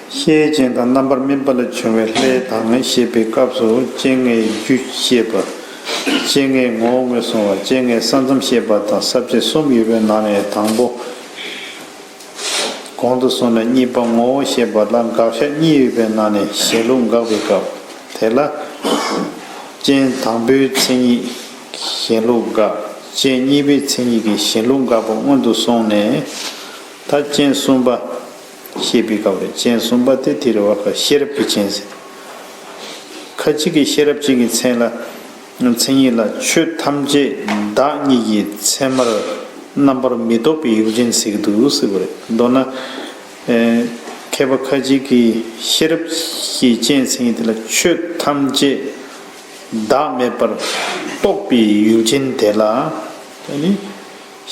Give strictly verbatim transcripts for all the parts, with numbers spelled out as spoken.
ཤེས་བྱ་ཅན་དང་རྣམ་པར་སྨིན་པ་ལས་བྱུང་བའི་ལྷའི་དང་ཞེས་པའི་སྐབས་སུ་སྤྱན་ལྔའི་རྒྱུ་བཤད་པ། སྤྱན་ལྔའི་ངོ་བོ་ངོས་བཟུང་བ། སྤྱན་ལྔའི་ས་མཚམས་བཤད་པ་དང་ས་བཅད་གསུམ་ཡོད་པའི་ནང་ནས་དང་པོ། གོང་དུ་སོང་ནས་གཉིས་པ་ངོ་བོ་བཤད་པ་ལ་དགག་བཞག་གཉིས་ཡོད་པའི་ནང་ནས་གཞན་ལུགས་དགག་པའི་སྐབས་དེ་ལ། སྤྱན་དང་པོའི་མཚན་ཉིད་གཞན་ལུགས་དགག་སྤྱན་གཉིས་པའི་མཚན་ཉིད་ཀྱི་གཞན་ལུགས་དགག་པ་སྔོན་དུ་སོང་ནས། ད་སྤྱན་གསུམ་པ་བཤད་པའི་སྐབས་རེད། སྤྱན་གསུམ་པ་དེ་དེ་རེད་བ། ཤེས་རབ་ཀྱི་སྤྱན་ཟེར། ཁ་ཅིག་གིས་ཤེས་རབ་ཅན་གྱི་མཚན་ལ། མཚན་ཉིད་ལ་ཆོས་ཐམས་ཅད་བདག་ཉིད་ཀྱི་མཚན་མར་རྣམ་པར་མི་རྟོག་པའི་ཡུལ་ཅན་ཟེར་གྱི་འདུག་ཟེར་བ་རེད། མདོར་ན། ཨེ། མཁས་པ་ཁ་ཅིག་གིས་ཤེས་རབ་ཀྱི་སྤྱན་ཟེར་མཁན་དེ་ལ་ཆོས་ཐམས་ཅད་བདག་མེད་པར་རྟོགས་པའི་ཡུལ་ཅན་དེ་ལ་ནི་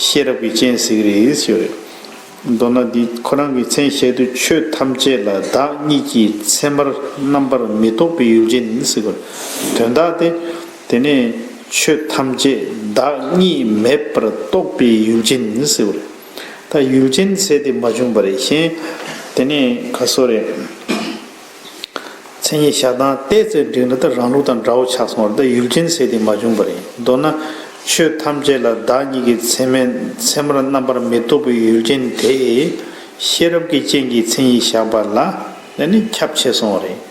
ཤེས་རབ་ཀྱི་སྤྱན་ཟེར་གྱི་རེད་ཟེར་བ་རེད། མདོར་ན་འདི་ཁོ་རང་གི་མཚན་བཤད་དུས་ཆོས་ཐམས་ཅད་ལ་བདག་ཉིད་ཀྱི་མཚན་མར་རྣམ་པར་མི་རྟོག་པའི་ཡུལ་ཅན་ཟེར་བ་རེད། དོན་དག་དེ། དེ་ནས་ཆོས་ཐམས་ཅད་བདག་ཉིད་མེད་པར་རྟོགས་པའི་ཡུལ་ཅན་ཟེར་བ་རེད། ད་ཡུལ་ཅན་ཟེར་དེ་མ་བྱུང་བ་རེད། གཞན་དེ་ནས་ག་སོ་རེད། མཚན་ཉིད་བཞག་སྟངས་ཏོག་ཙམ་འགྲིག་ན་ད་རང་ལུགས་དང་འདྲ་བོ་ཆགས་སོང་བ་རེད། ད་ཡུལ་ཅན་ཟེར་དེ་མ་བྱུང་བ་རེད། མདོར་ན་ཆོས་ཐམས་ཅད་ལ་བདག་ཉིད་ཀྱི་མཚན་མེད་མཚན་མར་རྣམ་པར་མི་རྟོག་པའི་ཡུལ་ཅན་དེ་ཤེས་རབ་ཀྱི་སྤྱན་གྱིས་མཚན་ཉིད་བཞག་པ་ལ་ནི་ཁྱབ་ཆེ་སོང་བ་རེད།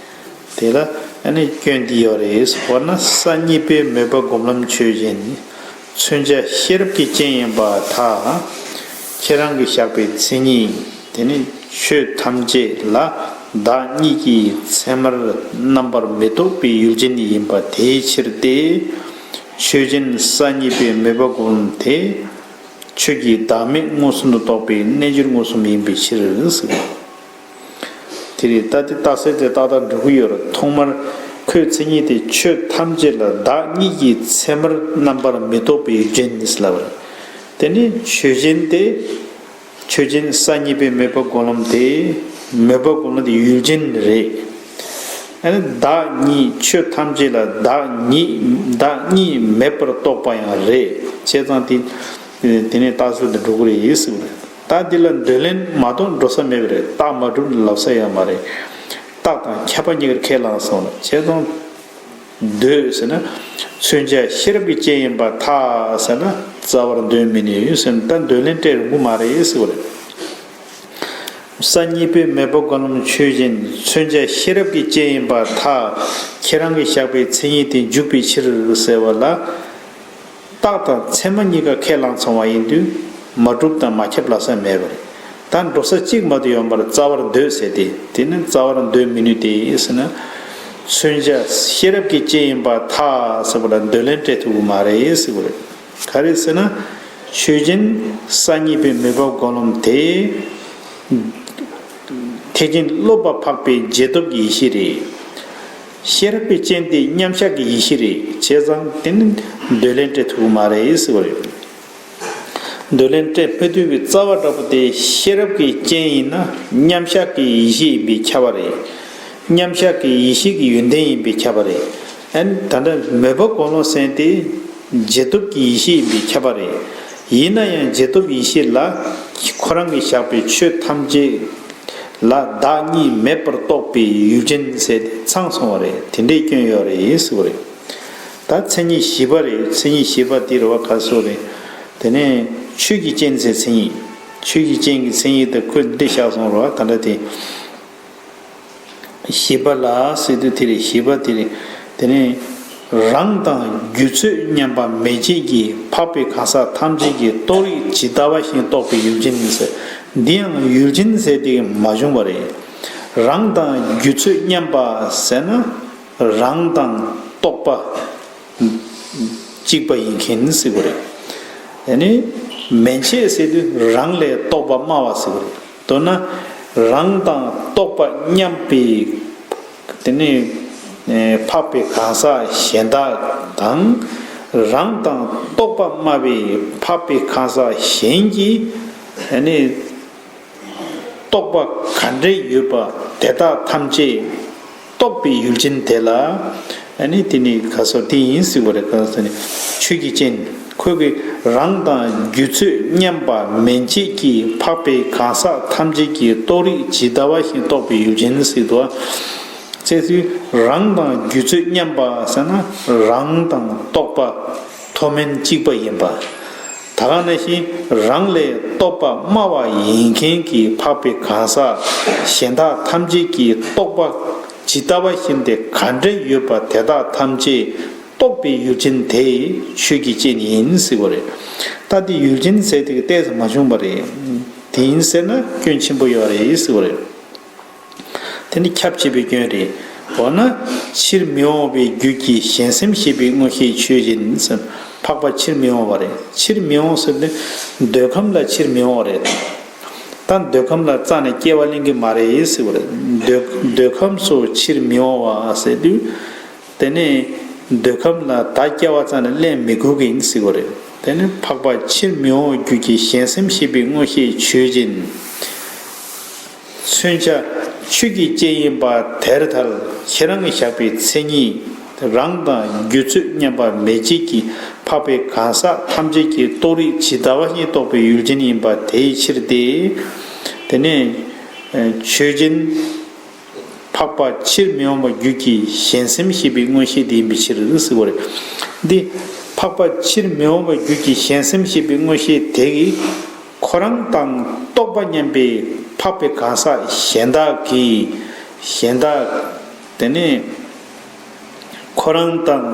དེ་ལ་ཨ་ནི་སྐྱོན་འདི་ཡོད་རེད། འོ་ན་ས་གཉིས་པའི་མོས་པ་སྒོམ་ལམ་ཆོས་ཅན། མཚོན་བྱ་ཤེས་རབ་ཀྱི་སྤྱན་ཡིན་པར་ཐལ། ཁྱེད་རང་གིས་བཞག་པའི་མཚན་ཉིད་དེ་ནི་ཆོས་ཐམས་ཅད་ལ་བདག་ཉིད་ཀྱི་མཚན་མར་རྣམ་པར་མི་རྟོག་པའི་ཡུལ་ཅན་ཡིན་པ་དེའི་ཕྱིར་ཏེ། ཆོས་ཅན་ས་གཉིས་པའི་མོས་པ་སྒོམ་ལམ་དེ་ཆོས་ཀྱི་བདག་མེད་མངོན་སུམ་དུ་རྟོགས་པའི་རྣལ་འབྱོར་མངོན་སུམ་ཡིན་པའི་ཕྱིར། དེ་རེད། ད་དེ་རྟགས་གསལ་དེ་ཏག་ཏག་འགྲོ་གི་ཡོད་རེད། ཐོག་མར་ཁོའི་མཚན་ཉིད་དེ་ཆོས་ཐམས་ཅད་ལ་བདག་ཉིད་ཀྱི་མཚན་མར་རྣམ་པར་མི་རྟོག་པའི་ཡུལ་ཅན་ཟེར་ལབ་པ་རེད། དེ་ནི་ཆོས་ཅན་དེ། ཆོས་ཅན་ས་གཉིས་པའི་མོས་པ་སྒོམ་ལམ་དེ། མོས་པ་སྒོམ་ལམ་དེ་ཡུལ་ཅན་རེད། ཨ་ནི་བདག་ཉིད་ཆོས་ཐམས་ཅད་ལ་བདག་ཉིད་བདག་ཉིད་མེད་པར་རྟོགས་པ་ཡང་རེད། བྱས་ཙང་དེ། དེ་ནས་རྟགས་གསལ་དེ་འགྲོ་གི་རེད་ཟེར་བ་རེད། ད་འདི་ལ་འདོད་ལན་མ་གཏོགས་འགྲོ་ས་མེད་པ་རེད། རྟགས་མ་གྲུབ་ན་ལབ་ས་ཡོད་མ་རེད། རྟགས་དང་ཁྱབ་པ་གཉིས་ཀར་ཁས་བླངས་སོང་ལ། བྱས་ཙང་འདོད་ཟེར་ན། མཚོན་བྱ་ཤེས་རབ་ཀྱི་སྤྱན་ཡིན་པར་ཐལ་ཟེར་ན་རྩ་བར་འདོད་མི་ནུས་ཟེར་ན་ད་འདོད་ལན་སྤྲད་རུང་གི་མ་རེད་ཟེར་བ་རེད། ས་གཉིས་པའི་མོས་པ་སྒོམ་ལམ་ཆོས་ཅན། མཚོན་བྱ་ཤེས་རབ་ཀྱི་སྤྱན་ཡིན་པར་ཐལ། ཁྱེད་རང་གིས་བཞག་པའི་མཚན་ཉིད་དེ་འཇུག་པའི་ཕྱིར་ཟེར་བ་ལ། རྟགས་དང་ཚད་མ་གཉིས་ཀ་ཁས་བླངས་སོང་བ་ཡིན་དུས་མ་གྲུབ་དང་མ་ཁྱབ་ལབ་ས་མེད་པ་རེད། ད་འགྲོ་ས་གཅིག་མ་གཏོགས་ཡོད་མ་རེད། རྩ་བར་འདོད་ཟེར་ཏེ། དེ་ནི་རྩ་བར་འདོད་མི་ནུས་ཏེ་ཟེར་ན། མཚོན་བྱ་ཤེས་རབ་ཀྱི་སྤྱན་ཡིན་པར་ཐལ་ཟེར་བ་ལ་འདོད་ལན་སྤྲད་ཐུབ་ཀྱི་མ་རེད་ཟེར་བ་རེད། ག་རེ་ཟེར་ན། ཆོས་ཅན་ས་གཉིས་པའི་མོས་པ་སྒོམ་ལམ་དེ། ཐེག་ཆེན་སློབ་པ་འཕགས་པའི་རྗེས་ཐོབ་ཀྱི་ཡེ་ཤེས་རེད། ཤེས་རབ་ཀྱི་སྤྱན་དེ་མཉམ་གཞག་གི་ཡེ་ཤེས་རེད། བྱས་ཙང་དེ་ནི་འདོད་ལན་སྤྲད་ཐུབ་ཀྱི་མ་རེད་ཟེར་བ་རེད། འདོད་ལན་སྤྲད་མི་ཐུབ་པའི་རྩ་བ་འདྲ་པོ་དེ་ཤེས་རབ་ཀྱི་སྤྱན་ཡིན་ན་མཉམ་གཞག་གི་ཡེ་ཤེས་ཡིན་པས་ཁྱབ་པ་རེད། མཉམ་གཞག་གི་ཡེ་ཤེས་ཀྱི་ཡོན་ཏན་ཡིན་པས་ཁྱབ་པ་རེད། ཨ་ནི་ད་ལྟ་མོས་པ་སྒོམ་ལམ་ཟེར་དེ་རྗེས་ཐོབ་ཀྱི་ཡེ་ཤེས་ཡིན་པས་ཁྱབ་པ་རེད། ཡིན་ན་ཡང་རྗེས་ཐོབ་ཡེ་ཤེས་ལ་ཁོ་རང་གིས་བཞག་པའི་ཆོས་ཐམས་ཅད་ལ་བདག་གཉིས་མེད་པར་རྟོགས་པའི་ཡུལ་ཅན་ཟེར་དེ་ཚང་སོང་བ་རེད། དེ་འདྲའི་སྐྱོན་ཡོད་རེད་ཟེར་བ་རེད། ད་མཚན་ཉིད་བཞི་པ་རེད། མཚན་ཉིད་བཞི་པ་འདི་རེད་བ། ག་སོ་རེད། དེ་ནས་ཆོས་ཀྱི་སྤྱན་ཟེར་མཚན་ཉིད། ཆོས་ཀྱི་སྤྱན་གྱི་མཚན་ཉིད་དེ་ཁོས་འདི་བཞག་སོང་རེད་བ། ད་ལྟ་དེ། བཞི་པ་ལ་ཟེར་དུས་དེ་རེད། བཞི་པ་དེ་རེད། དེ་ནས་རང་དང་རྒྱུ་ཚོད་མཉམ་པ་མན་ཆད་ཀྱི་འཕགས་པའི་གང་ཟག་ཐམས་ཅད་ཀྱི་རྟོགས་རིགས་ཇི་ལྟ་བ་བཞིན་རྟོགས་པའི་ཡུལ་ཅན་ཟེར། འདི་ཡང་ཡུལ་ཅན་ཟེར་དེ་མ་བྱུང་བ་རེད། རང་དང་རྒྱུ་ཚོད་མཉམ་པ་ཟེར་ན། རང་དང་རྟོག་པ་གཅིག་པ་ཡིན་མཁན་ཟེར་གྱི་རེད། ཡ་ནི་མན་ཆད་ཟེར་དུས་རང་ལས་རྟོག་པ་དམའ་བ་ཟེར་གྱི་རེད། མདོར་ན་རང་དང་རྟོག་པ་མཉམ་པའི་དེ་ནི་འཕགས་པའི་གང་ཟག་གཞན་དག་དང་། རང་དང་རྟོག་པ་དམའ་བའི་འཕགས་པའི་གང་ཟག་གཞན་གྱིས་ཡ་ནི། རྟོག་པ་ག་འདྲ་ཡོད་པ་དེ་དག་ཐམས་ཅད་རྟོགས་པའི་ཡུལ་ཅན་དེ་ལ། ཨ་ནི་དེ་ནི་ག་སོ་དེ་ཡིན་ཟེར་བ་རེད། ག་སོ་ནི་ཆོས་ཀྱི་སྤྱན། ཁོ་གིས་རང་དང་རྒྱུད་ཚོད་མཉམ་པ་མན་ཆད་ཀྱིས་འཕགས་པའི་གང་ཟག་ཐམས་ཅད་ཀྱིས་རྟོགས་རིགས་ཇི་ལྟ་བ་བཞིན་རྟོགས་པའི་ཡུལ་ཅན་ཟེར་དུས། ཅེས་དུས་རང་དང་རྒྱུད་ཚོད་མཉམ་པ་ཟེར་ན་རང་དང་རྟོགས་པ་མཐོ་དམན་གཅིག་པ་ཡིན་པ། ད་ག་ནང་བཞིན་རང་ལས་རྟོགས་པ་དམའ་བ་ཡིན་མཁན་གྱི་འཕགས་པའི་གང་ཟག་གཞན་དག་ཐམས་ཅད་ཀྱིས་རྟོགས་པ་ཇི་ལྟ་བ་བཞིན་དེ་ག་འདྲ་ཡོད་པ་དེ་དག་ཐམས་ཅད་རྟོགས་པའི་ཡུལ་ཅན་དེ་ཆོས་ཀྱི་སྤྱན་ཡིན་ཟེར་བ་རེད། ད་དེ་ཡུལ་ཅན་ཟེར་དེ་གི་ཏོག་ཙམ་མ་བྱུང་བ་རེད། དེ་ཡིན་ཟེར་ན་སྐྱོན་ཆེན་པོ་ཡོད་རེད་ཟེར་བ་རེད། དེ་ནི་ཁྱབ་བྱེད་པའི་སྐྱོན་རེད། འོ་ན་ཕྱིར་མི་འོང་བའི་རྒྱུད་ཀྱི་གཞན་སེམས་ཤེས་པའི་མངོན་ཤེས་ཆོས་ཅན་ཟེར། འཕགས་པ་ཕྱིར་མི་འོང་བ་རེད། ཕྱིར་མི་འོང་ཟེར་ཏེ་འདོད་ཁམས་ལ་ཕྱིར་མི་འོང་བ་རེད། ད་འདོད་ཁམས་ལ་རྩ་ནས་སྐྱེ་བ་ལེན་གྱི་མ་རེད་ཟེར་བ་རེད། འདོད་འདོད་ཁམས་སུ་ཕྱིར་མི་འོང་བ་ཟེར་དུས། དེ་ནས་འདོད་ཁམས་ལ་ད་སྐྱེ་བ་རྩ་ནས་ལེན་མི་དགོས་ཀྱི་ཡིན་ཟེར་བ་རེད། དེ་ནས་འཕགས་པ་ཕྱིར་མི་འོང་རྒྱུད་ཀྱི་གཞན་སེམས་ཤེས་པའི་མངོན་ཤེས་ཆོས་ཅན། མཚོན་བྱ་ཆོས་ཀྱི་སྤྱན་ཡིན་པ་དེར་ཐལ། ཁྱེད་རང་གིས་བཞག་པའི་མཚན་ཉིད་རང་དང་རྒྱུད་ཚོད་མཉམ་པ་མན་ཆད་ཀྱི་འཕགས་པའི་གང་ཟག་ཐམས་ཅད་ཀྱིས་རྟོགས་རིགས་ཇི་ལྟ་བ་བཞིན་རྟོགས་པའི་ཡུལ་ཅན་ཡིན་པ་དེའི་ཕྱིར་ཏེ། དེ་ནས་ཆོས་ཅན། འཕགས་པ་ཕྱིར་མི་འོང་བ་རྒྱུད་ཀྱི་གཞན་སེམས་ཤེས་པའི་མངོན་ཤེས་དེ་ཡིན་པའི་ཕྱིར་ཟེར་བ་རེད། འདི་འཕགས་པ་ཕྱིར་མི་འོང་བ་རྒྱུད་ཀྱི་གཞན་སེམས་ཤེས་པའི་མངོན་ཤེས་དེ་གིས་ཁོ་རང་དང་རྟོགས་པ་མཉམ་པའི་འཕགས་པའི་གང་ཟག་གཞན་དག་གིས་གཞན་དག་དེ་ནས་ཁོ་རང་དང་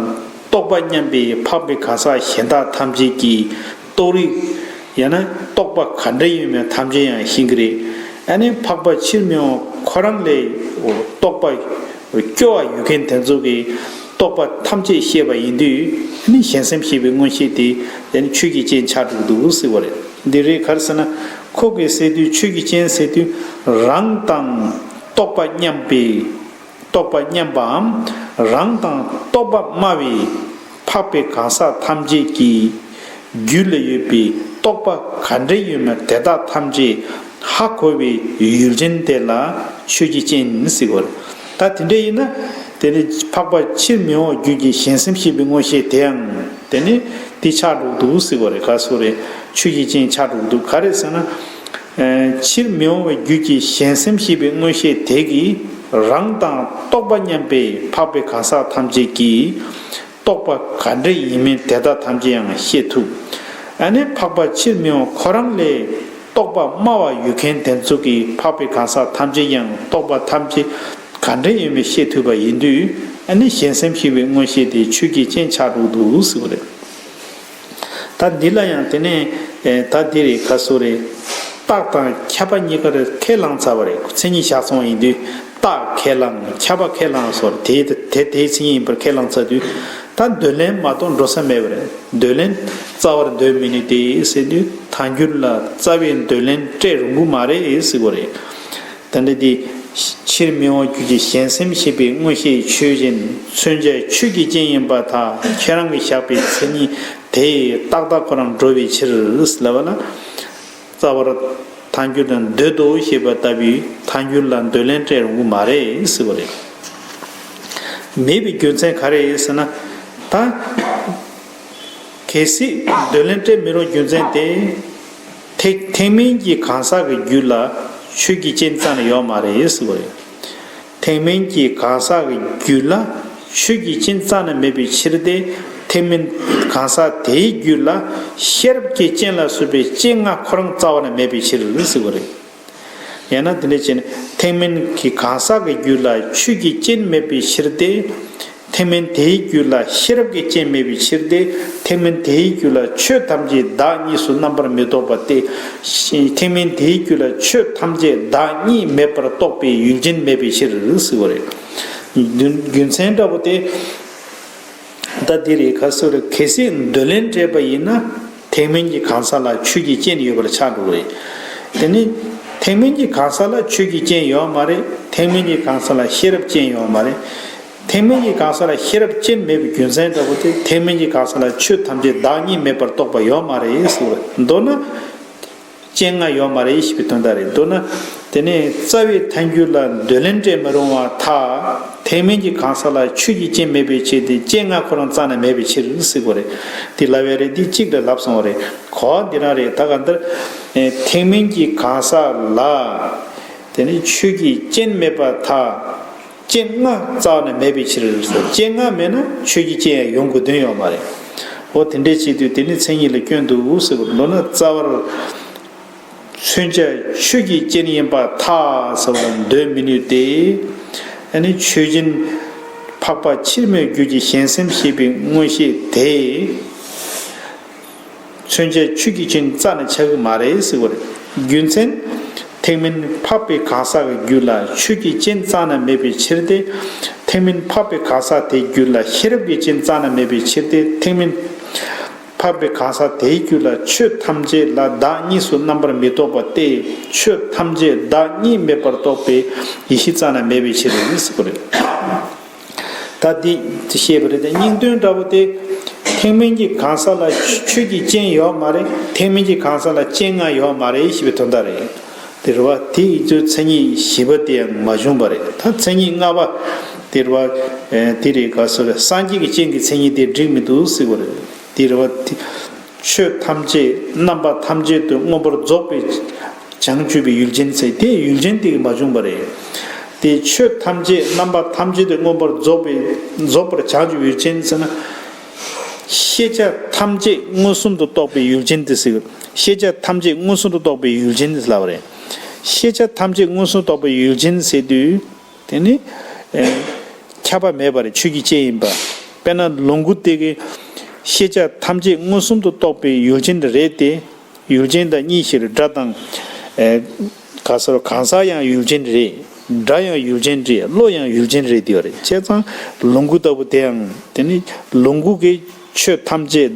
རྟོགས་པ་མཉམ་པའི་འཕགས་པའི་གང་ཟག་གཞན་དག་ཐམས་ཅད་ཀྱིས་རྟོགས་རིགས་ཡང་ན་རྟོགས་པ་ག་འདྲ་ཡོད་མེད་ཐམས་ཅད་ཡང་ཤེས་ཀྱི་རེད། ཨ་ནི་འཕགས་པ་ཕྱིར་མི་འོང་ཁོ་རང་ལས་རྟོགས་པ་སྐྱོ་བ་ཡོད་མཁན་དེ་ཚོ་གིས་རྟོགས་པ་ཐམས་ཅད་ཤེས་པ་ཡིན་དུས་ཨ་ནི་གཞན་སེམས་ཤེས་པའི་མངོན་ཤེས་དེ་ཨ་ནི་ཆོས་ཀྱི་སྤྱན་ཆགས་འགྲོ་གི་འདུག་ཟེར་བ་རེད། འདི་རེད། ག་རེ་ཟེར་ན་ཁོ་གིས་ཟེར་དུས་ཆོས་ཀྱི་སྤྱན་ཟེར་དུས་རང་དང་རྟོགས་པ་མཉམ་པའི། རྟོགས་པ་མཉམ་པའམ་རང་དང་རྟོགས་པ་སྨྲ་བའི་འཕགས་པའི་གང་ཟག་ཐམས་ཅད་ཀྱི་རྒྱུད་ལ་ཡོད་པའི་རྟོགས་པ་ག་འདྲ་ཡོད་མེད་དེ་དག་ཐམས་ཅད་ཧ་གོ་བའི་ཡུལ་ཅན་དེ་ལ་ཆོས་ཀྱི་སྤྱན་ཟེར་བ་རེད། ད་དེ་འདྲ་ཡིན་ན་དེ་ནི་འཕགས་པ་ཕྱིར་མི་འོང་རྒྱུད་ཀྱི་གཞན་སེམས་ཤེས་པའི་མངོན་ཤེས་དེའང་དེ་ནི་དེ་ཆགས་འགྲོ་འདུག་ཟེར་བ་རེད། ག་སོ་རེད། ཆོས་ཀྱི་སྤྱན་ཆགས་འགྲོ་འདུག་ག་རེ་ཟེར་ན། ཕྱིར་མི་འོང་བའི་རྒྱུད་ཀྱི་གཞན་སེམས་ཤེས་པའི་མངོན་ཤེས་དེ་གིས་རང་དང་རྟོགས་པ་མཉམ་པའི་འཕགས་པའི་གང་ཟག་ཐམས་ཅད་ཀྱིས་རྟོགས་པ་ག་འདྲ་ཡིན་མིན་དེ་དག་ཐམས་ཅད་ཡང་ཤེས་ཐུབ། ཨ་ནི་འཕགས་པ་ཕྱིར་མི་འོང་ཁོ་རང་ལས་རྟོགས་པ་དམའ་བ་ཡོད་མཁན་དེ་ཚོ་གིས་འཕགས་པའི་གང་ཟག་ཐམས་ཅད་ཡང་རྟོགས་པ་ཐམས་ཅད་ག་འདྲ་ཡིན་མིན་ཤེས་ཐུབ་པ་ཡིན་དུས་ཨ་ནི་གཞན་སེམས་ཤེས་པའི་མངོན་ཤེས་དེ་ཆོས་ཀྱི་སྤྱན་ཆགས་འགྲོ་འདུག་ཟེར་བ་རེད། ད་འདི་ལ་ཡང་དེ་ནས་ད་འདི་རེད། ག་སོ་རེད། རྟགས་དང་ཁྱབ་པ་གཉིས་ཀ་རེད། ཁས་བླངས་ཚར་བ་རེད། མཚན་ཉིད་བཞག་སོང་ཡིན་དུས་རྟགས་ཁས་བླངས་ཁྱབ་པ་ཁས་བླངས་སོ་རེད། དེ་དེ་དེའི་མཚན་ཉིད་ཡིན་པར་ཁས་བླངས་ཚར་དུས་ད་འདོད་ལན་མ་གཏོགས་འགྲོ་ས་མེད་པ་རེད། འདོད་ལན་རྩ་བར་འདོད་མི་ནུས་ཏེ་ཟེར་དུས་ཐལ་འགྱུར་ལ་རྩ་བའི་འདོད་ལན་སྤྲད་རུང་གི་མ་རེད་ཟེར་བ་རེད། ད་ལྟ་འདི། ཕྱིར་མི་འོང་རྒྱུད་ཀྱི་གཞན་སེམས་ཤེས་པའི་མངོན་ཤེས་ཆོས་ཅན། མཚོན་བྱ་ཆོས་ཀྱི་སྤྱན་ཡིན་པར་ཐལ། ཁྱེད་རང་གིས་བཞག་པའི་མཚན་ཉིད་དེ་ཏག་ཏག་ཁོ་རང་འགྲོ་བའི་ཕྱིར་ལབ་པ་ལ། རྩ་བར་ཐལ་འགྱུར་དང་འདོད་དོ་ཞེས་པ་ལྟ་བུའི་ཐལ་འགྱུར་ལ་འདོད་ལན་སྤྲད་རུང་གི་མ་རེད་ཟེར་བ་རེད། མེད་པའི་རྒྱུ་མཚན་ག་རེ་ཟེར་ན། ད། གལ་སྲིད་འདོད་ལན་སྤྲད་མི་རུང་རྒྱུ་མཚན་དེ། ཐེག་ཐེག་དམན་གྱི་གང་ཟག་གི་རྒྱུད་ལ་ཆོས་ཀྱི་སྤྱན་རྩ་ནས་ཡོད་མ་རེད་ཟེར་བ་རེད། ཐེག་དམན་གྱི་གང་ཟག་གི་རྒྱུད་ལ་ཆོས་ཀྱི་སྤྱན་རྩ་ནས་མེད་པའི་ཕྱིར་ཏེ། ཐེག་དམན་གང་ཟག་དེའི་རྒྱུད་ལ་ཤེས་རབ་ཀྱི་སྤྱན་ལ་སོགས་པའི་སྤྱན་ལྔ་ཁོ་རང་རྩ་བ་ནས་མེད་པའི་ཕྱིར་ཟེར་བ་རེད། ཡང་ན་དེ་འདྲ་བྱས་ན་ཐེག་དམན་གྱི་གང་ཟག་གི་རྒྱུད་ལ་ཆོས་ཀྱི་སྤྱན་མེད་པའི་ཕྱིར་ཏེ། ཐེག་དམན་དེའི་རྒྱུད་ལ་ཤེས་རབ་ཀྱི་སྤྱན་མེད་པའི་ཕྱིར་ཏེ། ཐེག་དམན་དེའི་རྒྱུད་ལ་ཆོས་ཐམས་ཅད་བདག་གཉིས་སུ་རྣམ་པར་མི་རྟོག་པ་སྟེ། ཐེག་དམན་དེའི་རྒྱུད་ལ་ཆོས་ཐམས་ཅད་བདག་གཉིས་མེད་པར་རྟོགས་པའི་ཡུལ་ཅན་མེད་པའི་ཕྱིར་ཟེར་བ་རེད། རྒྱུ་རྒྱུ་མཚན་འདྲ་པོ་སྟེ། ད་འདི་རེད། ག་སོ་རེད། གལ་སྲིད་འདོད་ལན་སྤྲད་པ་ཡིན་ན་ཐེག་དམན་གྱི་གང་ཟག་ལ་ཆོས་ཀྱི་སྤྱན་ཡོད་པར་ཆགས་འགྲོ་གི་རེད། དེ་ནི་ཐེག་དམན་གྱི་གང་ཟག་ལ་ཆོས་ཀྱི་སྤྱན་ཡོད་མ་རེད། ཐེག་དམན་གྱི་གང་ཟག་ལ་ཤེས་རབ་སྤྱན་ཡོད་མ་རེད། ཐེག་དམན་གྱི་གང་ཟག་ལ་ཤེས་རབ་སྤྱན་མེད་པའི་རྒྱུ་མཚན་འདྲ་པོ་དེ་ཐེག་དམན་གྱི་གང་ཟག་ལ་ཆོས་ཐམས་ཅད་བདག་གཉིས་མེད་པར་རྟོགས་པ་ཡོད་མ་རེད་ཟེར་བ་རེད། མདོར་ན། སྤྱན་ལྔ་ཡོད་མ་རེད་ཞེས་པའི་དོན་དག་རེད། མདོར་ན། དེ་ནས་རྩ་བའི་ཐལ་འགྱུར་ལ་འདོད་ལན་སྤྲད་མི་རུང་བར་ཐལ། ཐེག་དམན་གྱི་གང་ཟག་ལ་ཆོས་ཀྱི་སྤྱན་མེད་པའི་ཕྱིར་ཏེ། སྤྱན་ལྔ་ཁོ་རང་རྩ་ནས་མེད་པའི་ཕྱིར་ཟེར་དགོས་རེད། དེ་ལབ་ཡ་རེད། འདི་གཅིག་ལ་ལབ་སོང་བ་རེད། གོ་བ་འདི་རང་རེད། ད་ག་འདིར་ཐེག་དམན་གྱི་གང་ཟག་ལ། དེ་ནི་ཆོས་ཀྱི་སྤྱན་མེད་པར་ཐལ། སྤྱན་ལྔ་རྩ་བ་ནས་མེད་པའི་ཕྱིར་ཟེར། སྤྱན་ལྔ་མེད་ན་ཆོས་ཀྱི་སྤྱན་ཡང་ཡོང་དགོས་དོན་ཡོད་མ་རེད། འོ་དེ་འདྲའི་ཆེད་དུ་དེ་ནི་མཚན་ཉིད་ལ་སྐྱོན་འདུག་ཟེར་བ། མདོར་ན་རྩ་བར་མཚོན་བྱ་ཆོས་ཀྱི་སྤྱན་ཡིན་པར་ཐལ་ཟེར་བ་ལ་འདོད་མི་ནུས་ཏེ། ཨ་ནི་ཆོས་ཅན། འཕགས་པ་ཕྱིར་མེད་རྒྱུད་ཀྱི་གཞན་སེམས་ཞེས་པའི་མངོན་ཤེས་དེ། མཚོན་བྱ་ཆོས་ཀྱི་སྤྱན་རྩ་ནས་ཆགས་ཀྱི་མ་རེད་ཟེར་བ་རེད། རྒྱུ་མཚན། ཐེག་དམན་འཕགས་པའི་གང་ཟག་གི་རྒྱུད་ལ་ཆོས་ཀྱི་སྤྱན་རྩ་ནས་མེད་པའི་ཕྱིར་ཏེ། ཐེག་དམན་འཕགས་པའི་གང་ཟག་དེའི་རྒྱུད་ལ་ཤེས་རབ་ཀྱི་སྤྱན་རྩ་ནས་མེད་པའི་ཕྱིར་ཏེ། ཐེག་དམན་འཕགས་པའི་གང་ཟག་དེའི་རྒྱུད་ལ་ཆོས་ཐམས་ཅད་ལ་བདག་གཉིས་སུ་རྣམ་པར་མི་རྟོག་པ་སྟེ། ཆོས་ཐམས་ཅད་བདག་གཉིས་མེད་པར་རྟོགས་པའི་ཡེ་ཤེས་རྩ་ནས་མེད་པའི་ཕྱིར་ཟེར་བ་རེད། ད་འདི་བཤད་པ་རེད་དེ། སྙིང་དོན་འདྲ་བོ་དེ། ཐེག་དམན་གྱི་གང་ཟག་ལ་ཆོས་ཀྱི་སྤྱན་ཡོད་མ་རེད། ཐེག་དམན་གྱི་གང་ཟག་ལ་སྤྱན་ལྔ་ཡོད་མ་རེད་ཞེས་པའི་དོན་དག་རེད། དེ་རེད་བ། དེ་ཡི་ཚོའི་མཚན་ཉིད་བཞི་པ་དེ་ཡང་མ་བྱུང་བ་རེད། ད་མཚན་ཉིད་ལྔ་པ་དེ་རེད་བ། དེ་རེད་ག་ཟེར། སངས་རྒྱས་ཀྱི་སྤྱན་གྱི་མཚན་ཉིད་དེ་འགྲིག་མི་འདུག་ཟེར་བ་རེད། དེ་རེད་བ། དེ་ཆོས་ཐམས་ཅད་རྣམ་པ་ཐམས་ཅད་དུ་མངོན་པར་རྫོགས་པའི་བྱང་ཆུབ་པའི་ཡུལ་ཅན་ཟེར། དེ་ཡུལ་ཅན་དེ་གིས་མ་བྱུང་བ་རེད། དེ་ཆོས་ཐམས་ཅད་རྣམ་པ་ཐམས་ཅད་དུ་མངོན་པར་རྫོགས་པའི་རྫོགས་པར་བྱང་ཆུབ་ཡུལ་ཅན་ཟེར་ན། ཤེས་བྱ་ཐམས་ཅད་མངོན་སུམ་དུ་རྟོགས་པའི་ཡུལ་ཅན་དེ་ཟེར། ཤེས་བྱ་ཐམས་ཅད་མངོན་སུམ་དུ་རྟོགས་པའི་ཡུལ་ཅན་ཟེར་ལབ་པ་རེད། ཤེས་བྱ་ཐམས་ཅད་མངོན་སུམ་དུ་རྟོགས་པའི་ཡུལ་ཅན་ཟེར་དུས། དེ་ནི། ཨེ། ཁྱབ་པ་མེད་པ་རེད། ཆོས་ཀྱི་སྤྱན་ཡིན་པ། དཔེར་ན་ལོངས་སྐུ་དེ་གི་ཤེས་བྱ་ཐམས་ཅད་མངོན་སུམ་དུ་རྟོགས་པའི་ཡུལ་ཅན་དེ་རེད་དེ། ཡུལ་ཅན་དང་གཉིས་ཕྱིར་སྒྲ་དང་། ཨེ། ག་ཟེར། གང་ཟག་ཡང་ཡུལ་ཅན་རེད། སྒྲ་ཡང་ཡུལ་ཅན་རེད། བློ་ཡང་ཡུལ་ཅན་རེད་དེ་ཡོད་རེད། བྱས་ཙང་ལོངས་སྐུ་ལྟ་བུ་དེའང་དེ་ནི་ལོངས་སྐུ་གི་ཆོས་ཐམས་ཅད་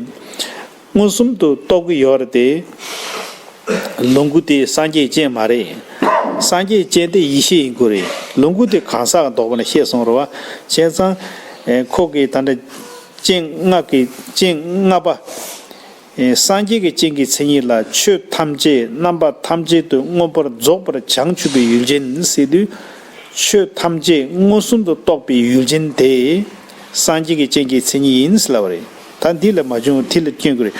མངོན་སུམ་དུ་རྟོགས་ཀྱི་ཡོད་རེད་དེ། ལོངས་སྐུ་དེ་སངས་རྒྱས་སྤྱན་མ་རེད། སངས་རྒྱས་སྤྱན་དེ་ཡེ་ཤེས་ཡིན་དགོས་རེད། ལོངས་སྐུ་དེ་གང་ཟག་གི་ལྡོག་པ་ལ་བཤད་སོང་རེད་བ། བྱས་ཙང་། ཨེ། ཁོ་གིས་ད་ལྟ་སྤྱན་ལྔ་གི་སྤྱན་ལྔ་པ། ཨེ། སངས་རྒྱས་ཀྱི་སྤྱན་གྱི་མཚན་ཉིད་ལ་ཆོས་ཐམས་ཅད་རྣམ་པ་ཐམས་ཅད་དུ་མངོན་པར་རྫོགས་པར་བྱང་ཆུབ་པའི་ཡུལ་ཅན་ཟེར་དུས། ཆོས་ཐམས་ཅད་མངོན་སུམ་དུ་རྟོགས་པའི་ཡུལ་ཅན་དེ། སངས་རྒྱས་ཀྱི་སྤྱན་གྱི་མཚན་ཉིད་ཡིན་ཟེར་ལབ་པ་རེད། ད་འདི་ལ་མ་བྱུང་། དེ་ལ་སྐྱོན་དགོས་རེད།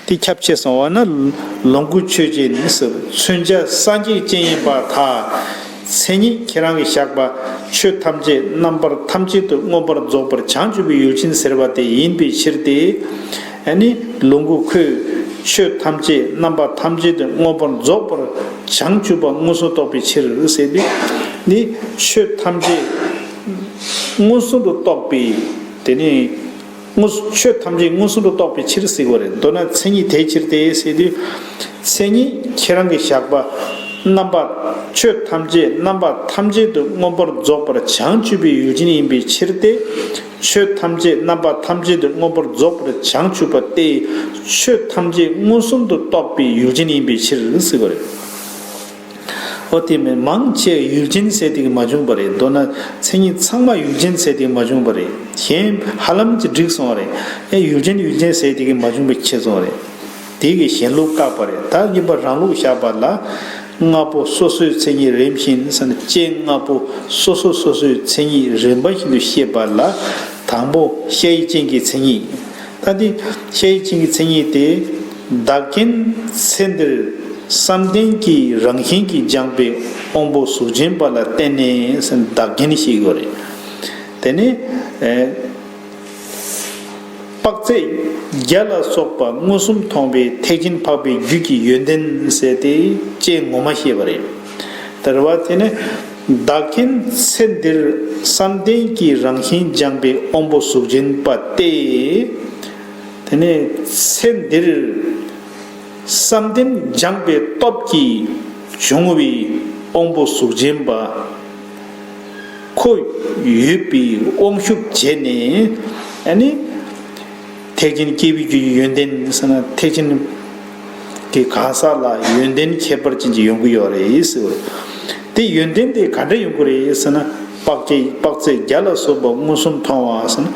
དེ་ཁྱབ་ཆེ་སོང་བ་ན། ལོངས་སྐུ་ཆོས་ཅན་ཟེར། མཚོན་བྱ་སངས་རྒྱས་སྤྱན་ཡིན་པར་ཐལ། མཚན་ཉིད་ཁྱེད་རང་གིས་བཞག་པ་ཆོས་ཐམས་ཅད་རྣམ་པར་ཐམས་ཅད་དུ་མངོན་པར་རྫོགས་པར་བྱང་ཆུབ་པའི་ཡུལ་ཅན་ཟེར་བ་དེ་ཡིན་པའི་ཕྱིར་ཏེ། ཨ་ནི་ལོངས་སྐུ་ཁོས་ཆོས་ཐམས་ཅད་རྣམ་པ་ཐམས་ཅད་དུ་མངོན་པར་རྫོགས་པར་བྱང་ཆུབ་པ་མངོན་སུམ་རྟོགས་པའི་ཕྱིར་ཟེར་ཏེ། ནི་ཆོས་ཐམས་ཅད་མངོན་སུམ་དུ་རྟོགས་པའི་དེ་ནི། དངོས་སུ་ཆོས་ཐམས་ཅད་མངོན་སུམ་དུ་རྟོགས་པའི་ཕྱིར་ཟེར་བ་རེད། མདོར་ན་མཚན་ཉིད་དེའི་ཕྱིར་ཏེ་ཟེར་དུས། མཚན་ཉིད་ཁྱེད་རང་གིས་བཞག་པ་རྣམ་པ། ཆོས་ཐམས་ཅད་རྣམ་པ་ཐམས་ཅད་དུ་མངོན་པར་རྫོགས་པར་བྱང་ཆུབ་པའི་ཡུལ་ཅན་ཡིན་པའི་ཕྱིར་ཏེ། ཆོས་ཐམས་ཅད་རྣམ་པ་ཐམས་ཅད་དུ་མངོན་པར་རྫོགས་པར་བྱང་ཆུབ་པ་སྟེ། ཆོས་ཐམས་ཅད་མངོན་སུམ་དུ་རྟོགས་པའི་ཡུལ་ཅན་ཡིན་པའི་ཕྱིར་ཟེར་བ་རེད། ཨོ་དེ་མིན་མང་ཆེ་ཡུལ་ཅན་ཟེར་དེ་གི་མ་བྱུང་བ་རེད། མདོར་ན་མཚན་ཉིད་ཚང་མ་ཡུལ་ཅན་ཟེར་དེ་གི་མ་བྱུང་བ་རེད། གཞན་ཧ་ལམ་གྱི་འགྲིག་སོང་བ་རེད། ཨེ་ཡུལ་ཅན་ཡུལ་ཅན་ཟེར་དེ་གི་མ་བྱུང་བ་ཆེ་སོང་བ་རེད། དེ་གི་གཞན་ལུགས་བཀག་པ་རེད། ད་གཉིས་པ་རང་ལུགས་བཞག་པ་ལ། ལྔ་པོ་སོ་སོའི་མཚན་ཉིད་རིམ་བཞིན་ཟེར་ན། སྤྱན་ལྔ་པོ་སོ་སོ་སོ་སོའི་མཚན་ཉིད་རིམ་པ་བཞིན་དུ་བཤད་པ་ལ། དང་པོ་ཤེས་བྱའི་སྤྱན་གྱི་མཚན་ཉིད། ད་འདི་ཤེས་བྱའི་སྤྱན་གྱི་མཚན་ཉིད་དེ། བདག་རྐྱེན་ཚེ་འདིར་བསམ་གཏན་གྱི་རང་བཞིན་གྱིས་སྦྱངས་པའི་དབང་པོ་གཟུགས་ཅན་པ་ལ་བརྟེན་ནས་ཟེར་བདག་རྐྱེན་ཞིག་ཡོད་རེད། དེ་ནས་ཨེ། དཔག་ཚད་བརྒྱ་ལ་སོགས་པ་མངོན་སུམ་མཐོང་བའི་ཐེག་ཆེན་འཕགས་པའི་རྒྱུད་ཀྱི་ཡོན་ཏན་ཟེར་ཏེ་སྤྱན་ངོ་མ་བཤད་པ་རེད། དེ་རེད་བ། དེ་ནས་བདག་རྐྱེན་ཚེ་འདིར་བསམ་གཏན་གྱི་རང་བཞིན་སྦྱངས་པའི་དབང་པོ་གཟུགས་ཅན་པ་སྟེ། དེ་ནས་ཚེ་འདིར་བསམ་གཏན་སྦྱངས་པའི་སྟོབས་ཀྱིས་བྱུང་བའི་དབང་པོ་གཟུགས་ཅན་པ། ཁོ་ཡོད་པའི་དབང་ཤུགས་བྱས་ནས་ཨ་ནི། ཐེག་ཆེན་སྐྱེས་བུའི་རྒྱུད་ཀྱི་ཡོན་ཏན་ཟེར་ན། ཐེག་ཆེན་གྱི་གང་ཟག་ལ་ཡོན་ཏན་ཁྱད་པར་ཅན་གྱི་ཡོང་གི་ཡོད་རེད་ཟེར་བ་རེད། དེ་ཡོན་ཏན་དེ་ག་འདྲ་ཡོང་གི་རེད་ཟེར་ན། དཔག་ཚད་དཔག་ཚད་བརྒྱ་ལ་སོགས་པ་མངོན་སུམ་མཐོང་བ་ཟེར་ན།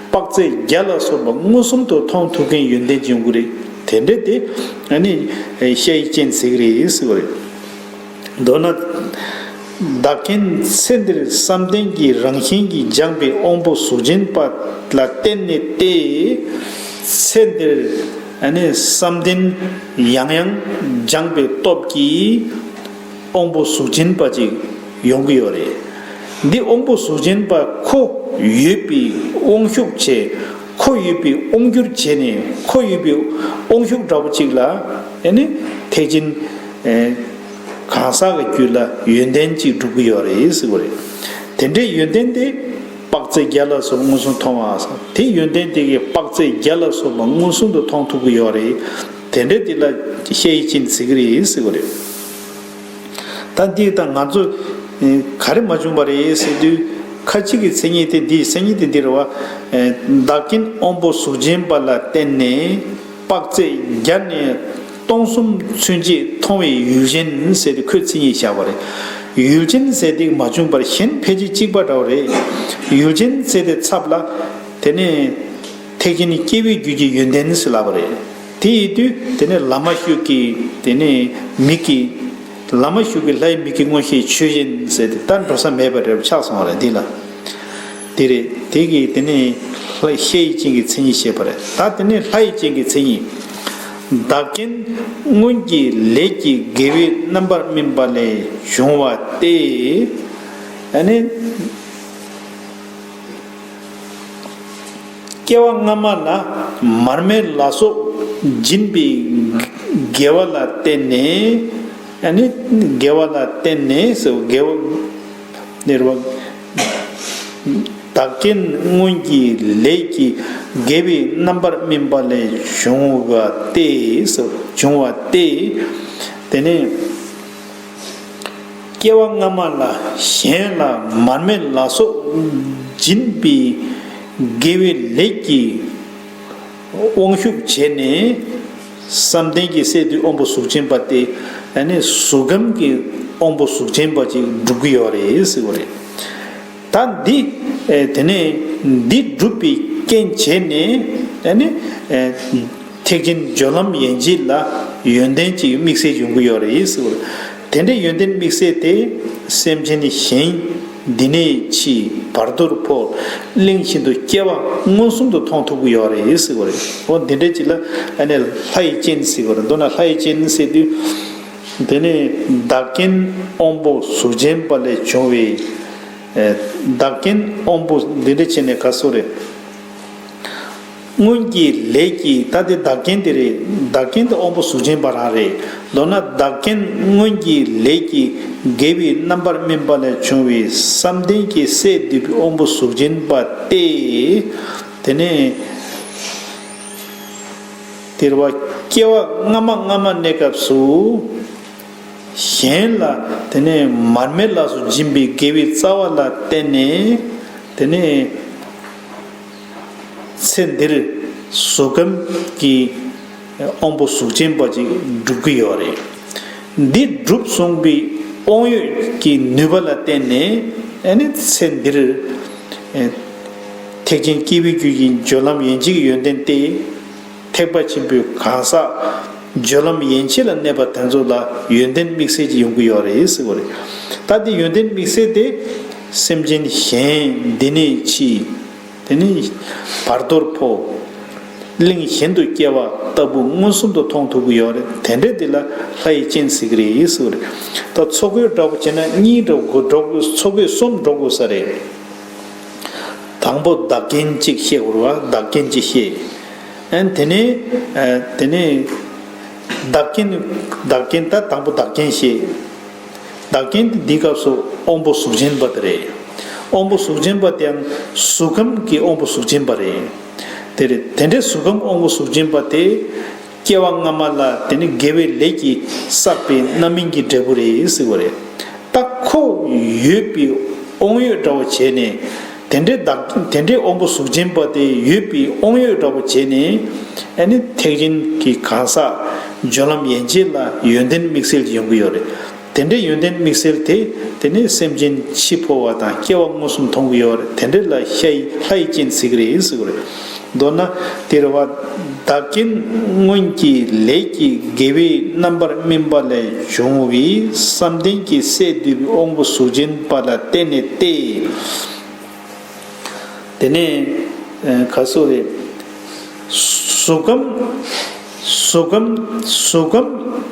དཔག་ཚད་བརྒྱ་ལ་སོགས་པ་མངོན་སུམ་དུ་མཐོང་ཐུབ་མཁན་ཡོན་ཏན་ཅིག་ཡོང་གི་རེད། དེ་འདྲ་དེ་ཨ་ནི་ཤ་ཡི་ཅན་ཟེར་གི་རེད་ཟེར་བ་རེད། མདོར་ན། བདག་རྐྱེན་ཚེ་འདིར་བསམ་གཏན་གྱི་རང་བཞིན་གྱིས་སྦྱངས་པའི་དབང་པོ་གཟུགས་ཅན་པ་ལ་བརྟེན་ནས་ཏེ། ཚེ་འདིར་ཨ་ནི་བསམ་གཏན་ཡང་ཡང་སྦྱངས་པའི་སྟོབས་ཀྱིས་དབང་པོ་གཟུགས་ཅན་པ་ཅིག་ཡོང་གི་ཡོད་རེད། འདི་དབང་པོ་གཟུགས་ཅན་པ་ཁོ་ཡོད་པའི་དབང་ཤུགས་བྱས། ཁོ་ཡོད་པའི་དབང་སྒྱུར་བྱས་ནས་ཁོ་ཡོད་པའི་དབང་ཤུགས་འདྲ་པོ་ཅིག་ལ་ཨ་ནི་ཐེག་ཆེན་གང་ཟག་གི་རྒྱུད་ལ་ཡོན་ཏན་ཅིག་འགྲུབ་ཀྱི་ཡོད་རེད་ཟེར་བ་རེད། དེ་འདྲའི་ཡོན་ཏན་དེ་དཔག་ཚད་བརྒྱ་ལ་སོགས་མངོན་སུམ་མཐོང་བ། དེ་ཡོན་ཏན་དེ་གའི་དཔག་ཚད་བརྒྱ་ལ་སོགས་པ་མངོན་སུམ་དུ་མཐོང་ཐུབ་ཀྱི་ཡོད་རེད། དེ་འདྲ་དེ་ལ་ཤ་ཡི་ཅན་ཟེར་གི་རེད་ཟེར་བ་རེད། ད་འདི་དང་ང་ཚོ་ག་རེ་མ་བྱུང་བ་རེད་ཟེར་དུས། ཁ་ཅིག་གི་མཚན་ཉིད་དེ་འདི་མཚན་ཉིད་དེ་འདི་རེད་བ། བདག་རྐྱེན་དབང་པོ་གཟུགས་ཅན་པ་ལ་བརྟེན་ནས་དཔག་ཚད་བརྒྱ་ནས་སྟོང་གསུམ་ཚུན་ཆད་མཐོང་བའི་ཡུལ་ཅན་ཟེར་ཏེ་ཁོས་མཚན་ཉིད་བཞག་པ་རེད། ཡུལ་ཅན་ཟེར་དེ་མ་བྱུང་བར་གཞན་ཕལ་ཆེར་གཅིག་པ་འདྲ་བ་རེད། ཡུལ་ཅན་ཟེར་དེ་ཚབ་ལ་དེ་ནས་ཐེག་ཆེན་སྐྱེ་བོའི་རྒྱུད་ཀྱི་ཡོན་ཏན་ཟེར་ལབ་པ་རེད། དེ་ཡིན་དུས་དེ་ནས་བླ་མ་ཤུགས་ཀྱི་དེ་ནས་མིག་གི་བླ་མ་ཤུགས་ཀྱི་ལྷའི་མིག་གི་མངོན་ཤེས་ཆོས་ཅན་ཟེར་ཏེ་ད་འགྲོ་ས་མེད་པ་འདྲ་པོ་ཆགས་སོང་བ་རེད་འདི་ལ། དེ་རེད། དེ་གིས་དེ་ནས་ལྷ་ཤ་ཡི་ཅན་གྱི་མཚན་ཉིད་བཤད་པ་རེད། ད་དེ་ནས་ལྷ་ཡི་ཅན་གྱི་མཚན་ཉིད། བདག་རྐྱེན་སྔོན་གྱི་ལས་ཀྱི་དགེ་བའི་རྣམ་པར་སྨིན་པ་ལས་བྱུང་བ་སྟེ། ཨ་ནི། སྐྱེ་བ་སྔ་མ་ལ་མར་མེ་ལ་སོགས་སྦྱིན་པའི་དགེ་བ་ལ་བརྟེན་ནས། ཨ་ནི་དགེ་བ་ལ་བརྟེན་ནས་ཟེར་དགེ་བ་ནི་རེད་བ། བདག་རྐྱེན་སྔོན་གྱི་ལས་ཀྱི་དགེ་བའི་རྣམ་པར་སྨིན་པ་ལས་བྱུང་བ་སྟེ་ཟེར་བྱུང་བ་སྟེ། དེ་ནས། སྐྱེ་བ་སྔ་མ་ལ་གཞན་ལ་མར་མེ་ལ་སོགས་སྦྱིན་པའི་དགེ་བའི་ལས་ཀྱི་དབང་ཤུགས་བྱས་ནས་བསམ་གཏན་གྱི་སས་བསྡུས་དབང་པོ་གཟུགས་ཅན་པ་སྟེ། ཨ་ནི་གཟུགས་ཁམས་ཀྱི་དབང་པོ་གཟུགས་ཅན་པ་ཅིག་འགྲུབ་ཀྱི་ཡོད་རེད་ཟེར་བ་རེད། ད་འདི། ཨེ། དེ་ནས་འདི་སྒྲུབ་པའི་རྐྱེན་བྱས་ནས། ཨ་ནི། ཨེ། ཐེག་ཆེན་སྦྱོར་ལམ་ཡན་ཆད་ལ་ཡོན་ཏན་གྱི་དམིགས་བསལ་ཡོང་གི་ཡོད་རེད་ཟེར་བ། དེ་འདྲའི་ཡོན་ཏན་དམིགས་བསལ་དེ་སེམས་ཅན་གཞན་འདི་ནས་འཆི། བར་དོར་འཕོ། གླིང་བཞིན་དུ་སྐྱེ་བ་མངོན་སུམ་དུ་མཐོང་ཐུབ་ཀྱི་ཡོད་རེད་ཟེར་བ་རེད། འོ་འདི་འདྲ་ཅིག་ལ་ཨ་ནི་ལྷ་ཡི་སྤྱན་ཟེར་བ་རེད། མདོར་ན་ལྷ་ཡི་སྤྱན་ཟེར་དུས། དེ་ནས་བདག་རྐྱེན་དབང་པོ་གཟུགས་ཅན་པ་ལས་བྱུང་བའི། ཨེ། བདག་རྐྱེན་དབང་པོ་འདི་འདྲ་བྱས་ནས་ག་སོ་རེད། སྔོན་གྱི་ལས་ཀྱི། ད་དེ་བདག་རྐྱེན་དེ་རེད། བདག་རྐྱེན་དེ་དབང་པོ་གཟུགས་ཅན་པ་རང་རེད། མདོར་ན་བདག་རྐྱེན་སྔོན་གྱི་ལས་ཀྱི་དགེ་བའི་རྣམ་པར་སྨིན་པ་ལས་བྱུང་བའི་བསམ་གཏན་གྱི་སས་བསྡུས་པའི་དབང་པོ་གཟུགས་ཅན་པ་སྟེ། དེ་ནས་དེར་བ་སྐྱེ་བ་སྔ་མ་སྔ་མ་གནས་སྐབས་སུ། གཞན་ལ་དེ་ནས་མར་མེ་ལ་སོགས་སྦྱིན་པའི་དགེ་བའི་རྩ་བ་ལ་བརྟེན་ནས། དེ་ནས་ཚེ་འདིར་གཟུགས་ཁམས་ཀྱི་དབང་པོ་གཟུགས་ཅན་པ་ཅིག་འགྲུབ་ཀྱི་ཡོད་རེད། འདི་འགྲུབ་སོང་བའི་དབང་ཡོད་ཀྱི་ནུས་པ་ལ་བརྟེན་ནས། ཨ་ནི་ཚེ་འདིར་ཐེག་ཆེན་སྐྱེས་བུའི་རྒྱུད་ཀྱི་སྦྱོར་ལམ་ཡན་ཆད་ཀྱི་ཡོན་ཏན་ཏེ། ཐེག་པ་ཆེན་པོའི་གང་ཟག་སྦྱོར་ལམ་ཡན་ཆད་ལ་གནས་པ་དེ་ཚོ་ལ་ཡོན་ཏན་དམིགས་བསལ་གྱི་ཡོང་གི་ཡོད་རེད་ཟེར་བ་རེད། ད་དེ་ཡོན་ཏན་དམིགས་བསལ་དེ་སེམས་ཅན་གཞན་འདི་ནས་འཆི། དེ་ནས་བར་དོར་འཕོ། གླིང་གཞན་དུ་སྐྱེ་བ་ལྟ་བུ་མངོན་སུམ་དུ་མཐོང་ཐུབ་ཀྱི་ཡོད་རེད། དེ་འདྲ་དེ་ལ་ལྷ་ཡི་སྤྱན་ཟེར་གི་རེད་ཟེར་བ་རེད། ད་ཚོགས་དགོས་འདྲ་པོ་བྱས་ན་གཉིས་འགྲོ་དགོས། འགྲོ་དགོས། ཚོགས་དགོས་གསུམ་འགྲོ་དགོས་ས་རེད། དང་པོ་བདག་རྐྱེན་གཅིག་བཤད་དགོས་རེད་བ། བདག་རྐྱེན་གཅིག་བཤད། ཨ་ནི་དེ་ནས། ཨ། དེ་ནས་བདག་རྐྱེན། བདག་རྐྱེན། ད་དང་པོ་བདག་རྐྱེན་བཤད། བདག་རྐྱེན་དེ་འདི་སྐབས་སུ་དབང་པོ་གཟུགས་ཅན་པ་དེ་རེད། དབང་པོ་གཟུགས་ཅན་པ་དེའང་གཟུགས་ཁམས་ཀྱི་དབང་པོ་གཟུགས་ཅན་པ་རེད། དེ་རེད། དེ་འདྲའི་གཟུགས་ཁམས་དབང་པོ་གཟུགས་ཅན་པ་དེ་སྐྱེ་བ་སྔ་མ་ལ་དེ་ནི་དགེ་བའི་ལས་ཀྱིས་བསགས་པའི་རྣམ་སྨིན་གྱི་འབྲས་བུ་རེད་ཟེར་བ་རེད། ད་ཁོ་ཡོད་པའི་དབང་ཡོད་འདྲ་བོ་བྱས་ནས། དེ་འདྲའི་བདག་དེ་འདྲའི་དབང་པོ་གཟུགས་ཅན་པ་དེ་ཡོད་པའི་དབང་ཡོད་འདྲ་བོ་བྱས་ནས། ཨ་ནི་ཐེག་ཆེན་གྱི་གང་ཟག་སྦྱོར་ལམ་ཡན་ཆད་ལ་ཡོན་ཏན་དམིགས་བསལ་གྱི་ཡོང་གི་ཡོད་རེད། དེ་འདྲའི་ཡོན་ཏན་དམིགས་བསལ་དེ་དེ་ནི་སེམས་ཅན་འཆི་འཕོ་བ་དང་སྐྱེ་བ་མངོན་སུམ་མཐོང་གི་ཡོད་རེད། དེ་འདྲ་ལ་ལྷ་ཡི་ལྷ་ཡི་རྐྱེན་ཟེར་གི་རེད་ཟེར་གི་རེད། མདོར་ན་དེ་རེད་བ། བདག་རྐྱེན་སྔོན་གྱི་ལས་ཀྱི་དགེ་བའི་རྣམ་པར་སྨིན་པ་ལས་བྱུང་བའི་བསམ་གཏན་གྱི་སས་བསྡུས་པའི་དབང་པོ་གཟུགས་ཅན་པ་ལ་བརྟེན་ནས་ཏེ། དེ་ནས་ག་སོ་རེད། གཟུགས་ཁམས་གཟུགས་ཁམས་གཟུགས་ཁམས་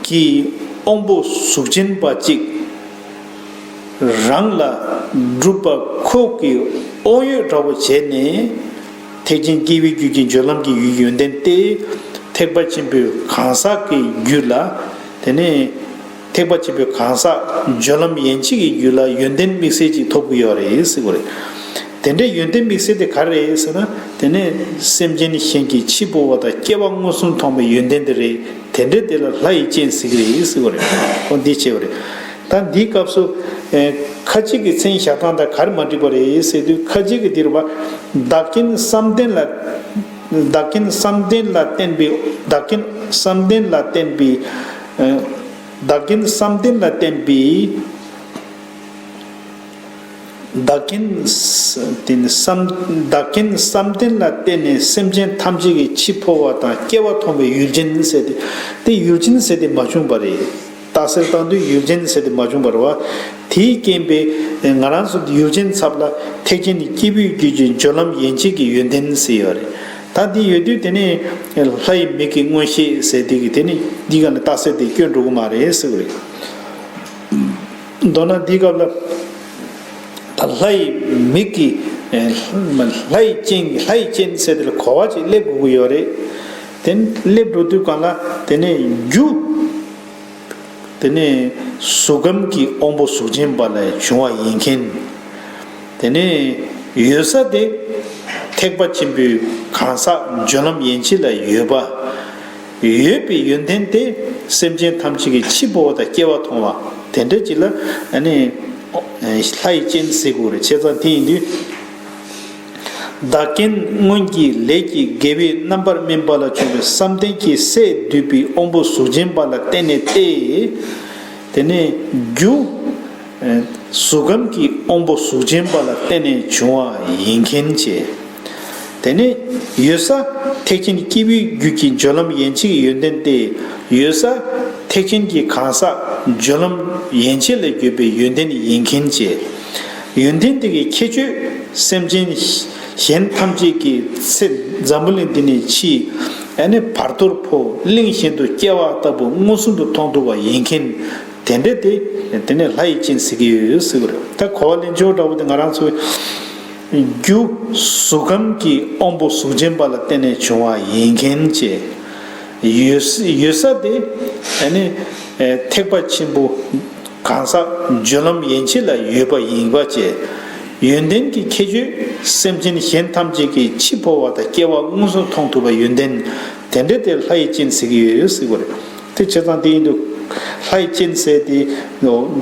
ཀྱི་དབང་པོ་གཟུགས་ཅན་པ་གཅིག་རང་ལ་སྒྲུབ་པ་ཁོ་གི་དབང་ཡོད་འདྲ་བོ་བྱས་ནས། ཐེག་ཆེན་སྐྱེས་བུའི་རྒྱུད་ཀྱི་སྦྱོར་ལམ་གྱི་ཡོན་ཏན་ཏེ། ཐེག་པ་ཆེན་པོའི་གང་ཟག་གི་རྒྱུད་ལ། དེ་ནས་ཐེག་པ་ཆེན་པོའི་གང་ཟག་སྦྱོར་ལམ་ཡན་ཆད་ཀྱི་རྒྱུད་ལ་ཡོན་ཏན་དམིགས་བསལ་ཅིག་ཐོབ་ཀྱི་ཡོད་རེད་ཟེར་གྱི་རེད། དེ་འདྲའི་ཡོན་ཏན་དམིགས་བསལ་དེ་ག་རེ་རེད་ཟེར་ན། དེ་ནས་སེམས་ཅན་གཞན་གྱི་འཆི་འཕོ་བ་དང་སྐྱེ་བ་མངོན་སུམ་མཐོང་བའི་ཡོན་ཏན་དེ་རེད། དེ་འདྲ་དེ་ལ་ལྷ་ཡི་རྐྱེན་ཟེར་གྱི་རེད་ཟེར་གྱི་རེད། འོ་འདི་བྱས་པ་རེད། ད་འདིའི་སྐབས་སུ་ཨེ་ཁ་ཅིག་གི་མཚན་བཞག་སྟངས་དང་ག་རེ་མ་འགྲིག་པ་རེད་ཟེར་དུས། ཁ་ཅིག་གིས་འདིར་བ་བདག་རྐྱེན་བསམ་གཏན་ལ། བདག་རྐྱེན་བསམ་གཏན་ལ་བརྟེན་པའི། བདག་རྐྱེན་བསམ་གཏན་ལ་བརྟེན་པའི། ཨེ་བདག་རྐྱེན་བསམ་གཏན་ལ་བརྟེན་པའི། བདག་རྐྱེན་ས་དེ་ནི་བསམ། བདག་རྐྱེན་བསམ་གཏན་ལ་བརྟེན་ནས་སེམས་ཅན་ཐམས་ཅད་ཀྱི་འཆི་འཕོ་བ་དང་སྐྱེ་བ་མཐོང་བའི་ཡུལ་ཅན་ཟེར་ཏེ། དེ་ཡུལ་ཅན་ཟེར་ཏེ་མ་བྱུང་བ་རེད། རྟགས་གསལ་བཏང་དུས་ཡུལ་ཅན་ཟེར་ཏེ་མ་བྱུང་བ་རེད་བ། དེའི་རྐྱེན་པས་ང་རང་ཚོ་ཡུལ་ཅན་ཚབ་ལ་ཐེག་ཆེན་ནི་སྐྱེས་བུའི་རྒྱུད་ཀྱི་སྦྱོར་ལམ་ཡན་ཆད་ཀྱི་ཡོན་ཏན་ཟེར་ཡོད་རེད། ད་འདི་ཡོད་དུས་དེ་ནི་ལྷ་ཡི་མིག་གི་མངོན་ཤེས་ཟེར་དེ་གི་དེ་ནི་འདི་ག་ནི་རྟགས་གསལ་དེ་སྐྱོན་འགྲོ་གི་མ་རེད་ཟེར་གི་རེད། མདོར་ན་འདིའི་སྐབས་ལ། ད་ལྷ་ཡི་མིག་གི་ལྷ་ཡི་རྐྱེན་གྱི་ལྷ་ཡི་རྐྱེན་ཟེར་དེ་ལ་གོ་བ་ཅིག་སླེབས་དགོས་ཀྱི་ཡོད་རེད། དེ་སླེབས་འགྲོ་དུས་གང་ལ་དེ་ནས་རྒྱུ། དེ་ནས་གཟུགས་ཁམས་ཀྱི་དབང་པོ་གཟུགས་ཅན་པ་ལས་བྱུང་བ་ཡིན་མཁན། དེ་ནས་ཡོད་ས་དེ་ཐེག་པ་ཆེན་པོའི་གང་ཟག་སྦྱོར་ལམ་ཡན་ཆད་ལ་ཡོད་པ། ཡོད་པའི་ཡོན་ཏན་དེ་སེམས་ཅན་ཐམས་ཅད་ཀྱི་འཆི་འཕོ་བ་དང་སྐྱེ་བ་མཐོང་བ་དེ་འདྲ་ཅིག་ལ་ཨ་ནི་ལྷ་ཡི་རྐྱེན་ཟེར་དགོས་རེད། བྱས་ཙང་དེ་ཡིན་དུས། བདག་རྐྱེན་སྔོན་གྱི་ལས་ཀྱི་དགེ་བའི་རྣམ་པར་སྨིན་པ་ལ་བྱུང་བའི་བསམ་གཏན་གྱི་སས་བསྡུས་པའི་དབང་པོ་གཟུགས་ཅན་པ་ལ་བརྟེན་ནས་ཏེ། དེ་ནས་རྒྱུ། གཟུགས་ཁམས་ཀྱི་དབང་པོ་གཟུགས་ཅན་པ་ལ་བརྟེན་ནས་བྱུང་བ་ཡིན་མཁན་བྱས། དེ་ནས་ཡོད་ས་ཐེག་ཆེན་སྐྱེས་བུའི་རྒྱུད་ཀྱི་སྦྱོར་ལམ་ཡན་ཆད་ཀྱི་ཡོན་ཏན་ཏེ། ཡོད་ས་ཐེག་ཆེན་གྱི་གང་ཟག་སྦྱོར་ལམ་ཡན་ཆད་ལས་བརྒྱུད་པའི་ཡོན་ཏན་ཡིན་མཁན་བྱས། ཡོན་ཏན་དེ་གི་ཁྱད་ཆོས་སེམས་ཅན་གཞན་ཐམས་ཅད་ཀྱི་ཚེ་འཛམ་བུ་གླིང་འདི་ནས་འཆི། ཨ་ནི་བར་དོར་འཕོ་གླིང་གཞན་དུ་སྐྱེ་བ་ལྟ་བུ་མངོན་སུམ་དུ་མཐོང་ཐུབ་པ་ཡིན་མཁན། དེ་འདྲ་དེ་དེ་ནས་ལྷ་ཡི་རྐྱེན་ཟེར་གྱི་ཡོད་ཟེར་གྱི་རེད། ད་གོ་བ་ལེན་ཕྱོགས་འདྲ་བོ་དེ་ང་རང་ཚོའི་རྒྱུ་གཟུགས་ཁམས་ཀྱི་དབང་པོ་གཟུགས་ཅན་པ་ལ་བརྟེན་ནས་བྱུང་བ་ཡིན་མཁན་བཅས། ཡོད་ཡོད་ས་དེ་ཨ་ནི་ཐེག་པ་ཆེན་པོ་གང་ཟག་སྦྱོར་ལམ་ཡན་ཆད་ལ་ཡོད་པ་ཡིན་པ་བཅས། ཡོན་ཏན་གྱི་ཁྱད་ཆོས་སེམས་ཅན་གཞན་ཐམས་ཅད་ཀྱི་འཆི་འཕོ་བ་དང་སྐྱེ་བ་མངོན་སུམ་མཐོང་ཐུབ་པའི་ཡོན་ཏན་དེ་འདྲ་དེ་ལྷ་ཡི་རྐྱེན་ཟེར་གྱི་ཡོད་ཟེར་གྱི་རེད། དེ་བྱས་ཙང་དེ་ཡིན་དུས་ལྷ་ཡི་རྐྱེན་ཟེར་དེ་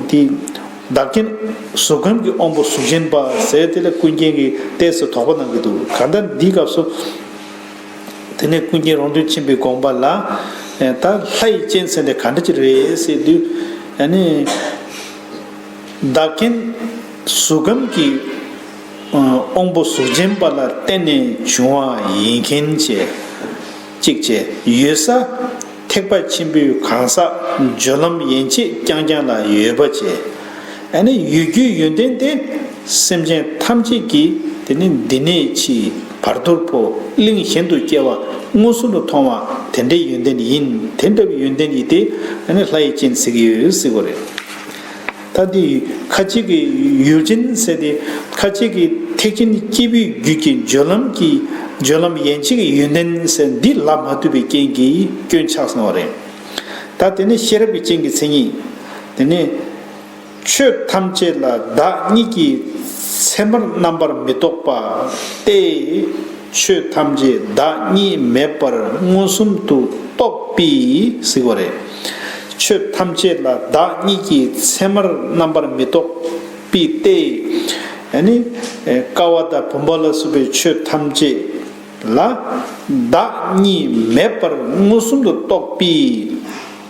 འདི་བདག་རྐྱེན་གཟུགས་ཁམས་ཀྱི་དབང་པོ་གཟུགས་ཅན་པ་ཟེར་དེ་ལ་ཀུན་མཁྱེན་གྱིས་ཏོག་ཙམ་དོགས་པ་གནང་གི་འདུག་གང་ལྟར་འདིའི་སྐབས་སུ། དེ་ནས་ཀུན་མཁྱེན་རོང་སྟོན་ཆེན་པོའི་དགོངས་པ་ལ། ད་ལྷ་ཡི་རྐྱེན་ཟེར་དེ་ག་འདྲ་ཅིག་རེད་ཟེར་དུས། ཨ་ནི། བདག་རྐྱེན་གཟུགས་ཁམས་ཀྱི་དབང་པོ་གཟུགས་ཅན་པ་ལ་བརྟེན་ནས་བྱུང་བ་ཡིན་མཁན་བཅས། གཅིག་བཅས་ཡོད་ས་ཐེག་པ་ཆེན་པོའི་གང་ཟག་སྦྱོར་ལམ་ཡན་ཆད་རྐྱང་རྐྱང་ལ་ཡོད་པ་བཅས། ཨ་ནི་ཡོད་རྒྱུའི་ཡོན་ཏན་དེ་སེམས་ཅན་ཐམས་ཅད་ཀྱིས་དེ་ནི་འདི་ནས་འཆི་བར་དོར་འཕོ་གླིང་གཞན་དུ་སྐྱེ་བ་མངོན་སུམ་དུ་མཐོང་བ་དེ་འདྲའི་ཡོན་ཏན་ཡིན། དེ་འདྲ་བའི་ཡོན་ཏན་ཡིན་ཏེ་ཨ་ནི་ལྷ་ཡི་རྐྱེན་ཟེར་གྱི་ཡོད་ཟེར་གྱི་རེད། ད་འདི་ཁ་ཅིག་གིས་ཡུལ་ཅན་ཟེར་ཏེ་ཁ་ཅིག་གིས་ཐེག་ཆེན་སྐྱེས་བུའི་རྒྱུད་ཀྱི་སྦྱོར་ལམ་གྱི་སྦྱོར་ལམ་ཡན་ཆད་ཀྱི་ཡོན་ཏན་ཟེར་འདི་ལབ་མ་ཐུབ་པའི་རྐྱེན་གྱིས་སྐྱོན་ཆགས་སོང་བ་རེད། ད་དེ་ནས་ཤེས་རབ་ཀྱི་སྤྱན་གྱི་མཚན་ཉིད། དེ་ནས་ཆོས་ཐམས་ཅད་ལ་བདག་གཉིས་ཀྱི་མཚན་མར་རྣམ་པར་མི་རྟོག་པ་སྟེ། ཆོས་ཐམས་ཅད་བདག་གཉིས་མེད་པར་མངོན་སུམ་དུ་རྟོགས་པའི་ཟེར་བ་རེད། ཆོས་ཐམས་ཅད་ལ་བདག་གཉིས་ཀྱི་མཚན་མར་རྣམ་པར་མི་རྟོག་པའི་སྟེ། ཨ་ནི་ཀ་བ་དང་བུམ་པ་ལ་སོགས་པའི་ཆོས་ཐམས་ཅད་ལ་བདག་གཉིས་མེད་པར་མངོན་སུམ་དུ་རྟོགས་པའི་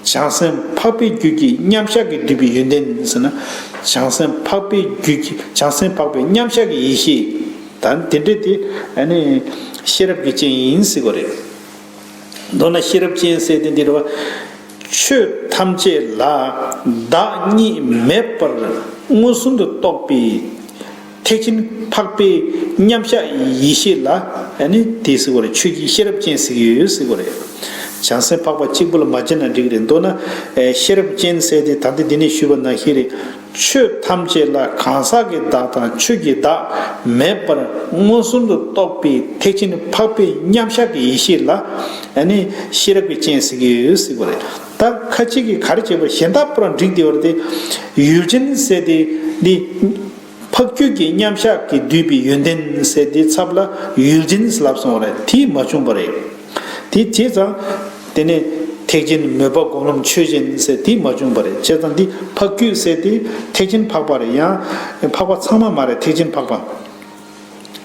བྱང་སེམས་འཕགས་པའི་རྒྱུད་ཀྱི་མཉམ་གཞག་གི་འདུས་པའི་ཡོན་ཏན་ཟེར་ན། བྱང་སེམས་འཕགས་པའི་རྒྱུད་ཀྱི་བྱང་སེམས་འཕགས་པའི་མཉམ་གཞག་གི་ཡེ་ཤེས། ད་དེ་འདྲ་དེ་ཨ་ནི་ཤེས་རབ་ཀྱི་སྤྱན་ཡིན་ཟེར་གྱི་རེད། མདོར་ན་ཤེས་རབ་ཅན་ཟེར་དེ་འདི་རེད་བ། ཆོས་ཐམས་ཅད་ལ་བདག་གཉིས་མེད་པར་མངོན་སུམ་དུ་རྟོགས་པའི་ཐེག་ཆེན་འཕགས་པའི་མཉམ་གཞག་ཡེ་ཤེས་ལ་ཨ་ནི་དེ་ཟེར་གྱི་རེད། ཆོས་ཀྱི་ཤེས་རབ་ཅན་ཟེར་གྱི་ཡོད་ཟེར་གྱི་རེད། བྱང་སེམས་འཕགས་པ་གཅིག་པུ་ལ་མ་བྱས་ན་འགྲིག་གི་རེད། མདོར་ན་ཨེ་ཤེས་རབ་ཅན་ཟེར་དེ་ད་ལྟ་འདི་ནས་ཞུས་པ་ནང་བཞིན་རེད། ཆོས་ཐམས་ཅད་ལ་གང་ཟག་གི་བདག་དང་ཆོས་ཀྱི་བདག་མེད་པར་མངོན་སུམ་དུ་རྟོགས་པའི་ཐེག་ཆེན་འཕགས་པའི་མཉམ་གཞག་གི་ཡེ་ཤེས་ལ་ཨ་ནི་ཤེས་རབ་ཀྱི་སྤྱན་ཟེར་གྱི་ཡོད་ཟེར་གྱི་རེད། ད་ཁ་ཅིག་གིས་ག་རེ་བྱས་པ་གཞན་དག་པོ་རང་འགྲིག་བསྡད་པ་རེད་དེ། ཡུལ་ཅན་ཟེར་དེ་འདི་འཕགས་རྒྱུད་ཀྱི་མཉམ་གཞག་གིས་བསྡུས་པའི་ཡོན་ཏན་ཟེར་དེ་ཚབ་ལ་ཡུལ་ཅན་ལབ་སོང་བ་རེད། དེ་མ་བྱུང་བ་རེད། དེ་བྱས་ཙང་དེ་ནས་ཐེག་ཆེན་མོས་པ་སྒོམ་ལམ་ཆོས་ཅན་ཟེར་དེ་མ་བྱུང་བ་རེད། བྱས་ཙང་འདི་འཕགས་རྒྱུད་ཟེར་དེ་ཐེག་ཆེན་འཕགས་པ་རེད། ཡང་འཕགས་པ་ཚང་མ་མ་རེད། ཐེག་ཆེན་འཕགས་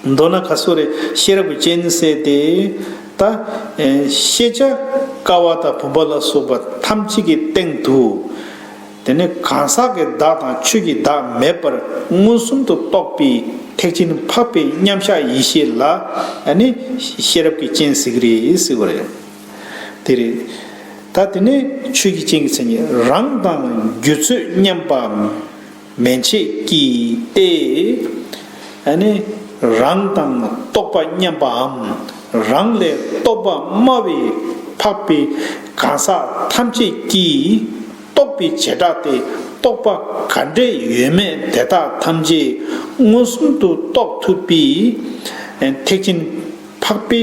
པ། མདོར་ན་ག་ཟེར་རེད། ཤེས་རབ་ཀྱི་སྤྱན་ཟེར་དེ་ད་ཨེ་ཤེས་བྱ་ཀ་བ་དང་བུམ་པ་ལ་སོགས་པ་ཐམས་ཅད་ཀྱི་སྟེང་དུ། དེ་ནས་གང་ཟག་གི་བདག་དང་ཆོས་ཀྱི་བདག་མེད་པར་མངོན་སུམ་དུ་རྟོགས་པའི་ཐེག་ཆེན་འཕགས་པའི་མཉམ་གཞག་ཡེ་ཤེས་ལ་ཨ་ནི་ཤེས་རབ་ཀྱི་སྤྱན་ཟེར་གྱི་རེད་ཟེར་གྱི་རེད། དེ་རེད། ད་དེ་ནས་ཆོས་ཀྱི་སྤྱན་གྱི་མཚན་ཉིད། རང་དང་རྒྱུད་ཚོད་མཉམ་པའམ། མན་ཆད་ཀྱིས་ཏེ། ཨ་ནི་རང་དང་རྟོགས་པ་མཉམ་པའམ། རང་ལས་རྟོགས་པ་དམའ་བའི་འཕགས་པའི་གང་ཟག་ཐམས་ཅད་ཀྱིས་རྟོགས་པའི་བྱེ་བྲག་སྟེ། རྟོགས་པ་ག་འདྲས་ཡོད་མེད་དེ་དག་ཐམས་ཅད་མངོན་སུམ་དུ་རྟོགས་ཐུབ་པའི་ཐེག་ཆེན་འཕགས་པའི་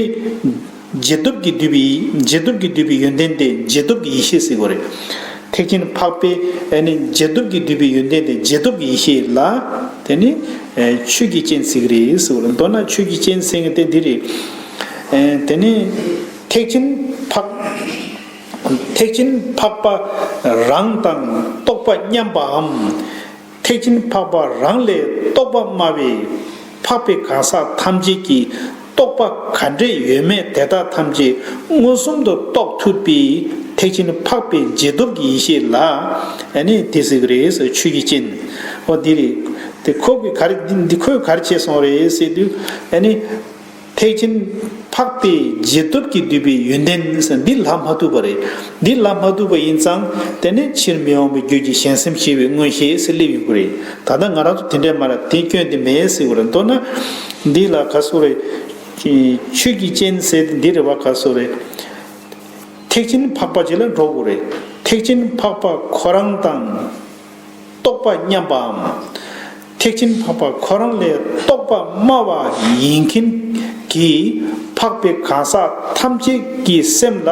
རྗེས་ཐོབ་ཀྱིས་བསྡུས་པའི་རྗེས་ཐོབ་ཀྱིས་བསྡུས་པའི་ཡོན་ཏན་དེ་རྗེས་ཐོབ་ཀྱི་ཡེ་ཤེས་ཟེར་གྱི་རེད། ཐེག་ཆེན་འཕགས་པའི་ཨ་ནི་རྗེས་ཐོབ་ཀྱིས་བསྡུས་པའི་ཡོན་ཏན་དེ་རྗེས་ཐོབ་ཀྱི་ཡེ་ཤེས་ལ་དེ་ནི་ཆོས་ཀྱི་སྤྱན་ཟེར་གྱི་རེད་ཟེར་གྱི་རེད། མདོར་ན་ཆོས་ཀྱི་སྤྱན་ཟེར་མཁན་དེ་འདི་རེད། དེ་ནི་ཐེག་ཆེན་འཕགས་ཐེག་ཆེན་འཕགས་པ་རང་དང་རྟོགས་པ་མཉམ་པའམ། ཐེག་ཆེན་འཕགས་པ་རང་ལས་རྟོགས་པ་དམའ་བའི་འཕགས་པའི་གང་ཟག་ཐམས་ཅད་ཀྱིས་རྟོགས་པ་ག་འདྲས་ཡོད་མེད་དེ་དག་ཐམས་ཅད་མངོན་སུམ་དུ་རྟོགས་ཐུབ་པའི་ཐེག་ཆེན་འཕགས་པའི་རྗེས་ཐོབ་ཀྱི་ཡེ་ཤེས་ལ་ཨ་ནི་དེ་ཟེར་གྱི་རེད་ཟེར། ཆོས་ཀྱི་སྤྱན། འོ་འདི་རེད། དེ་ཁོ་གིས་ག་རེ་འདི་འདི་ཁོས་ག་རེ་བྱས་སོང་རེད་ཟེར་དུས་ཨ་ནི། ཐེག་ཆེན་འཕགས་པའི་རྗེས་ཐོབ་ཀྱིས་བསྡུས་པའི་ཡོན་ཏན་ཟེར་འདི་ལབ་མ་ཐུབ་པ་རེད། འདི་ལབ་མ་ཐུབ་པ་ཡིན་ཙང་དེ་ནི་ཕྱིར་མི་འོང་བའི་རྒྱུད་ཀྱི་གཞན་སེམས་ཞི་བའི་མངོན་ཤེས་ཟེར་སླེབས་ཡོང་གི་རེད། ད་ལྟ་ང་རང་ཚོ་དེ་འདྲས་མ་རེད། དེ་སྐྱོན་དེ་མེད་ཟེར་གྱི་རེད། མདོར་ན་འདི་ལ་ག་ཟེར་རེད། ཆོས་ཀྱི་སྤྱན་ཟེར་དེ་འདི་རེད་བ། ག་ཟེར་རེད། ཐེག་ཆེན་འཕགས་པ་ཅིག་ལ་འགྲོ་དགོས་རེད། ཐེག་ཆེན་འཕགས་པ་ཁོ་རང་དང་རྟོགས་པ་མཉམ་པའམ། ཐེག་ཆེན་འཕགས་པ་ཁོ་རང་ལས་རྟོགས་པ་དམའ་བ་ཡིན་མཁན་གྱི་འཕགས་པའི་གང་ཟག་ཐམས་ཅད་ཀྱི་སེམས་ལ་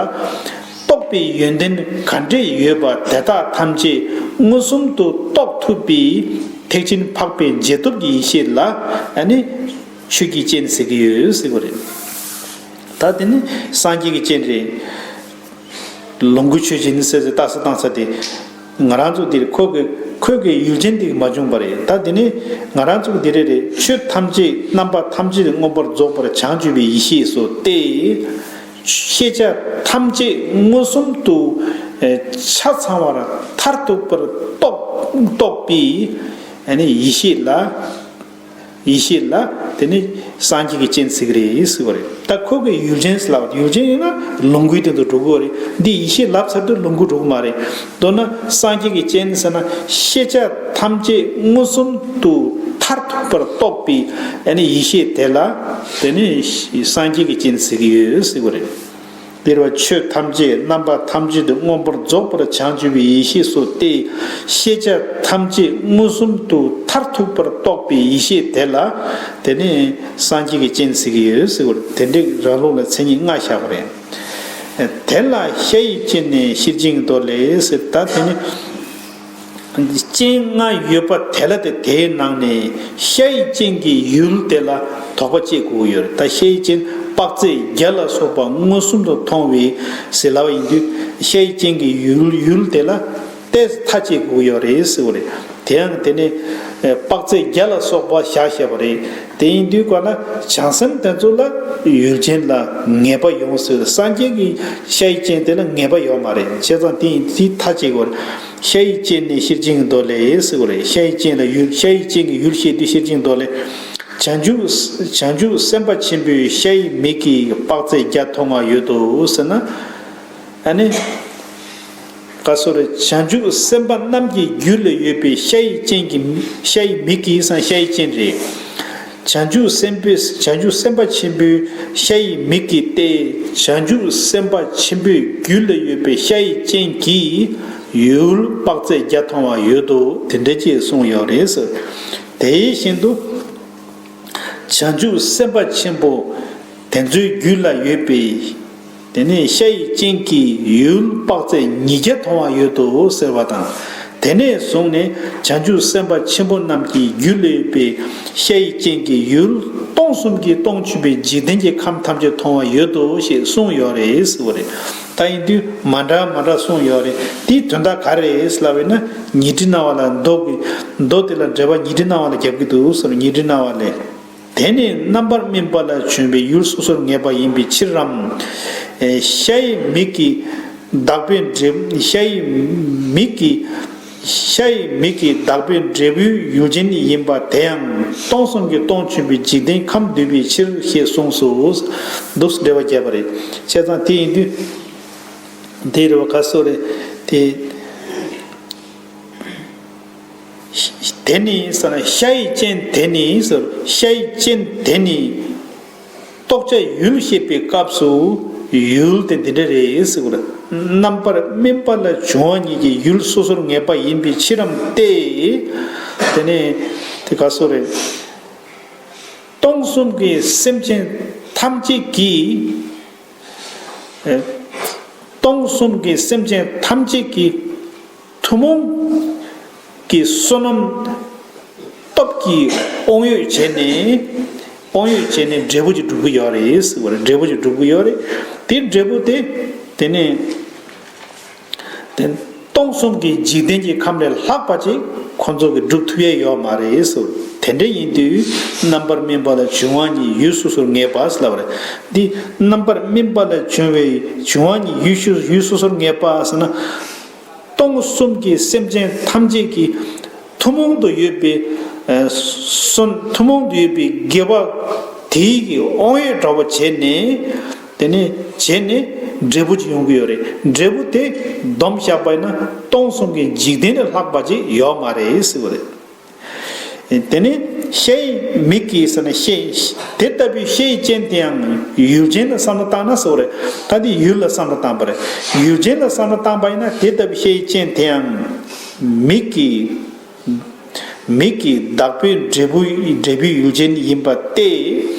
རྟོགས་པའི་ཡོན་ཏན་ག་འདྲས་ཡོད་པ་དེ་དག་ཐམས་ཅད་མངོན་སུམ་དུ་རྟོགས་ཐུབ་པའི་ཐེག་ཆེན་འཕགས་པའི་རྗེས་ཐོབ་ཀྱི་ཡེ་ཤེས་ལ་ཨ་ནི་ཆོས་ཀྱི་སྤྱན་ཟེར་གྱི་ཡོད་ཟེར་གྱི་རེད། ད་དེ་ནི་སངས་རྒྱས་ཀྱི་སྤྱན་རེད། ལོངས་སྐུའི་ཆོས་ཅན་ཟེར་ཟེར་རྟགས་གསལ་བཏང་ས་དེ། ང་རང་ཚོ་འདིར་ཁོ་གི་ཁོ་གི་ཡུལ་ཅན་འདི་མ་བྱུང་བ་རེད། ད་དེ་ནི་ང་རང་ཚོ་གི་འདི་རེད་རེད། ཆོས་ཐམས་ཅད་རྣམ་པ་ཐམས་ཅད་མངོན་པར་རྫོགས་པར་བྱང་ཆུབ་པའི་ཡེ་ཤེས་སོ་སྟེ། ཤེས་བྱ་ཐམས་ཅད་མངོན་སུམ་དུ་ཆ་ཚང་བར་མཐར་ཐུག་པར་རྟོགས་རྟོགས་པའི་ཡེ་ཤེས་ལ། ཡེ་ཤེས་ལ་དེ་ནི་སངས་རྒྱས་ཀྱི་སྤྱན་ཟེར་གྱི་རེད་ཟེར་བ་རེད། ད་ཁོ་གི་ཡུལ་ཅན་ཟེར་ལབ་ཡུལ་ཅན་ཡིན་ན་ལོངས་སྐུའི་སྟེང་དུ་འགྲོ་དགོས་རེད། འདི་ཡེ་ཤེས་ལབ་ཚར་དུས་ལོངས་སྐུ་འགྲོ་གི་མ་རེད། མདོར་ན་སངས་རྒྱས་ཀྱི་སྤྱན་ཟེར་ན་ཤེས་བྱ་ཐམས་ཅད་མངོན་སུམ་དུ་མཐར་ཐུག་པར་རྟོགས་པའི་ཨ་ནི་ཡེ་ཤེས་དེ་ལ་དེ་ནི་སངས་རྒྱས་ཀྱི་སྤྱན་ཟེར་གྱི་ཡོད་ཟེར་བ་རེད། འདིར་བ་ཆོས་ཐམས་ཅད་རྣམ་པ་ཐམས་ཅད་དུ་མངོན་པར་རྫོགས་པར་བྱང་ཆུབ་པའི་ཡེ་ཤེས་སོ་སྟེ། ཤེས་བྱ་ཐམས་ཅད་མངོན་སུམ་དུ་མཐར་ཐུག་པར་རྟོགས་པའི་ཡེ་ཤེས་དེ་ལ་དེ་ནི་སངས་རྒྱས་ཀྱི་སྤྱན་ཟེར་གྱི་ཡོད་ཟེར་བར་དེ་འདྲའི་རང་ལུགས་ལ་མཚན་ཉིད་ལྔ་བཞག་པ་རེད། དེ་ལ་ཤ་ཡི་སྤྱན་ནི་ཤེར་ཕྱིན་གྱི་མདོ་ལས་ཟེར། ད་དེ་ནི། སྤྱན་ལྔ་ཡོད་པ་དེ་ལ་དེ་དེའི་ནང་ནས་ཤ་ཡི་སྤྱན་གྱི་ཡུལ་དེ་ལ་དོགས་པ་དཔྱད་དགོས་ཀྱི་ཡོད་རེད། ད་ཤ་ཡི་སྤྱན་དཔག་ཚད་བརྒྱ་ལ་སོགས་པ་མངོན་སུམ་དུ་མཐོང་བའི་ཟེར་ལབ་པ་ཡིན་དུས་ཤ་ཡི་སྤྱན་གྱི་ཡུལ་ཡུལ་དེ་ལ་ཏོག་ཙམ་ཐག་བཅད་དགོས་ཀྱི་ཡོད་རེད་ཟེར་བ་རེད། དེ་ཡང་དེ་ནི་དཔག་ཚད་བརྒྱ་ལ་སོགས་པ་བཞག་བཞག་པ་རེད། དེ་ཡིན་དུས་ག་ན་བྱང་སེམས་དེ་ཚོ་ལ་ཡུལ་ཅན་ལ་ངེས་པ་ཡོང་སྲིད། སངས་རྒྱས་ཀྱི་ཤ་ཡི་ཅན་དེ་ལ་ངེས་པ་ཡོད་མ་རེད། བྱས་ཙང་དེ་ཡིན་དེ་མཐའ་གཅིག་གོ། ཤ་ཡི་ཅན་ནི་ཤེར་ཕྱིན་གྱི་མདོ་ལས་ཟེར་གོ་རེད། ཤ་ཡི་ཅན་ལ་ཡུལ་ཤ་ཡི་ཅན་གྱི་ཡུལ་བཤད་དུས་ཤེར་ཕྱིན་གྱི་མདོ་ལས། བྱང་ཆུབ་བྱང་ཆུབ་སེམས་དཔའ་ཆེན་པོས་ཤ་ཡི་མིག་གིས་དཔག་ཚད་བརྒྱ་མཐོང་བ་ཡོད་དོ་ཟེར་ན། ཨ་ནི། ག་སོ་རེ། བྱང་ཆུབ་སེམས་དཔའ་རྣམས་ཀྱི་རྒྱུད་ལ་ཡོད་པའི་ཤ་ཡི་ཅན་གྱི་ཤ་ཡི་མིག་གིས་སང་ཤ་ཡི་ཅན་རེད། བྱང་ཆུབ་སེམས་དཔའི་བྱང་ཆུབ་སེམས་དཔའ་ཆེན་པོའི་ཤ་ཡི་མིག་གིས་ཏེ། བྱང་ཆུབ་སེམས་དཔའ་ཆེན་པོའི་རྒྱུད་ལ་ཡོད་པའི་ཤ་ཡི་ཅན་གྱི་ཡུལ་དཔག་ཚད་བརྒྱ་མཐོང་བ་ཡོད་དོ། དེ་འདྲ་ཅེས་གསུངས་ཡོད་རེད་ཟེར། དེ་བཞིན་དུ། བྱང་ཆུབ་སེམས་དཔའ་ཆེན་པོ་དེ་ཚོའི་རྒྱུད་ལ་ཡོད་པའི། དེ་ནས་ཤ་ཡི་ཅན་གྱི་ཡུལ་དཔག་ཚད་ཉིས་བརྒྱ་མཐོང་བ་ཡོད་དོ་ཟེར་བ་དང་། དེ་ནས་བཟུང་ནས་བྱང་ཆུབ་སེམས་དཔའ་ཆེན་པོ་རྣམས་ཀྱི་རྒྱུད་ལ་ཡོད་པའི་ཤ་ཡི་ཅན་གྱི་ཡུལ་སྟོང་གསུམ་གྱི་སྟོང་ཆེན་པོའི་འཇིག་རྟེན་གྱི་ཁམས་ཐམས་ཅད་མཐོང་བ་ཡོད་དོ་ཞེས་གསུངས་ཡོད་རེད་ཟེར་བ་རེད། ད་ཡིན་དུས་མ་འདྲ་མ་འདྲ་གསུངས་ཡོད་རེད། དེའི་དོན་དག་ག་རེ་རེད་ལབ་པས་ན། ཉི་ཁྲི་སྣང་བ་ལ་མདོ་གི་མདོ་དེ་ལ་འགྲེལ་པ་ཉི་ཁྲི་སྣང་བ་ལ་རྒྱབ་ཀྱི་འདུག་ཟེར། ཉི་ཁྲི་སྣང་བ་ལས། དེ་ནི་རྣམ་པར་སྨིན་པ་ལ་བྱུང་བའི་ཡུལ་སོ་སོར་ངེས་པ་ཡིན་པའི་ཕྱིར་རམ། ཤ་ཡི་མིག་གི་བདག་པོའི་འབྲས་ཤ་ཡི་མིག་གི་ཤ་ཡི་མིག་གི་བདག་པོའི་འབྲས་བུའི་ཡུལ་ཅན་ཡིན་པ་དེ་ཡང་སྟོང་གསུམ་གྱི་སྟོང་ཆེན་པོའི་འཇིག་རྟེན་ཁམས་འདུས་པའི་ཕྱིར་ཞེས་གསུངས་སོ། འདུག་འགྲེལ་པ་བརྒྱབ་པ་རེད། བྱས་ཙང་དེ་ཡིན་དུས། དེ་རེད་བ་ག་སོ་རེད། དེ། དེ་ནི་ཟེར་ན་ཤ་ཡི་ཅན་དེ་ནི་ཟེར། ཤ་ཡི་ཅན་དེ་ནི་རྟོགས་བྱ་ཡུལ་བཤད་པའི་སྐབས་སུ་ཡུལ་དེ་འདི་འདྲ་རེད་ཟེར་བ་རེད། རྣམ་པར་སྨིན་པ་ལ་བྱུང་བ་ཉིད་ཀྱི་ཡུལ་སོ་སོར་ངེས་པ་ཡིན་པའི་ཕྱིར་རམ་སྟེ། དེ་ནི་དེ་ག་སོ་རེད། སྟོང་གསུམ་གྱི་སེམས་ཅན་ཐམས་ཅད་ཀྱིས། སྟོང་གསུམ་གྱི་སེམས་ཅན་ཐམས་ཅད་ཀྱི་ཐུན་མོང་གི་བསོད་ནམས་སྟོབས་ཀྱིས་དབང་ཡོད་བྱས་ནས། དབང་ཡོད་བྱས་ནས་འབྲས་བུ་ཅིག་སྒྲུབ་ཀྱི་ཡོད་རེད་ཟེར་བ་རེད། འབྲས་བུ་ཅིག་སྒྲུབ་ཀྱི་ཡོད་རེད། དེ་འབྲས་བུ་དེ། དེ་ནས། དེ་སྟོང་གསུམ་གྱི་འཇིག་རྟེན་གྱི་ཁམས་ལས་ལྷག་པ་ཅིག་ཁོ་ཚོ་གིས་སྒྲུབ་ཐུབ་ཡས་ཡོད་མ་རེད་ཟེར། དེ་འདྲ་ཡིན་དུས་རྣམ་པར་སྨིན་པ་ལ་བྱུང་བ་ཉིད་ཡུལ་སོ་སོར་ངེས་པ་ཟེར་ལབ་པ་རེད། འདི་རྣམ་པར་སྨིན་པ་ལ་བྱུང་བའི་བྱུང་བ་ཉིད་ཡུལ་ཤུ་ཡུལ་སོ་སོར་ངེས་པ་ཟེར་ན། སྟོང་གསུམ་གྱི་སེམས་ཅན་ཐམས་ཅད་ཀྱི་ཐུན་མོང་དུ་ཡོད་པའི་ཨ་སོན་ཐུན་མོང་དུ་ཡོད་པའི་དགེ་བ་དེའི་གི་དབང་ཡོད་འདྲ་བོ་བྱས་ནས། དེ་ནས་བྱས་ནས་འབྲས་བུ་ཅིག་ཡོང་གི་ཡོད་རེད། འབྲས་བུ་དེ་བསྡོམས་བཞག་པ་ཡིན་ན་སྟོང་གསུམ་གྱི་འཇིག་རྟེན་ལས་ལྷག་པ་ཅིག་ཡོད་མ་རེད་ཟེར་བ་རེད། དེ་ནས་ཤ་ཡི་མིག་གིས་ཟེར་ན་ཤ་དེ་ལྟ་བུའི་ཤ་ཡི་ཅན་དེའང་ཡུལ་ཅན་ལ་བསམ་བློ་བཏང་ན་ཟེར་བ་རེད། ད་དེ་ཡུལ་ལ་བསམ་བློ་བཏང་པ་རེད། ཡུལ་ཅན་ལ་བསམ་བློ་བཏང་པ་ཡིན་ན་དེ་ལྟ་བུའི་ཤ་ཡི་ཅན་དེའང་མིག་གིས། མིག་གི་བདག་པོའི་འབྲས་བུ་འབྲས་བུའི་ཡུལ་ཅན་ཡིན་པ་སྟེ།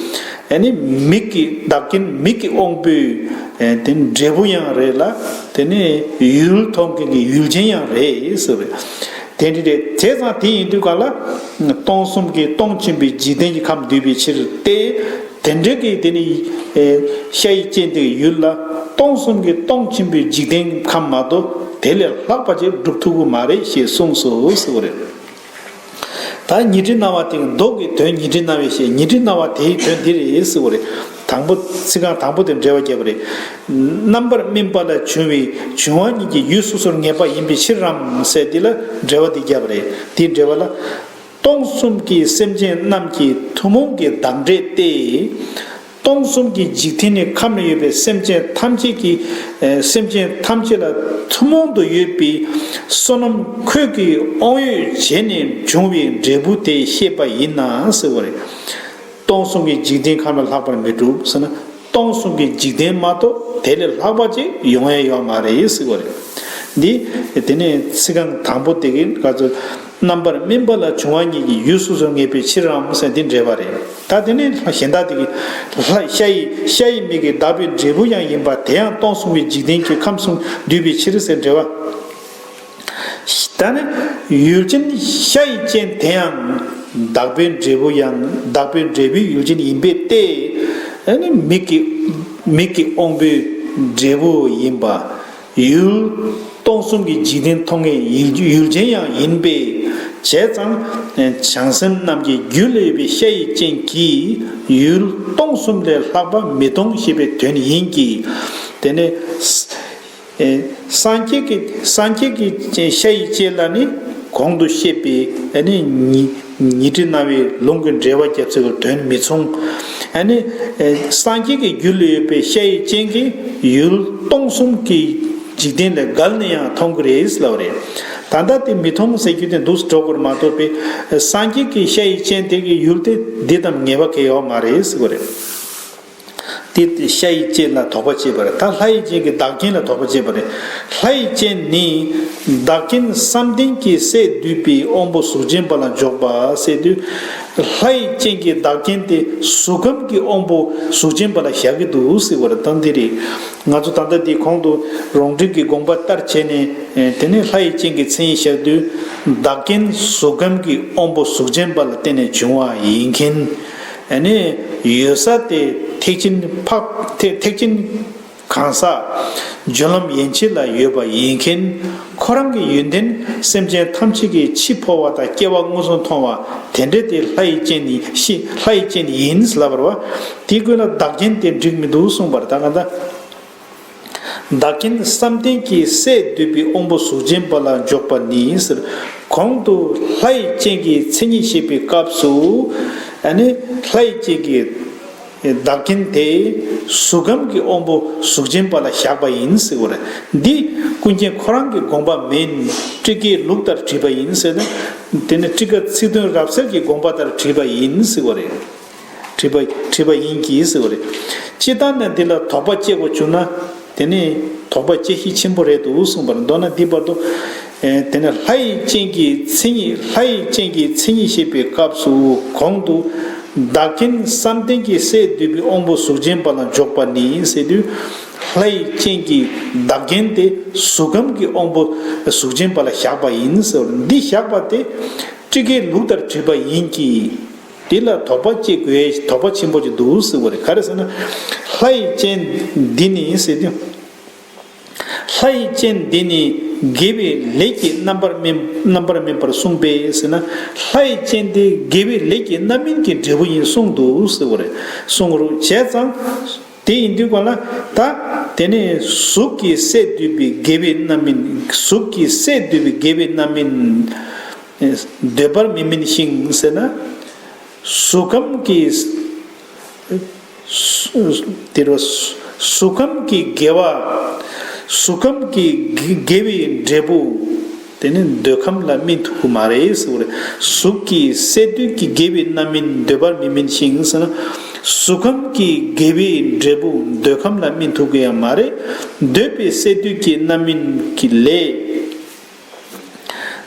ཨ་ནི་མིག་གི་བདག་རྐྱེན་མིག་གི་དབང་པོའི་ཨ་དེ་འབྲས་བུ་ཡང་རེད་ལ། དེ་ནི་ཡུལ་མཐོང་མཁན་གྱི་ཡུལ་ཅན་ཡང་རེད་ཟེར་བས། དེ་འདྲ་རེད། བྱས་ཙང་དེ་ཡིན་དུས་ག་ལ། སྟོང་གསུམ་གྱི་སྟོང་ཆེན་པོའི་འཇིག་རྟེན་གྱི་ཁམས་འདུས་པའི་ཕྱིར་ཏེ། དེ་འདྲ་གི་དེ་ནི་ཨེ་ཤ་ཡི་ཅན་དེ་གི་ཡུལ་ལ་སྟོང་གསུམ་གྱི་སྟོང་ཆེན་པོའི་འཇིག་རྟེན་ཁམས་མ་གཏོགས་དེ་ལས་ལྷག་པ་ཅིག་སྒྲུབ་ཐུབ་ཀྱི་མ་རེད་ཞེས་གསུངས་སོ་ཟེར་བ་རེད། ད་ཉི་ཁྲི་སྣང་བ་དེ་གི་མདོ་གི་དོན་ཉི་ཁྲི་སྣང་བའི་ཞེས་ཉི་ཁྲི་སྣང་བ་དེའི་དོན་འདི་རེད་ཟེར་བ་རེད། དང་པོ་ཚིག་རྐང་དང་པོ་དེ་འགྲེལ་བ་བརྒྱབ་པ་རེད། རྣམ་པར་སྨིན་པ་ལ་བྱུང་བའི་བྱུང་བ་ཉིད་ཀྱི་ཡུལ་སོ་སོར་ངེས་པ་ཡིན་པའི་ཕྱིར་རམ་ཟེར་འདི་ལ་འགྲེལ་བ་འདི་བརྒྱབ་པ་རེད། དེའི་འགྲེལ་བ་ལ། སྟོང་གསུམ་གྱི་སེམས་ཅན་རྣམས་ཀྱི་ཐུན་མོང་གི་བདག་འབྲས་ཏེ། སྟོང་གསུམ་གྱི་འཇིག་རྟེན་ནི་ཁམས་ལ་ཡོད་པའི་སེམས་ཅན་ཐམས་ཅད་ཀྱི་ཨེ་སེམས་ཅན་ཐམས་ཅད་ལ་ཐུན་མོང་དུ་ཡོད་པའི་བསོད་ནམས་ཁོད་ཀྱི་དབང་ཡོད་བྱས་ནས་བྱུང་བའི་འབྲས་བུ་དེ་བཤད་པ་ཡིན་ན་ཟེར་བ་རེད། སྟོང་གསུམ་གྱི་འཇིག་རྟེན་ཁམས་ལ་ལྷག་པར་མི་འགྲུབ་ཟེར་ན། སྟོང་གསུམ་གྱི་འཇིག་རྟེན་མ་གཏོགས་དེ་ལས་ལྷག་པ་ཅིག་ཡོང་ཡ་ཡོད་མ་རེད་ཟེར་བ་རེད། འདི་དེ་ནས་ཚིག་རྐང་དང་པོ་དེ་གི་ག་ཚོད། རྣམ་པར་སྨིན་པ་ལ་བྱུང་བ་ཉིད་ཀྱི་ཡུལ་སོ་སོར་ངེས་པའི་ཕྱིར་རམ་ཟེར་འདི་འགྲེལ་པ་རེད། ད་དེ་ནས་གཞན་དག་དེ་གི་ལྷ་ཤ་ཡི་ཤ་ཡི་མིག་གི་བདག་པོའི་འབྲས་བུ་ཡང་ཡིན་པ་དེ་ཡང་སྟོང་གསུམ་གྱི་འཇིག་རྟེན་གྱི་ཁམས་གསུམ་འདུས་པའི་ཕྱིར་ཟེར་འགྲེལ་པ། ད་ནི་ཡུལ་ཅན་ཤ་ཡི་ཅན་དེ་ཡང་བདག་པོའི་འབྲས་བུ་ཡང་བདག་པོའི་འབྲས་བུའི་ཡུལ་ཅན་ཡིན་པས་ཏེ། ཨ་ནི་མིག་གི་མིག་གི་དབང་པོའི་འབྲས་བུ་ཡིན་པ། ཡུལ་སྟོང་གསུམ་གྱི་འཇིག་རྟེན་མཐོང་མཁན་ཡུལ་ཡུལ་ཅན་ཡང་ཡིན་པས། བྱས་ཙང་། བྱང་སེམས་རྣམས་ཀྱི་རྒྱུད་ལ་ཡོད་པའི་ཤ་ཡི་སྤྱན་གྱིས་ཡུལ་སྟོང་གསུམ་ལས་ལྷག་པ་མི་མཐོང་ཞེས་པའི་དོན་ཡིན་གྱི། དེ་ནས། སངས་རྒྱས་ཀྱི་སངས་རྒྱས་ཀྱི་ཤ་ཡི་སྤྱན་ལ་ནི་གོང་དུ་བཤད་པའི་ཨ་ནི་ཉི་ཉི་ཁྲི་སྣང་བའི་ལུང་གི་འགྲེལ་པ་རྒྱབ་ཚུལ་གྱི་དོན་མི་མཚུངས། ཨ་ནི་སངས་རྒྱས་ཀྱི་རྒྱུད་ལ་ཡོད་པའི་ཤ་ཡི་སྤྱན་གྱིས་ཡུལ་སྟོང་གསུམ་གྱི་འཇིག་རྟེན་ལས་བརྒལ་ནས་ཡང་མཐོང་གི་རེད་ལབ་པ་རེད། ད་ལྟ་དེ་མི་མཐོང་ཟེར་རྒྱུ་དེ་འདུག་སེ་འགྲོ་དགོས་རེད་མ་གཏོགས་པའི་སངས་རྒྱས་ཀྱི་ཤ་ཡི་སྤྱན་དེ་གི་ཡུལ་དེ་འདི་དང་ངེས་པ་གང་ཡང་ཡོད་མ་རེད་ཟེར་བ་རེད། དེ་ཤ་ཡི་སྤྱན་ལ་དོགས་པ་བཅད་པ་རེད། ད་ལྷ་ཡི་སྤྱན་གྱིས་བདག་རྐྱེན་ལ་དོགས་པ་བཅད་པ་རེད། ལྷ་ཡི་སྤྱན་ནི་བདག་རྐྱེན་བསམ་གཏན་གྱི་སས་བསྡུས་པའི་དབང་པོ་གཟུགས་ཅན་པ་ལ་འཇོག་པ་ཟེར་དུས། ལྷ་ཡི་སྤྱན་གྱི་བདག་རྐྱེན་དེ་གཟུགས་ཁམས་ཀྱི་དབང་པོ་གཟུགས་ཅན་པ་ལ་བཞག་གི་འདུག་ཟེར་བ་རེད། ད་འདི་རེད། ང་ཚོ་ད་ལྟ་འདི་གོང་དུ་རོང་འབྲོག་གི་དགོངས་པ་ལྟར་བྱས་ནས་དེ་ནས་ལྷ་ཡི་སྤྱན་གྱི་མཚན་ཉིད་བཞག་དུས། བདག་རྐྱེན་གཟུགས་ཁམས་ཀྱི་དབང་པོ་གཟུགས་ཅན་པ་ལ་བརྟེན་ནས་བྱུང་བ་ཡིན་མཁན། ཨ་ནི་ཡོད་ས་དེ་ཐེག་ཆེན་འཕགས་ཐེག་ཐེག་ཆེན་གང་ཟག་སྦྱོར་ལམ་ཡན་ཆད་ལ་ཡོད་པ་ཡིན་མཁན། ཁོ་རང་གི་ཡོན་ཏན་སེམས་ཅན་ཐམས་ཅད་ཀྱི་འཆི་འཕོ་བ་དང་སྐྱེ་བ་མངོན་སུམ་མཐོང་བ་དེ་འདྲ་དེ་ལྷ་ཡི་སྤྱན་ནི་ཤི་ལྷ་ཡི་སྤྱན་ཡིན་ལབ་པ་རེད་བ། དེ་ཀུན་ལ་བདག་རྐྱེན་དེ་འགྲིག་མི་འདུག་གསུངས་པ་རེད། ད་གང་ལྟར། བདག་རྐྱེན་བསམ་གཏན་གྱི་སས་བསྡུས་པའི་དབང་པོ་གཟུགས་ཅན་པ་ལ་འཇོག་པ་ནི་ཟེར། གོང་དུ་ལྷ་ཡི་སྤྱན་གྱི་མཚན་ཉིད་བཤད་པའི་སྐབས་སུ། ཨ་ནི་ལྷ་ཡི་སྤྱན་གྱི་བདག་རྐྱེན་དེ་གཟུགས་ཁམས་ཀྱི་དབང་པོ་གཟུགས་ཅན་པ་ལ་བཞག་པ་ཡིན་ཟེར་བ་རེད། འདི་ཀུན་མཁྱེན་ཁོ་རང་གི་དགོངས་པ་མིན། ཊཱི་ཀའི་ལུགས་ལྟར་བྲིས་པ་ཡིན་ཟེར་ན། དེ་ནི་ཊཱི་ཀ་ཚིག་དོན་རབ་གསལ་གྱི་དགོངས་པ་ལྟར་བྲིས་པ་ཡིན་ཟེར་བ་རེད། བྲིས་པ་བྲིས་པ་ཡིན་གྱི་ཟེར་བ་རེད། སྤྱིར་བཏང་ནས་འདི་ལ་དོགས་པ་བཅད་དགོས་བྱུང་ན། དེ་ནི་དོགས་པ་བཅད་གཞི་ཆེན་པོ་རེད་འདུག་གསུངས་པར། མདོར་ན་འདི་བར་དུ། ཨེ་དེ་ནི་ལྷ་ཡི་སྤྱན་གྱི་མཚན་ཉིད་ལྷ་ཡི་སྤྱན་གྱི་མཚན་ཉིད་བཤད་པའི་སྐབས་སུ་གོང་དུ། བདག་རྐྱེན་བསམ་གཏན་གྱི་སས་བསྡུས་པའི་དབང་པོ་གཟུགས་ཅན་པ་ལ་འཇོག་པ་ནི་ཟེར་དུས། ལྷ་ཡི་སྤྱན་གྱི་བདག་རྐྱེན་དེ་གཟུགས་ཁམས་ཀྱི་དབང་པོ་གཟུགས་ཅན་པ་ལ་བཞག་པ་ཡིན་ཟེར་བ་རེད། འདི་བཞག་པ་དེ་ཊཱི་ཀའི་ལུགས་ལྟར་བྲིས་པ་ཡིན་གྱི། དེ་ལ་དོགས་པ་བཅད་དགོས་དོགས་པ་ཆེན་པོ་ཅིག་འདུག་ཟེར་བ་རེད། ག་རེ་ཟེར་ན། ལྷ་ཡི་སྤྱན་འདི་ནི་ཟེར་དུས། ལྷ་ཡི་སྤྱན་འདི་ནི་དགེ་བའི་ལས་ཀྱི་རྣམ་པར་སྨིན་རྣམ་པར་སྨིན་པར་གསུངས་པས་ཟེར་ན། ལྷ་ཡི་སྤྱན་འདི་དགེ་བའི་ལས་ཀྱི་རྣམ་སྨིན་གྱི་འབྲས་བུ་ཡིན་གསུངས་འདུག་ཟེར་བ་རེད། གསུངས་རུང་བྱས་ཙང་། དེ་ཡིན་དུས་ག་ལ་ད། དེ་ནས་གཟུགས་ཀྱི་སས་བསྡུས་པའི་དགེ་བའི་རྣམ་སྨིན། གཟུགས་ཀྱི་སས་བསྡུས་པའི་དགེ་བའི་རྣམ་སྨིན། འདོད་པར་མི་སྨིན་ཞིང་ཟེར་ན། གཟུགས་ཁམས་ཀྱི། དེ་རུ་གཟུགས་ཁམས་ཀྱི་དགེ་བ། གཟུགས་ཁམས་ཀྱི་དགེ་དགེ་བའི་འབྲས་བུ། དེ་ནི་འདོད་ཁམས་ལ་སྨིན་ཐུབ་ཀྱི་མ་རེད་ཟེར་བ་རེད། གཟུགས་ཀྱི་སས་བསྡུས་ཀྱི་དགེ་བའི་རྣམ་སྨིན་འདོད་པར་མི་སྨིན་ཞིང་ཟེར་ན། གཟུགས་ཁམས་ཀྱི་དགེ་བའི་འབྲས་བུ་འདོད་ཁམས་ལ་སྨིན་ཐུབ་ཀྱི་ཡང་མ་རེད། འདོད་པའི་སས་བསྡུས་ཀྱི་རྣམ་སྨིན་གྱི་ལས།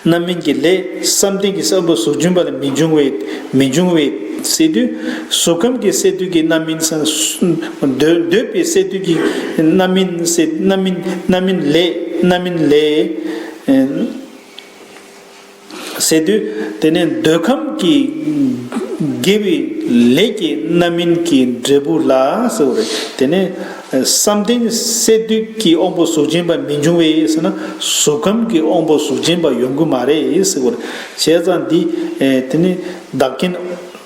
རྣམ་སྨིན་གྱི་ལས་བསམ་གཏན་གྱི་སས་བསྡུས་གཟུགས་ཅན་པ་ལ་མི་འབྱུང་བས་མི་འབྱུང་བས་ཟེར་དུས། གཟུགས་ཁམས་ཀྱི་སས་བསྡུས་ཀྱི་རྣམ་སྨིན་ཟེར། འདོད་འདོད་པའི་སས་བསྡུས་ཀྱི་རྣམ་སྨིན་ཟེར། རྣམ་སྨིན་རྣམ་སྨིན་ལས་རྣམ་སྨིན་ལས། ཟེར་དུས། དེ་ནས་འདོད་ཁམས་ཀྱི་དགེ་བའི་ལས་ཀྱི་རྣམ་སྨིན་གྱི་འབྲས་བུ་ལ་ཟེར་བ་རེད། དེ་ནས་བསམ་གཏན་སས་བསྡུས་ཀྱི་དབང་པོ་གཟུགས་ཅན་པ་མི་འབྱུང་བས་ཟེར་ན། གཟུགས་ཁམས་ཀྱི་དབང་པོ་གཟུགས་ཅན་པ་ཡོང་གི་མ་རེད་ཟེར་བ་རེད། བྱས་ཙང་འདི་དེ་ནས་བདག་རྐྱེན་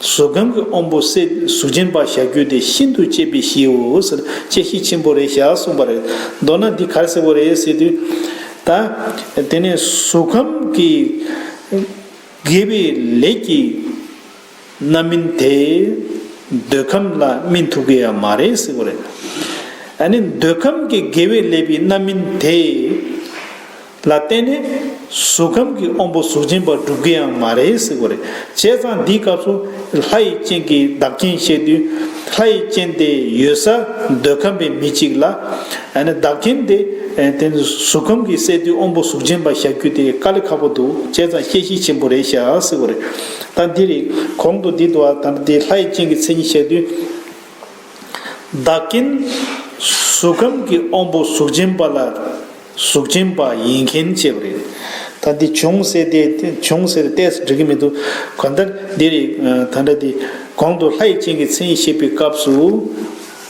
གཟུགས་ཁམས་ཀྱི་དབང་པོ་སས་གཟུགས་ཅན་པ་བཞག་རྒྱུ་དེ་ཤིན་ཏུ་གཅེས་པའི་གཞིའོ་ཟེར། གཅེས་གཞི་ཆེན་པོ་རེད་བཞག་གསུངས་པ་རེད། མདོར་ན་འདི་ག་རེ་ཟེར་བ་རེད་ཟེར་དུས། ད་དེ་ནས་གཟུགས་ཁམས་ཀྱི་དགེ་བའི་ལས་ཀྱི་རྣམ་སྨིན་དེ་འདོད་ཁམས་ལ་སྨིན་ཐུབ་ཀྱི་ཡང་མ་རེད་ཟེར་བ་རེད། ཨ་ནི་འདོད་ཁམས་ཀྱི་དགེ་བའི་ལས་པའི་རྣམ་སྨིན་དེ་ལ་བརྟེན་ནས་གཟུགས་ཁམས་ཀྱི་དབང་པོ་གཟུགས་ཅན་པ་འགྲུབ་ཀྱི་ཡང་མ་རེད་ཟེར་བ་རེད། བྱས་ཙང་འདིའི་སྐབས་སུ་ལྷ་ཡི་སྤྱན་གྱི་བདག་རྐྱེན་བཤད་དུས། ལྷ་ཡི་སྤྱན་དེ་ཡོད་ས་འདོད་ཁམས་པའི་མི་གཅིག་ལ། ཨ་ནི་བདག་རྐྱེན་དེ་དེ་ནི་གཟུགས་ཁམས་ཀྱི་སས་བསྡུས་དབང་པོ་གཟུགས་ཅན་པ་བཞག་རྒྱུ་དེ་དཀའ་ལས་ཁག་པོ་འདུག། བྱས་ཙང་གཅེས་གཞི་ཆེན་པོ་རེད་བཞག་ཟེར་བ་རེད། ད་འདི་རེད། གོང་དུ་འདི་འདུག་བ། ད་འདི་ལྷ་ཡི་སྤྱན་གྱི་མཚན་ཉིད་བཤད་དུས། བདག་རྐྱེན་གཟུགས་ཁམས་ཀྱི་དབང་པོ་གཟུགས་ཅན་པ་ལ་གཟུགས་ཅན་པ་ཡིན་མཁན་བྱས་པ་རེད། ད་འདི་བྱུང་ཟེར་ཏེ་བྱུང་ཟེར་ཏེ་ཏོག་ཙམ་འགྲིག་གི་མི་འདུག། གང་ལྟར་འདི་རེད། ད་ལྟ་འདི་གོང་དུ་ལྷ་ཡི་སྤྱན་གྱི་མཚན་ཉིད་བཤད་པའི་སྐབས་སུ།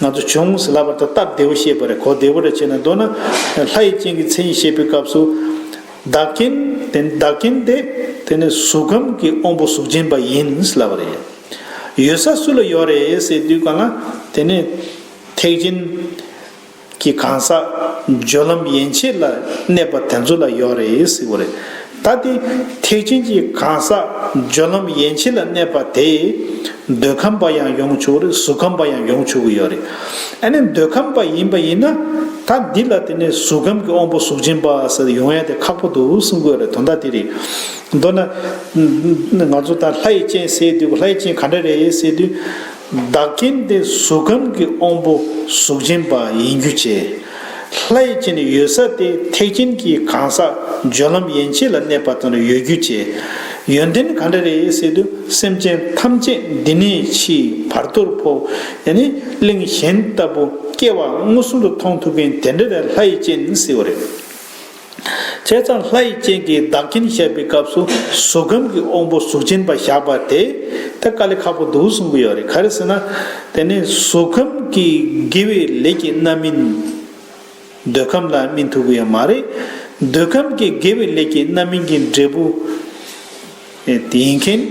ང་ཚོ་བྱུང་ཟེར་ལབ་པ་ད་སྟབས་བདེ་བོ་བཤད་པ་རེད། གོ་བདེ་བོ་རེ་བྱས་ན། མདོར་ན་ལྷ་ཡི་སྤྱན་གྱི་མཚན་ཉིད་བཤད་པའི་སྐབས་སུ། བདག་རྐྱེན་དེ་བདག་རྐྱེན་དེ་དེ་ནི་གཟུགས་ཁམས་ཀྱི་དབང་པོ་གཟུགས་ཅན་པ་ཡིན་ལབ་པ་རེད། ཡོད་ས་སུ་ལ་ཡོད་རེད་ཟེར་དུས་གང་ལ་དེ་ནི་ཐེག་ཆེན་གྱི་གང་ཟག་སྦྱོར་ལམ་ཡན་ཆད་ལ་གནས་པ་དེ་ཚོ་ལ་ཡོད་རེད་ཟེར་བ་རེད། ད་དེ་ཐེག་ཆེན་གྱི་གང་ཟག་སྦྱོར་ལམ་ཡན་ཆད་ལ་གནས་པ་དེ། འདོད་ཁམས་པ་ཡང་ཡོང་ཆོག་རེད། གཟུགས་ཁམས་པ་ཡང་ཡོང་ཆོག་གི་ཡོད་རེད། ཨ་ནི་འདོད་ཁམས་པ་ཡིན་པ་ཡིན་ན་ད་འདི་ལ་དེ་ནས་གཟུགས་ཁམས་ཀྱི་དབང་པོ་གཟུགས་ཅན་པ་ཟེར་ཡོང་ཡ་དེ་ཁག་པོ་འདུག་གསུང་གི་ཡོད་རེད། དོན་དག་དེ་རེད། མདོར་ན་ང་ཚོ་ད་ལྷ་ཡི་སྤྱན་ཟེར་དུས་ལྷ་ཡི་སྤྱན་ག་འདྲ་རེད་ཟེར་དུས། བདག་རྐྱེན་དེ་གཟུགས་ཁམས་ཀྱི་དབང་པོ་གཟུགས་ཅན་པ་ཡིན་རྒྱུ་བྱས། ལྷ་ཡི་སྤྱན་ཡོད་ས་དེ་ཐེག་ཆེན་གྱི་གང་ཟག་སྦྱོར་ལམ་ཡན་ཆད་ལ་གནས་པ་དང་ཡོད་རྒྱུ་བྱས། ཡོན་ཏན་ག་འདྲ་རེད་ཟེར་དུས་སེམས་ཅན་ཐམས་ཅད་འདི་ནས་འཆི་བར་དོར་འཕོ། ཡང་ནི་གླིང་གཞན་ལྟ་བུ་སྐྱེ་བ་མངོན་སུམ་དུ་མཐོང་ཐུབ་མཁན་དེ་འདྲ་རེད་ལྷ་ཡི་སྤྱན་ཟེར་བ་རེད། བྱས་ཙང་ལྷ་ཡི་སྤྱན་གྱི་བདག་རྐྱེན་བཞག་པའི་སྐབས་སུ་གཟུགས་ཁམས་ཀྱི་དབང་པོ་གཟུགས་ཅན་པ་བཞག་པ་དེ་ད་དཀའ་ལས་ཁག་པོ་འདུག་གསུང་གི་ཡོད་རེད། ག་རེ་ཟེར་ན། དེ་ནི་གཟུགས་ཁམས་ཀྱི་དགེ་བའི་ལས་ཀྱི་རྣམ་སྨིན། འདོད་ཁམས་ལ་སྨིན་ཐུབ་ཀྱི་ཡོད་མ་རེད། འདོད་ཁམས་ཀྱི་དགེ་བའི་ལས་ཀྱི་རྣམ་སྨིན་གྱི་འབྲས་བུ། དེ་ཡིན་མཁན།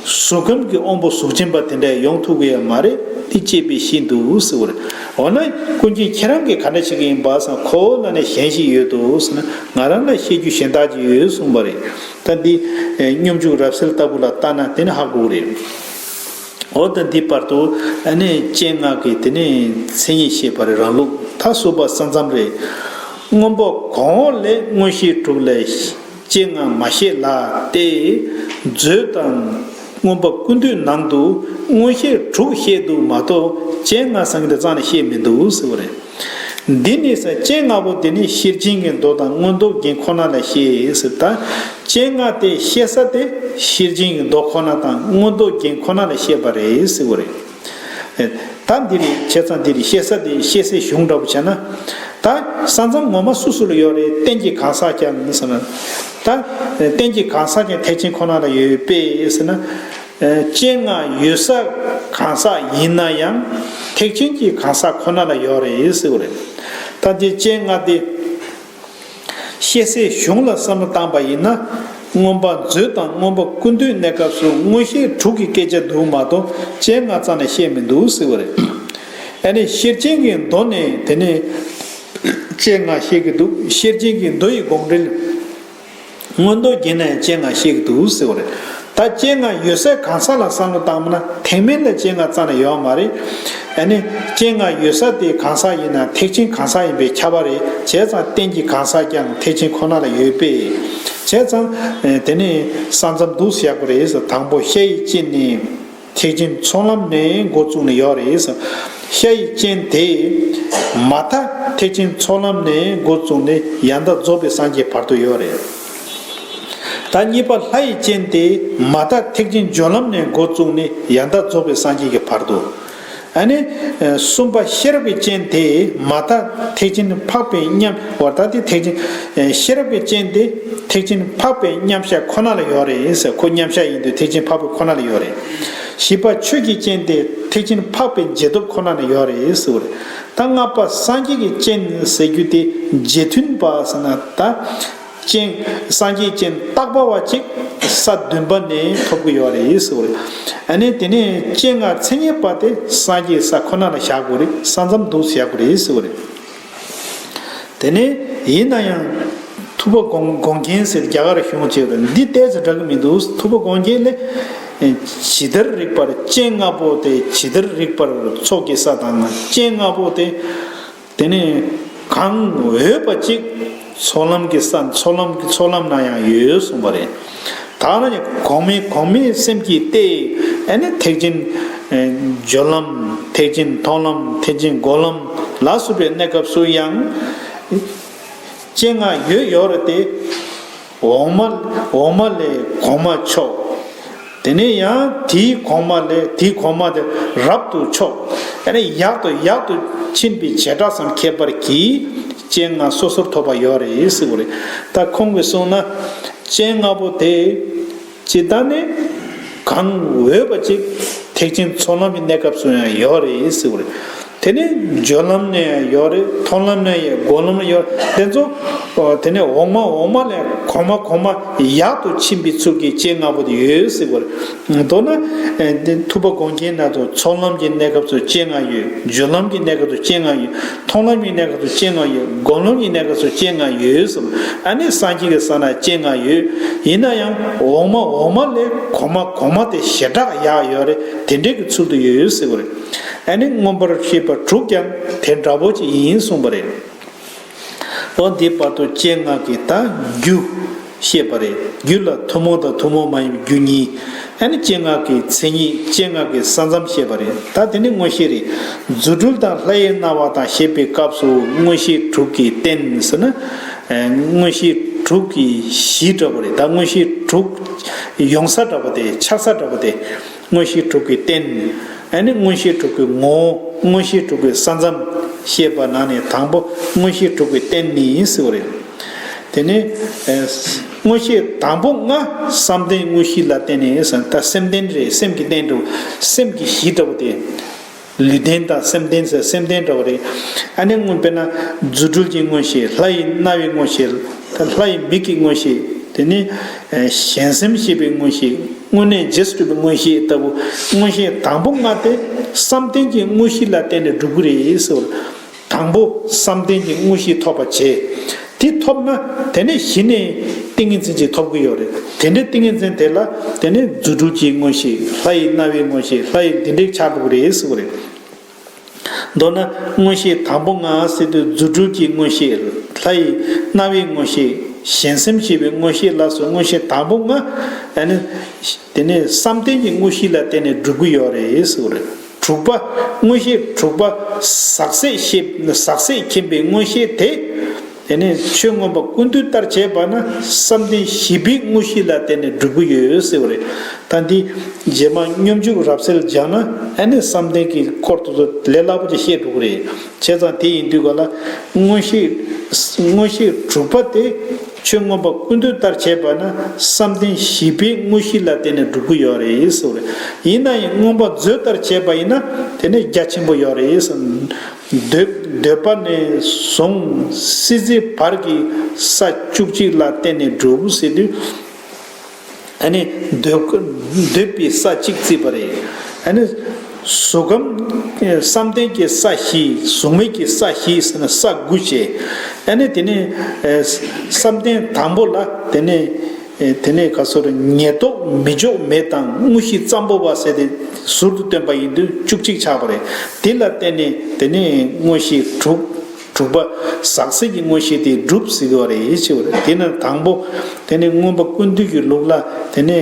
གཟུགས་ཁམས་ཀྱི་དབང་པོ་གཟུགས་ཅན་པ་དེ་འདྲ་ཡོང་ཐུབ་ཀྱི་ཡོད་མ་རེད། འདི་དཔྱད་པའི་གཞི་འདུག་ཟེར་བ་རེད། འོ་ན་ཀུན་མཁྱེན་ཁྱེད་རང་གིས་ག་འདྲ་བྱེད་ཀྱི་ཡིན་པ་བསམ་ཁོ་བོ་ལ་ནི་གཞན་ཞིག་ཡོད་དོ་ཟེར་ན་ང་རང་ལ་བཤད་རྒྱུ་གཞན་དག་ཅིག་ཡོད་གསུངས་པ་རེད། ད་འདི་སྙོམས་འཇུག་རབ་གསལ་ལྟ་བུ་ལ་ལྟ་ན་དེ་ནི་ཧ་གོ་གི་རེད། འོ་ད་འདི་བར་དུ་ཨ་ནི་སྤྱན་ལྔ་གི་དེ་ནི་མཚན་ཉིད་བཤད་པ་རེད། རང་ལུགས་ད་གསུངས་པ་ས་མཚམས་རེད། མངོན་པ་གོང་འོག་ལས་མངོན་ཤེས་དྲུག་ལས། སྤྱན་ལྔ་མ་བཤད་ལ་སྟེ། མཛོད་དང་མངོན་པ་ཀུན་བཏུས་ནང་དུ་མངོན་ཤེས་དྲུག་བཤད་འདུག་མ་གཏོགས་སྤྱན་ལྔ་ཟེར་མཁན་དེ་རྩ་ནས་བཤད་མི་འདུག་ཟེར་བ་རེད། འདི་ནི་ས་སྤྱན་ལྔ་པོ་དེ་ནི་ཤེར་ཕྱིན་གྱི་མདོ་དང་མངོན་རྟོགས་རྒྱན་ཁོ་ན་ལ་བཤད་ཟེར། ད་སྤྱན་ལྔ་དེ་བཤད་ས་དེ་ཤེར་ཕྱིན་གྱི་མདོ་ཁོ་ན་དང་མངོན་རྟོགས་རྒྱན་ཁོ་ན་ལ་བཤད་པ་རེད་ཟེར་བ་རེད། ད་འདི་རེད། བྱས་ཙང་འདི་རེད། བཤད་ས་དེ་བཤད་སའི་གཞུང་འདྲ་པོ་བྱས་ན། ད་ས་མཚམས་ངོ་མ་སུ་སུ་ལ་ཡོད་རེད། རྟེན་གྱི་གང་ཟག་ཀྱང་ཟེར་ན། ད་རྟེན་གྱི་གང་ཟག་ཀྱང་ཐེག་ཆེན་ཁོ་ན་ལ་ཡོད་པས་ཟེར་ན། སྤྱན་ལྔ་ཡོད་ས་གང་ཟག་ཡིན་ན་ཡང་ཐེག་ཆེན་གྱི་གང་ཟག་ཁོ་ན་ལ་ཡོད་རེད་ཟེར་བ་རེད། ད་འདི་སྤྱན་ལྔ་དེ། བཤད་སའི་གཞུང་ལ་བསམ་བློ་བཏང་པ་ཡིན་ན། མངོན་པ་མཛོད་དང་མངོན་པ་ཀུན་བཏུས་གནས་སྐབས་སུ་མངོན་ཤེས་དྲུག་གི་སྐད་ཆ་འདུག་མ་གཏོགས་སྤྱན་ལྔ་རྩ་ནས་བཤད་མི་འདུག་ཟེར་བ་རེད། ཨ་ནི་ཤེར་ཕྱིན་གྱི་མདོ་ནས་དེ་ནས་སྤྱན་ལྔ་བཤད་ཀྱི་འདུག་ཤེར་ཕྱིན་གྱི་མདོ་ཡི་དགོངས་འགྲེལ། མངོན་རྟོགས་རྒྱན་ནས་སྤྱན་ལྔ་བཤད་ཀྱི་འདུག་ཟེར་བ་རེད། ད་སྤྱན་ལྔ་ཡོད་སའི་གང་ཟག་ལ་བསམ་བློ་བཏང་ན་ཐེག་དམན་ལ་སྤྱན་ལྔ་རྩ་ནས་ཡོད་མ་རེད། ཨ་ནི་སྤྱན་ལྔ་ཡོད་ས་དེ་གང་ཟག་ཡིན་ན་ཐེག་ཆེན་གང་ཟག་ཡིན་པས་ཁྱབ་པ་རེད། བྱས་ཙང་རྟེན་གྱི་གང་ཟག་ཀྱང་ཐེག་ཆེན་ཁོ་ན་ལ་ཡོད་པས། བྱས་ཙང་དེ་ནི་ས་མཚམས་འདུག་ཟེར་ཡག་པོ་རེད། དང་པོ་ཤ་ཡི་སྤྱན་ནི། ཐེག་ཆེན་ཚོགས་ལམ་ནས་འགོ་བཙུགས་ནས་ཡོད་རེད། ཤ་ཡི་སྤྱན་དེ་མ་མཐའ་ཐེག་ཆེན་ཚོགས་ལམ་ནས་འགོ་བཙུགས་ནས་ཡང་དག་རྫོགས་པའི་སངས་རྒྱས་བར་དུ་ཡོད་རེད། ད་གཉིས་པ་ལྷ་ཡི་སྤྱན་དེ་མ་མཐའ་ཐེག་ཆེན་སྦྱོར་ལམ་ནས་འགོ་བཙུགས་ནས་ཡང་དག་རྫོགས་པའི་སངས་རྒྱས་ཀྱི་བར་དུ། ཨ་ནི་གསུམ་པ་ཤེས་རབ་ཀྱི་སྤྱན་དེ་མ་མཐའ་ཐེག་ཆེན་འཕགས་པའི་མཉམ་བར་ད་དེ་ཐེག་ཆེན་ཤེས་རབ་ཀྱི་སྤྱན་དེ་ཐེག་ཆེན་འཕགས་པའི་མཉམ་གཞག་ཁོ་ན་ལ་ཡོད་རེད་ཟེར། ཁོ་མཉམ་གཞག་ཡིན་དུས་ཐེག་ཆེན་འཕགས་པའི་ཁོ་ན་ལ་ཡོད་རེད། བཞི་པ་ཆོས་ཀྱི་སྤྱན་དེ་ཐེག་ཆེན་འཕགས་པའི་རྗེས་ཐོབ་ཁོ་ན་ལ་ཡོད་རེད་ཟེར་བ་རེད། ད་ལྔ་པ་སངས་རྒྱས་ཀྱི་སྤྱན་ཟེར་རྒྱུ་དེ་རྗེས་མཐུན་པ་ཟེར་ན་ད་སྤྱན་སངས་རྒྱས་སྤྱན་བཏགས་པ་བ་གཅིག་ས་བདུན་པ་ནས་ཐོབ་ཀྱི་ཡོད་རེད་ཟེར་བ་རེད། ཨ་ནི་དེ་ནས་སྤྱན་ལྔ་མཚན་ཉིད་པ་དེ་སངས་རྒྱས་ས་ཁོ་ན་ལ་བཞག་དགོས་རེད། ས་མཚམས་འདུག་བཞག་དགོས་རེད་ཟེར་བ་རེད། དེ་ནས་ཡིན་ན་ཡང་ཐུབ་པ་དགོངས་དགོངས་རྒྱན་ཟེར་རྒྱ་གར་གཞུང་བྱས་པ་འདི་ཏོག་ཙམ་འདྲ་གི་མི་འདུག་ཐུབ་པ་དགོངས་རྒྱན་ལས་ཇི་ལྟར་རིགས་པར་སྤྱན་ལྔ་པོ་དེ་ཇི་ལྟར་རིགས་པར་ཚོགས་ཀྱི་ས་དང་སྤྱན་ལྔ་པོ་དེ་དེ་ནས་གང་འོས་པ་ཅིག་ཚོགས་ལམ་གྱི་ས་ཚོགས་ལམ་གྱི་ཚོགས་ལམ་ན་ཡང་ཡོད་གསུངས་པ་རེད། ད་ནི་གོང་མའི་གོང་མའི་སེམས་ཀྱིས་ཏེ། ཨ་ནི་ཐེག་ཆེན་སྦྱོར་ལམ་ཐེག་ཆེན་མཐོང་ལམ་ཐེག་ཆེན་སྒོམ་ལམ་ལ་སོགས་པའི་གནས་སྐབས་སུ་ཡང་སྤྱན་ལྔ་ཡོད་ཡོད་རེད་དེ། འོག་མ་འོག་མ་ལས་གོང་མ་མཆོག་དེ་ནས་ཡང་དེའི་གོང་མ་ལས་དེའི་གོང་མ་དེ་རབ་ཏུ་མཆོག་ཨ་ནི་ཡག་ཏུ་ཡག་ཏུ་ཕྱིན་པའི་བྱེ་བྲག་ཙམ་ཁྱད་པར་གྱིས་སྤྱན་ལྔ་སོ་སོར་ཐོབ་པ་ཡོད་རེད་ཟེར་བ་རེད། ད་ཁོང་གིས་གསུངས་ན་སྤྱན་ལྔ་པོ་དེ་ཇི་ལྟར་ནི་གང་འོས་པ་ཅིག་ཐེག་ཆེན་ཚོགས་ལམ་གྱི་གནས་སྐབས་སུ་ཡང་ཡོད་རེད་ཟེར་བ་རེད། དེ་ནས་སྦྱོར་ལམ་ནས་ཡོད་རེད། མཐོང་ལམ་ནས་ཡོད། སྒོམ་ལམ་ནས་ཡོད། དེ་ཚོ་ཨོ་དེ་ནས་འོག་མ་འོག་མ་ལས་གོང་མ་གོང་མ་ཡག་ཏུ་ཕྱིན་པའི་ཚུལ་གྱི་སྤྱན་ལྔ་པོ་དེ་ཡོད་ཟེར་བ་རེད། མདོར་ན་ཨེ་འདི་ཐུབ་པ་སྒོམ་རྒྱན་ནང་དུ་ཚོགས་ལམ་གྱི་གནས་སྐབས་སུ་སྤྱན་ལྔ་ཡོད། སྦྱོར་ལམ་གྱི་གནས་སྐབས་སུ་སྤྱན་ལྔ་ཡོད། མཐོང་ལམ་གྱི་གནས་སྐབས་སུ་སྤྱན་ལྔ་ཡོད། སྒོམ་ལམ་གྱི་གནས་སྐབས་སུ་སྤྱན་ལྔ་ཡོད་གསུངས། ཨ་ནི་སངས་རྒྱས་ཀྱི་ས་ན་སྤྱན་ལྔ་ཡོད། ཡིན་ན་ཡང་འོག་མ་འོག་མ་ལས་གོང་མ་གོང་མ་དེ་ཞེ་དྲག་ཡག་ཡོད་རེད། དེ་འདྲའི་གི་ཚུལ་དུ་ཡོད་ཟེར་བ་རེད། ཨ་ནི་མངོན་པར་ཤེས་པ་དྲུག་ཀྱང་དེ་འདྲ་པོ་ཅིག་ཡིན་གསུངས་པ་རེད། འོ་འདི་བར་དུ་སྤྱན་ལྔ་གི་ད་རྒྱུ་བཤད་པ་རེད། རྒྱུ་ལ་ཐུན་མོང་དང་ཐུན་མོང་མ་ཡིན་པའི་རྒྱུ་གཉིས། ཨ་ནི་སྤྱན་ལྔ་གི་མཚན་ཉིད། སྤྱན་ལྔ་གི་ས་མཚམས་བཤད་པ་རེད། ད་དེ་ནི་མངོན་ཤེས་རེད། རྫུ་འཕྲུལ་དང་ལྷ་ཡི་སྣང་བ་དང་ཞེས་པའི་སྐབས་སུ་མངོན་ཤེས་དྲུག་གི་རྟེན་ཟེར་ན། ཨ་མངོན་ཤེས་དྲུག་གི་གཞི་འདྲ་པོ་རེད། ད་མངོན་ཤེས་དྲུག་ཡོང་ས་འདྲ་པོ་དེ། འཆར་ས་འདྲ་པོ་དེ། མངོན་ཤེས་དྲུག་གི་རྟེན། ཨ་ནི་མངོན་ཤེས་དྲུག་གི་ངོ་བོ། མངོན་ཤེས་དྲུག་གི་ས་མཚམས་བཤད་པ་ནང་ནས་དང་པོ་མངོན་ཤེས་དྲུག་གི་རྟེན་ནི་ཟེར་བ་རེད། དེ་ནས་ཨ་མངོན་ཤེས་དང་པོ་ལྔ་བསམ་གཏན་དངོས་གཞི་ལ་བརྟེན་ནས་ཟེར། ད་སེམས་རྟེན་རེད། སེམས་ཀྱི་རྟེན་འདྲ་པོ། སེམས་ཀྱི་གཞི་འདྲ་པོ་དེ། ལུས་རྟེན་དང་སེམས་རྟེན་ཟེར། སེམས་རྟེན་འདྲ་པོ་རེད། ཨ་ནི་མངོན་དཔེར་ན་རྫུ་འཕྲུལ་གྱི་མངོན་ཤེས། ལྷ་ཡི་རྣ་བའི་མངོན་ཤེས། ད་ལྷ་ཡི་མིག་གི་མངོན་ཤེས། དེ་ནས་ཨ་གཞན་སེམས་ཤེས་པའི་མངོན་ཤེས། དངོས་གནས་རྗེས་སུ་གྲུབ་པའི་མངོན་ཤེས་ལྟ་བུ། མངོན་ཤེས་དང་པོ་ལྔ་དེ་བསམ་གཏན་གྱི་དངོས་གཞི་ལ་བརྟེན་ནས་འགྲུབ་ཀྱི་རེད་ཟེར་བ། དང་པོ་བསམ་གཏན་གྱི་དངོས་གཞི་ཐོབ་པ་བྱས། དེ་ཐོབ་ན་དེ་ནས་གཞི་ནས་ཏིང་ངེ་འཛིན་ཅིག་ཐོབ་ཀྱི་ཡོད་རེད། དེ་འདྲའི་ཏིང་ངེ་འཛིན་དེ་ལ་དེ་ནས་རྫུ་འཕྲུལ་གྱི་མངོན་ཤེས། ལྷ་ཡི་རྣ་བའི་མངོན་ཤེས། ལྷ་ཡི་འདི་འདྲའི་ཆགས་འགྲོ་གི་རེད་ཟེར་བ་རེད། མདོར་ན་མངོན་ཤེས་དང་པོ་ལྔ་ཟེར་དུས་རྫུ་འཕྲུལ་གྱི་མངོན་ཤེས། ལྷ་ཡི་རྣ་བའི་མངོན་ཤེས། གཞན་སེམས་ཤེས་པའི་མངོན་ཤེས་ལ་སོགས་མངོན་ཤེས་དང་པོ་ལྔ། ཨ་ནི་དེ་ནས་བསམ་གཏན་གྱི་དངོས་གཞི་ལ་བརྟེན་ནས་འགྲུབ་ཀྱི་ཡོད་རེད་ཟེར་བ་རེད། དྲུག་པ། མངོན་ཤེས་དྲུག་པ་ཟག་ཟད་ཤེས། ཟག་ཟད་མཁྱེན་པའི་མངོན་ཤེས་དེ། དེ་ནས་ཆོས་མངོན་པ་ཀུན་བཏུས་ལྟར་བྱས་པ་ན་བསམ་གཏན་བཞི་པའི་དངོས་གཞི་ལ་བརྟེན་ནས་འགྲུབ་ཀྱི་ཡོད་ཟེར་བ་རེད། ད་འདི་རྗེས་མ་སྙོམས་འཇུག་རབ་གསལ་སྦྱངས་ན་ཨ་ནི་བསམ་གཏན་གྱི་སྐོར་དེ་ཚོ་ལས་སླ་པོ་ཅིག་ཤེས་འགྲོ་གི་རེད། བྱས་ཙང་དེ་ཡིན་དུས་ག་ལ་མངོན་ཤེས། མངོན་ཤེས་དྲུག་པ་དེ་ཆོས་མངོན་པ་ཀུན་བཏུས་ལྟར་བྱས་པ་ན་བསམ་གཏན་བཞི་པའི་དངོས་གཞི་ལ་བརྟེན་ནས་འགྲུབ་ཀྱི་ཡོད་རེད་ཟེར་བ་རེད། ཡིན་ན་ཡང་མངོན་པ་མཛོད་ལྟར་བྱས་པ་ཡིན་ན་དེ་ནི་རྒྱ་ཆེན་པོ་ཡོད་རེད་ཟེར། འདོད། འདོད་པ་ནས་བཟུང་སྲིད་རྩེ་བར་གྱི་ས་བཅུ་གཅིག་ལ་བརྟེན་ནས་འགྲུབ་ཟེར་དུས། ཨ་ནི་འདོད། འདོད་པའི་ས་གཅིག་བརྩིས་པ་རེད། ཨ་ནི་གཟུགས་ཁམས་བསམ་གཏན་གྱི་ས་བཞི། གཟུགས་མེད་ཀྱི་ས་བཞི་ཟེར་ན་ས་དགུ་བྱས། ཨ་ནི་དེ་ནས་བསམ་གཏན་དང་པོ་ལ་དེ་ནས། དེ་ནས་ག་སོ་རེ། ཉེར་ཐོབ་མི་འཇོག་མེད་དང་དངོས་གཞི་ཙམ་པོ་པ་ཟེར་ཏེ་ཟུར་དུ་བཏོན་པ་ཡིན་དུས་བཅུ་གཅིག་ཆགས་པ་རེད། དེ་ལ་བརྟེན་ནས་དེ་ནས་མངོན་ཤེས་དྲུག། དྲུག་པ་ཟག་ཟད་ཀྱི་མངོན་ཤེས་དེ་འགྲུབ་ཟེར་གྱི་ཡོད་རེད་ཞེས་པ་རེད། དེ་ནི་དང་པོ་དེ་ནི་མངོན་པ་ཀུན་བཏུས་ཀྱི་ལུགས་ལ་དེ་ནི་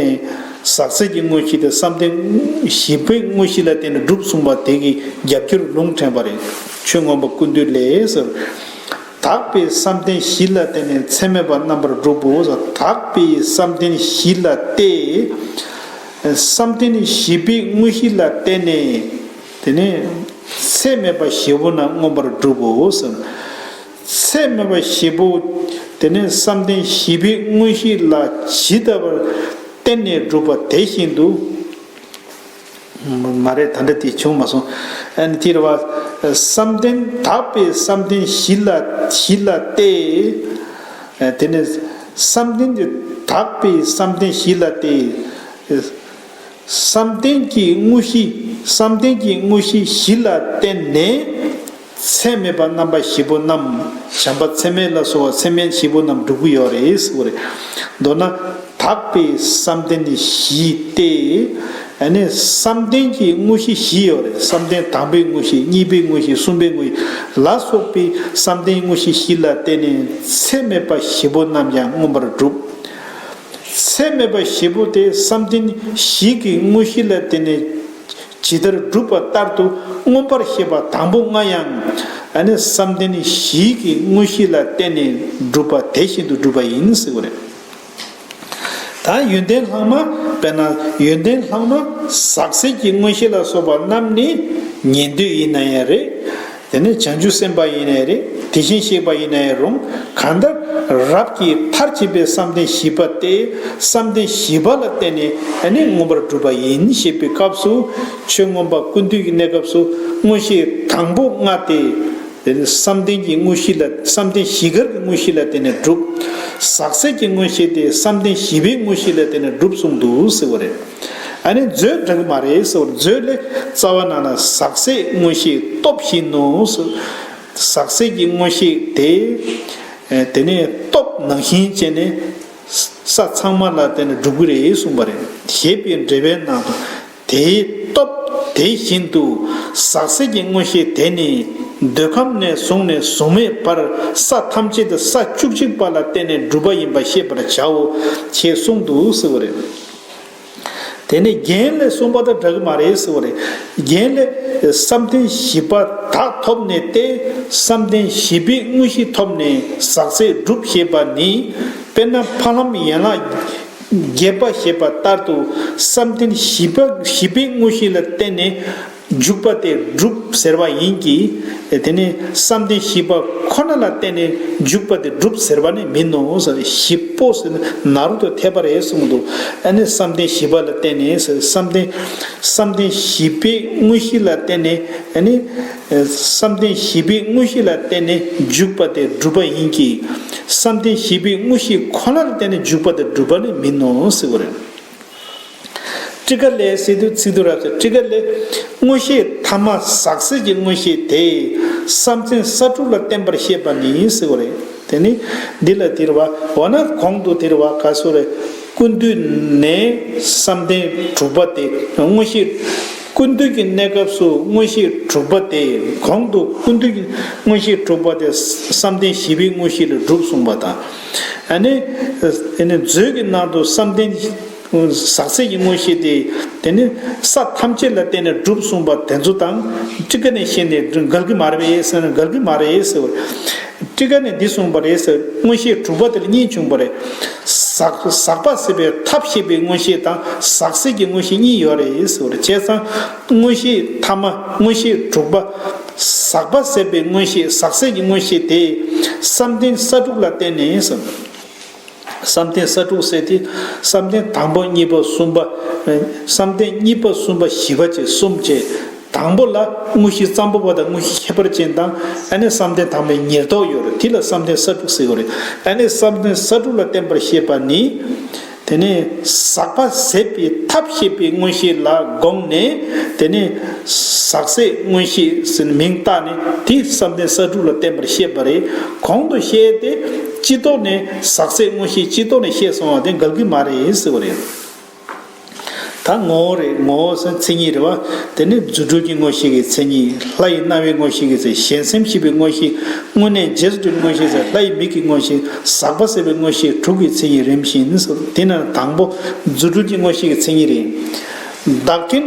ཟག་ཟད་ཀྱི་མངོན་ཤེས་དེ་བསམ་གཏན་བཞི་པའི་དངོས་གཞི་ལ་བརྟེན་ནས་འགྲུབ་གསུངས་པ་དེ་གི་རྒྱབ་སྐྱོར་ལུང་དྲངས་པ་རེད། ཆོས་མངོན་པ་ཀུན་བཏུས་ལས་ཟེར། དག་པའི་བསམ་གཏན་བཞི་ལ་བརྟེན་ནས་ཚད་མེད་པ་རྣམ་པར་འགྲུབ་བོ། དག་པའི་བསམ་གཏན་བཞི་ལ་བརྟེན། བསམ་གཏན་བཞི་པའི་དངོས་གཞི་ལ་བརྟེན་ནས་དེ་ནས་ཚད་མེད་པ་བཞི་པོ་རྣམས་མངོན་པར་འགྲུབ་བོ་ཟེར། ཚད་མེད་པ་བཞི་པོ་དེ་ནས་བསམ་གཏན་བཞི་པའི་དངོས་གཞི་ལ་ཇི་ལྟ་བར་བརྟེན་ནས་འགྲུབ་པ་དེ་བཞིན་དུ། མ་རེད། ད་འདྲ་དེ་བྱུང་མ་སོང་། ཨ་ནི་དེ་རེད་བ། བསམ་གཏན་དག་པའི་བསམ་གཏན་བཞི་ལ་བཞི་ལ་བརྟེན། དེ་ནས་བསམ་གཏན་གྱི་དག་པའི་བསམ་གཏན་བཞི་ལ་བརྟེན། བསམ་གཏན་གྱི་དངོས་གཞི། བསམ་གཏན་གྱི་དངོས་གཞི་བཞི་ལ་བརྟེན་ནས་ཚད་མེད་པ་རྣམ་པ་བཞི་པོ་རྣམས། བྱམས་པ་ཚད་མེད་ལ་སོགས་པ་ཚད་མེད་བཞི་པོ་རྣམས་འགྲུབ་ཀྱི་ཡོད་རེད་ཟེར་བ་རེད། མདོར་ན། དག་པའི་བསམ་གཏན་བཞི་སྟེ། ཨ་ནི་བསམ་གཏན་གྱི་དངོས་གཞི་བཞི་ཡོད་རེད། བསམ་གཏན་དང་པོའི་དངོས་གཞི། གཉིས་པའི་དངོས་གཞི། གསུམ་པའི་དངོས་གཞི་ལ་སོགས་པའི་བསམ་གཏན་དངོས་གཞི་བཞི་ལ་བརྟེན་ནས་ཚད་མེད་པ་བཞི་པོ་རྣམས་ཀྱང་མངོན་པར་འགྲུབ། ཚད་མེད་པ་བཞི་པོ་དེ་བསམ་གཏན་བཞི་གི་དངོས་གཞི་ལ་བརྟེན་ནས་ཇི་ལྟར་འགྲུབ་པ་ལྟར་དུ་མངོན་པར་ཤེས་པ་དང་པོ་ལྔ་ཡང་ཨ་ནི་བསམ་གཏན་བཞི་གི་དངོས་གཞི་ལ་བརྟེན་ནས་འགྲུབ་པ་དེ་བཞིན་དུ་འགྲུབ་པ་ཡིན་ཟེར་བ་རེད། ད་ཡོན་ཏན་ལྷག་མ། དཔེར་ན་ཡོན་ཏན་ལྷག་མ་ཟག་ཟད་ཀྱི་མངོན་ཤེས་ལ་སོགས་པ་རྣམས་ནི་ཉན་ཐོས་ཡིན་ན་ཡང་རེད། དེ་ནས་བྱང་ཆུབ་སེམས་དཔའ་ཡིན་ན་ཡང་རེད། དེ་བཞིན་གཤེགས་པ་ཡིན་ན་ཡང་རུང་། གང་ལྟར་རབ་ཀྱི་མཐར་ཕྱིན་པའི་བསམ་གཏན་བཞི་པ་སྟེ། བསམ་གཏན་བཞི་པ་ལ་བརྟེན་ནས་ཨ་ནི་མངོན་པར་གྲུབ་པ་ཡིན་ཞེས་པའི་སྐབས་སུ། ཆོས་མངོན་པ་ཀུན་བཏུས་ཀྱི་གནས་སྐབས་སུ་མངོན་ཤེས་དང་པོ་ལྔ་སྟེ། དེ་ནི་བསམ་གཏན་གྱི་མངོན་ཤེས་ལ། བསམ་གཏན་བཞི་ཀར་གྱི་མངོན་ཤེས་ལ་བརྟེན་ནས་གྲུབ། ཟག་བཅས་ཀྱི་མངོན་ཤེས་དེ་བསམ་གཏན་བཞི་པའི་མངོན་ཤེས་ལ་བརྟེན་ནས་གྲུབ་གསུངས་འདུག་ཟེར་བ་རེད། ཨ་ནི་མཛོད་འདྲ་གི་མ་རེད་ཟེར་བ། མཛོད་ལས་རྩ་བ་ནང་ན་ཟག་བཅས་མངོན་ཤེས་སྟོབས་བཞིན་ནོ་ཟེར། ཟག་བཅས་ཀྱི་མངོན་ཤེས་དེ། དེ་ནས་སྟོབས་ནང་བཞིན་བྱས་ནས་ས་ཚང་མ་ལ་བརྟེན་ནས་འགྲུབ་ཀྱི་རེད་གསུངས་པ་རེད། ཞེས་པའི་འགྲེལ་པའི་ནང་དུ། དེའི་སྟོབས་དེ་བཞིན་དུ་ཟག་བཅས་ཀྱི་མངོན་ཤེས་དེ་ནི་འདོད་ཁམས་ནས་བཟུང་ནས་གཟུགས་མེད་བར་ས་ཐམས་ཅད་དུ་ས་བཅུ་གཅིག་པ་ལ་བརྟེན་ནས་གྲུབ་པ་ཡིན་པ་ཤེས་པར་བྱའོ། ཞེས་གསུངས་འདུག་ཟེར་བ་རེད། དེ་ནས་རྒྱན་ལས་གསུངས་པ་དང་འདྲ་གི་མ་རེད་ཟེར་བ་རེད། རྒྱན་ལས་བསམ་གཏན་བཞི་པ་དག་ཐོབ་ནས་ཏེ། བསམ་གཏན་བཞི་པའི་མངོན་ཤེས་ཐོབ་ནས་ཟག་བཅས་གྲུབ་ཞེས་པ་ནི། དཔེར་ན་ཕ་ལམ་ཡན་ལག་བརྒྱད་པ་ཞེས་པ་ལྟར་དུ་བསམ་གཏན་བཞི་པ་བཞི་པའི་མངོན་ཤེས་ལ་བརྟེན་ནས་འཇུག་པ་དེ་གྲུབ་ཟེར་བ་ཡིན་གྱི། དེ་ནི་བསམ་གཏན་བཞི་པ་ཁོ་ན་ལ་བརྟེན་ནས་འཇུག་པ་དེ་གྲུབ་ཟེར་བ་ནི་མིན་ནོ་ཟེར། བཞི་པོ་ཟེར་ན་ནཱ་རོ་ཏོ་ཐེག་པ་རེད་གསུངས་འདུག་ཨ་ནི་བསམ་གཏན་བཞི་པ་ལ་བརྟེན་ནས་ཟེར། བསམ་གཏན་བསམ་གཏན་བཞི་པའི་མངོན་ཤེས་ལ་བརྟེན་ནས། ཨ་ནི་བསམ་གཏན་བཞི་པའི་མངོན་ཤེས་ལ་བརྟེན་ནས་འཇུག་པ་དེ་གྲུབ་པ་ཡིན་གྱི། བསམ་གཏན་བཞི་པའི་མངོན་ཤེས་ཁོ་ན་ལ་བརྟེན་ནས་འཇུག་པ་དེ་གྲུབ་པ་ནི་མིན་ནོ་ཟེར་བ་རེད། ཊཱི་ཀ་ལས་ཟེར་དུས་ཚིག་ཏུ་རབ་ཟེར། ཊཱི་ཀ་ལས་མངོན་ཤེས་ཐ་མ་ཟག་བཅས་ཀྱི་མངོན་ཤེས་དེ་བསམ་གཏན་ས་དྲུག་ལ་བརྟེན་པར་བཤད་པ་ནི་ཟེར་བ་རེད། དེ་ནི་འདི་ལ་དེར་བ་འོ་ན་གོང་དུ་དེར་བ་ག་སོ་རེ། ཀུན་བཏུས་ནས་བསམ་གཏན་དྲུག་པ་དེ་མངོན་ཤེས། ཀུན་བཏུས་ཀྱི་གནས་སྐབས་སུ་མངོན་ཤེས་དྲུག་པ་དེ། གོང་དུ་ཀུན་བཏུས་ཀྱི་མངོན་ཤེས་དྲུག་པ་དེ་བསམ་གཏན་བཞི་པའི་མངོན་ཤེས་ལ་གྲུབ་གསུངས་པ་དང་། ཨ་ནི་ཨ་ནི་མཛོད་ཀྱི་ནང་དུ་བསམ་གཏན་ཟག་བཅས་ཀྱི་མངོན་ཤེས་དེ། དེ་ནི་ས་ཐམས་ཅད་ལ་བརྟེན་ནས་གྲུབ་གསུངས་པ་དེ་ཚོ་དང་ཊཱི་ཀ་ནས་བཤད་ནས་འགལ་གྱི་མ་རེད་ཟེར་ན་འགལ་གྱི་མ་རེད་ཟེར་བ། ཊཱི་ཀ་ནས་འདི་གསུངས་པ་རེད་ཟེར། མངོན་ཤེས་དྲུག་པ་དེ་ལ་གཉིས་བྱུང་བ་རེད། ཟག་ཟག་པ་ཟད་པའི་ཐབས་ཤེས་པའི་མངོན་ཤེས་དང་ཟག་བཅས་ཀྱི་མངོན་ཤེས་གཉིས་ཡོད་རེད་ཟེར་བ་རེད། བྱས་ཙང་མངོན་ཤེས་ཐ་མ་མངོན་ཤེས་དྲུག་པ། ཟག་པ་ཟད་པའི་མངོན་ཤེས། ཟག་བཅས་ཀྱི་མངོན་ཤེས་དེ་བསམ་གཏན་ས་དྲུག་ལ་བརྟེན་ནས་ཟེར། བསམ་གཏན་ས་དྲུག་ཟེར་དེ། བསམ་གཏན་དང་པོ་གཉིས་པ་གསུམ་པ། བསམ་གཏན་གཉིས་པ་གསུམ་པ་བཞི་པ་བཅས་གསུམ་བཅས། དང་པོ་ལ་དངོས་གཞི་ཙམ་པོ་པ་དང་དངོས་གཞི་ཁྱད་པར་ཅན་དང་། ཨ་ནི་བསམ་གཏན་དང་པོའི་ཉེར་བསྡོགས་ཡོད་རེད། དེ་ལ་བསམ་གཏན་ས་དྲུག་ཟེར་གྱི་རེད། ཨ་ནི་བསམ་གཏན་ས་དྲུག་ལ་བརྟེན་པར་བཤད་པ་ནི། དེ་ནས་ཟག་པ་ཟད་པའི་ཐབས་ཤེས་པའི་མངོན་ཤེས་ལ་དགོངས་ནས། དེ་ནས་ཟག་ཟད་མངོན་ཤེས་ཟེར་མིང་བཏགས་ནས་དེ་བསམ་གཏན་ས་དྲུག་ལ་བརྟེན་པར་བཤད་པ་རེད། གོང་དུ་བཤད་དེ་སྤྱི་ལྡོག་ནས་ཟག་ཟད་མངོན་ཤེས་སྤྱི་ལྡོག་ནས་བཤད་སོང་བ་དེ་འགལ་གྱི་མ་རེད་ཟེར་བ་རེད། ད་ངོ་བོ་རེད། ངོ་བོ་ཟེར་མཚན་ཉིད་རེད་བ། དེ་ནི་རྫུ་འཕྲུལ་གྱི་མངོན་ཤེས་ཀྱི་མཚན་ཉིད། ལྷ་ཡི་རྣ་བའི་མངོན་ཤེས་ཀྱི་མཚན། གཞན་སེམས་ཤེས་པའི་མངོན་ཤེས། དངོས་གནས་རྗེས་སུ་འགྲོའི་མངོན་ཤེས་ཟེར། ལྷ་ཡི་མིག་གི་མངོན་ཤེས། ཟག་པ་ཟད་པའི་མངོན་ཤེས་དྲུག་གི་མཚན་ཉིད་རིམ་བཞིན་ཟེར། དེ་ན་དང་པོ་རྫུ་འཕྲུལ་གྱི་མངོན་ཤེས་ཀྱི་མཚན་ཉིད་རེད། བདག་རྐྱེན་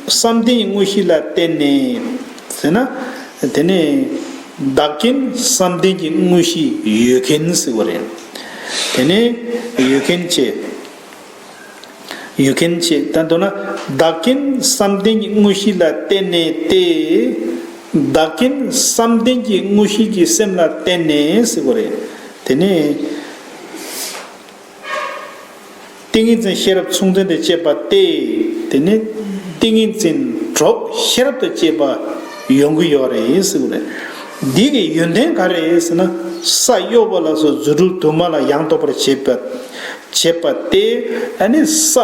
བསམ་གཏན་གྱི་མངོན་ཤེས་ལ་བརྟེན་ནས་ཟེར་ན། དེ་ནི་བདག་རྐྱེན་བསམ་གཏན་གྱི་མངོན་ཤེས་ཡོད་མཁན་ཟེར་བ་རེད། དེ་ནི་ཡོད་མཁན་བྱས། ཡོད་མཁན་བྱས། ད་མདོར་ན་བདག་རྐྱེན་བསམ་གཏན་གྱི་མངོན་ཤེས་ལ་བརྟེན་ནས་ཏེ། བདག་རྐྱེན་བསམ་གཏན་གྱི་མངོན་ཤེས་ཀྱི་སེམས་ལ་བརྟེན་ནས་ཟེར་བ་རེད། དེ་ནས་ཏིང་ངེ་འཛིན་ཤེས་རབ་མཚུངས་ལྡན་དང་བཅས་པ་སྟེ། དེ་ནས་ཏིང་ངེ་འཛིན་གྲོགས་ཤེས་རབ་དང་བཅས་པ་ཡོང་གི་ཡོད་རེད་ཟེར་བ་རེད། འདི་གི་ཡོན་ཏན་ག་རེ་རེད་ཟེར་ན། ས་གཡོ་བ་ལ་སོགས་རྫུ་འཕྲུལ་དུ་མ་ལ་ཡང་དག་པར་བྱེད་པ། བྱེད་པ་སྟེ། ཨ་ནི་ས་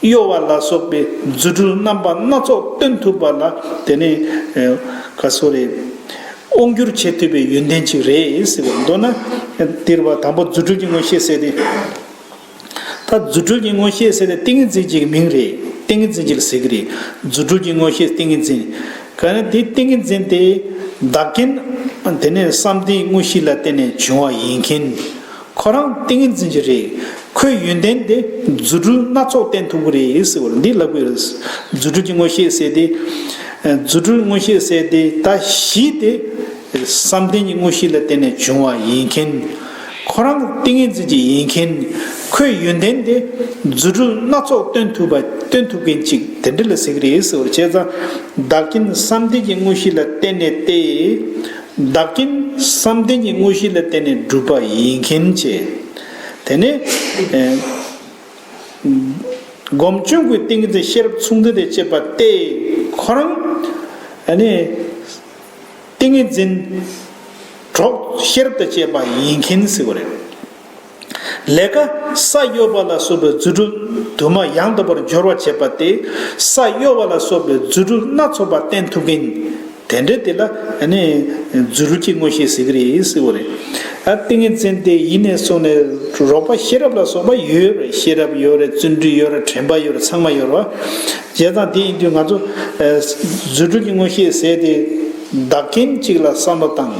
གཡོ་བ་ལ་སོགས་པའི་རྫུ་འཕྲུལ་རྣམ་པ་སྣ་ཚོགས་སྟོན་ཐུབ་པ་ལ་དེ་ནི་ག་སོ་རེད། དབང་སྒྱུར་བྱེད་ཐུབ་པའི་ཡོན་ཏན་ཅིག་རེད་ཟེར་བ། མདོར་ན་དེར་བ་དང་པོ་རྫུ་འཕྲུལ་གྱི་མངོན་ཤེས་ཟེར་ཏེ། ད་རྫུ་འཕྲུལ་གྱི་མངོན་ཤེས་ཟེར་ཏེ་ཏིང་ངེ་འཛིན་གྱི་མིང་རེད། ཏིང་ངེ་འཛིན་གྱི་ཟེར་གྱི་རེད། རྫུ་འཕྲུལ་གྱི་མངོན་ཤེས་ཏིང་ངེ་འཛིན། ག་ནི་དེ་ཏིང་ངེ་འཛིན་དེ་བདག་རྐྱེན་དེ་ནས་བསམ་གཏན་མངོན་ཤེས་ལ་བརྟེན་ནས་བྱུང་བ་ཡིན་མཁན། ཁོ་རང་ཏིང་ངེ་འཛིན་གྱི་རེད། ཁོའི་ཡོན་ཏན་དེ་རྫུ་འཕྲུལ་སྣ་ཚོགས་བསྟན་ཐུབ་ཀྱི་རེད་ཟེར་བ་འདི་ལབ་དགོས་རེད། རྫུ་འཕྲུལ་གྱི་མངོན་ཤེས་ཟེར་ཏེ། རྫུ་འཕྲུལ་མངོན་ཤེས་ཟེར་ཏེ་ད་གཞི་དེ། བསམ་གཏན་གྱི་མངོན་ཤེས་ལ་བརྟེན་ནས་བྱུང་བ་ཡིན་མཁན། ཁོ་རང་ཏིང་ངེ་འཛིན་གྱི་ཡིན་མཁན། ཁོའི་ཡོན་ཏན་དེ་རྫུ་འཕྲུལ་སྣ་ཚོགས་སྟོན་ཐུབ་པ་སྟོན་ཐུབ་མཁན་ཅིག་དེ་འདྲ་ལ་ཟེར་གྱི་རེད་ཟེར་བ་རེད། བྱས་ཙང་བདག་རྐྱེན་བསམ་གཏན་གྱི་མངོན་ཤེས་ལ་བརྟེན་ནས་ཏེ། བདག་རྐྱེན་བསམ་གཏན་གྱི་དངོས་གཞི་ལ་བརྟེན་ནས་གྲུབ་པ་ཡིན་མཁན་བྱས། དེ་ནས་ཨེ་སྒོམ་བྱུང་གི་ཏིང་ངེ་འཛིན་ཤེས་རབ་མཚུངས་ལྡན་དང་བཅས་པ་སྟེ། ཁོ་རང་ཨ་ནི་ཏིང་ངེ་འཛིན་གྲོགས་ཤེས་རབ་དང་བཅས་པ་ཡིན་མཁན་ཟེར་བ་རེད། ལས་ཀ་ས་གཡོ་བ་ལ་སོགས་པའི་རྫུ་འཕྲུལ་དུ་མ་ཡང་དག་པར་སྦྱོར་བར་བྱེད་པ་སྟེ། ས་གཡོ་བ་ལ་སོགས་པའི་རྫུ་འཕྲུལ་སྣ་ཚོགས་པ་བསྟན་ཐུབ་མཁན། དེ་འདྲ་དེ་ལ་ཨ་ནི་རྫུ་འཕྲུལ་གྱི་དངོས་གཞི་ཟེར་གྱི་རེད་ཟེར་བ་རེད། ཨ་ཏིང་ངེ་འཛིན་དེ་ཡིན་ནས་བཟུང་ནས་རོགས་པ་ཤེས་རབ་ལ་སོགས་པ་ཡོད་རེད། ཤེས་རབ་ཡོད་རེད། བརྩོན་འགྲུས་ཡོད་རེད། དྲན་པ་ཡོད་རེད། ཚང་མ་ཡོད་རེད་བ། བྱས་ཙང་དེ་ཡིན་དུས་ང་ཚོ་ཨ་རྫུ་འཕྲུལ་གྱི་དངོས་གཞི་ཟེར་དེ་བདག་རྐྱེན་གཅིག་ལ་བསམ་བློ་བཏང་།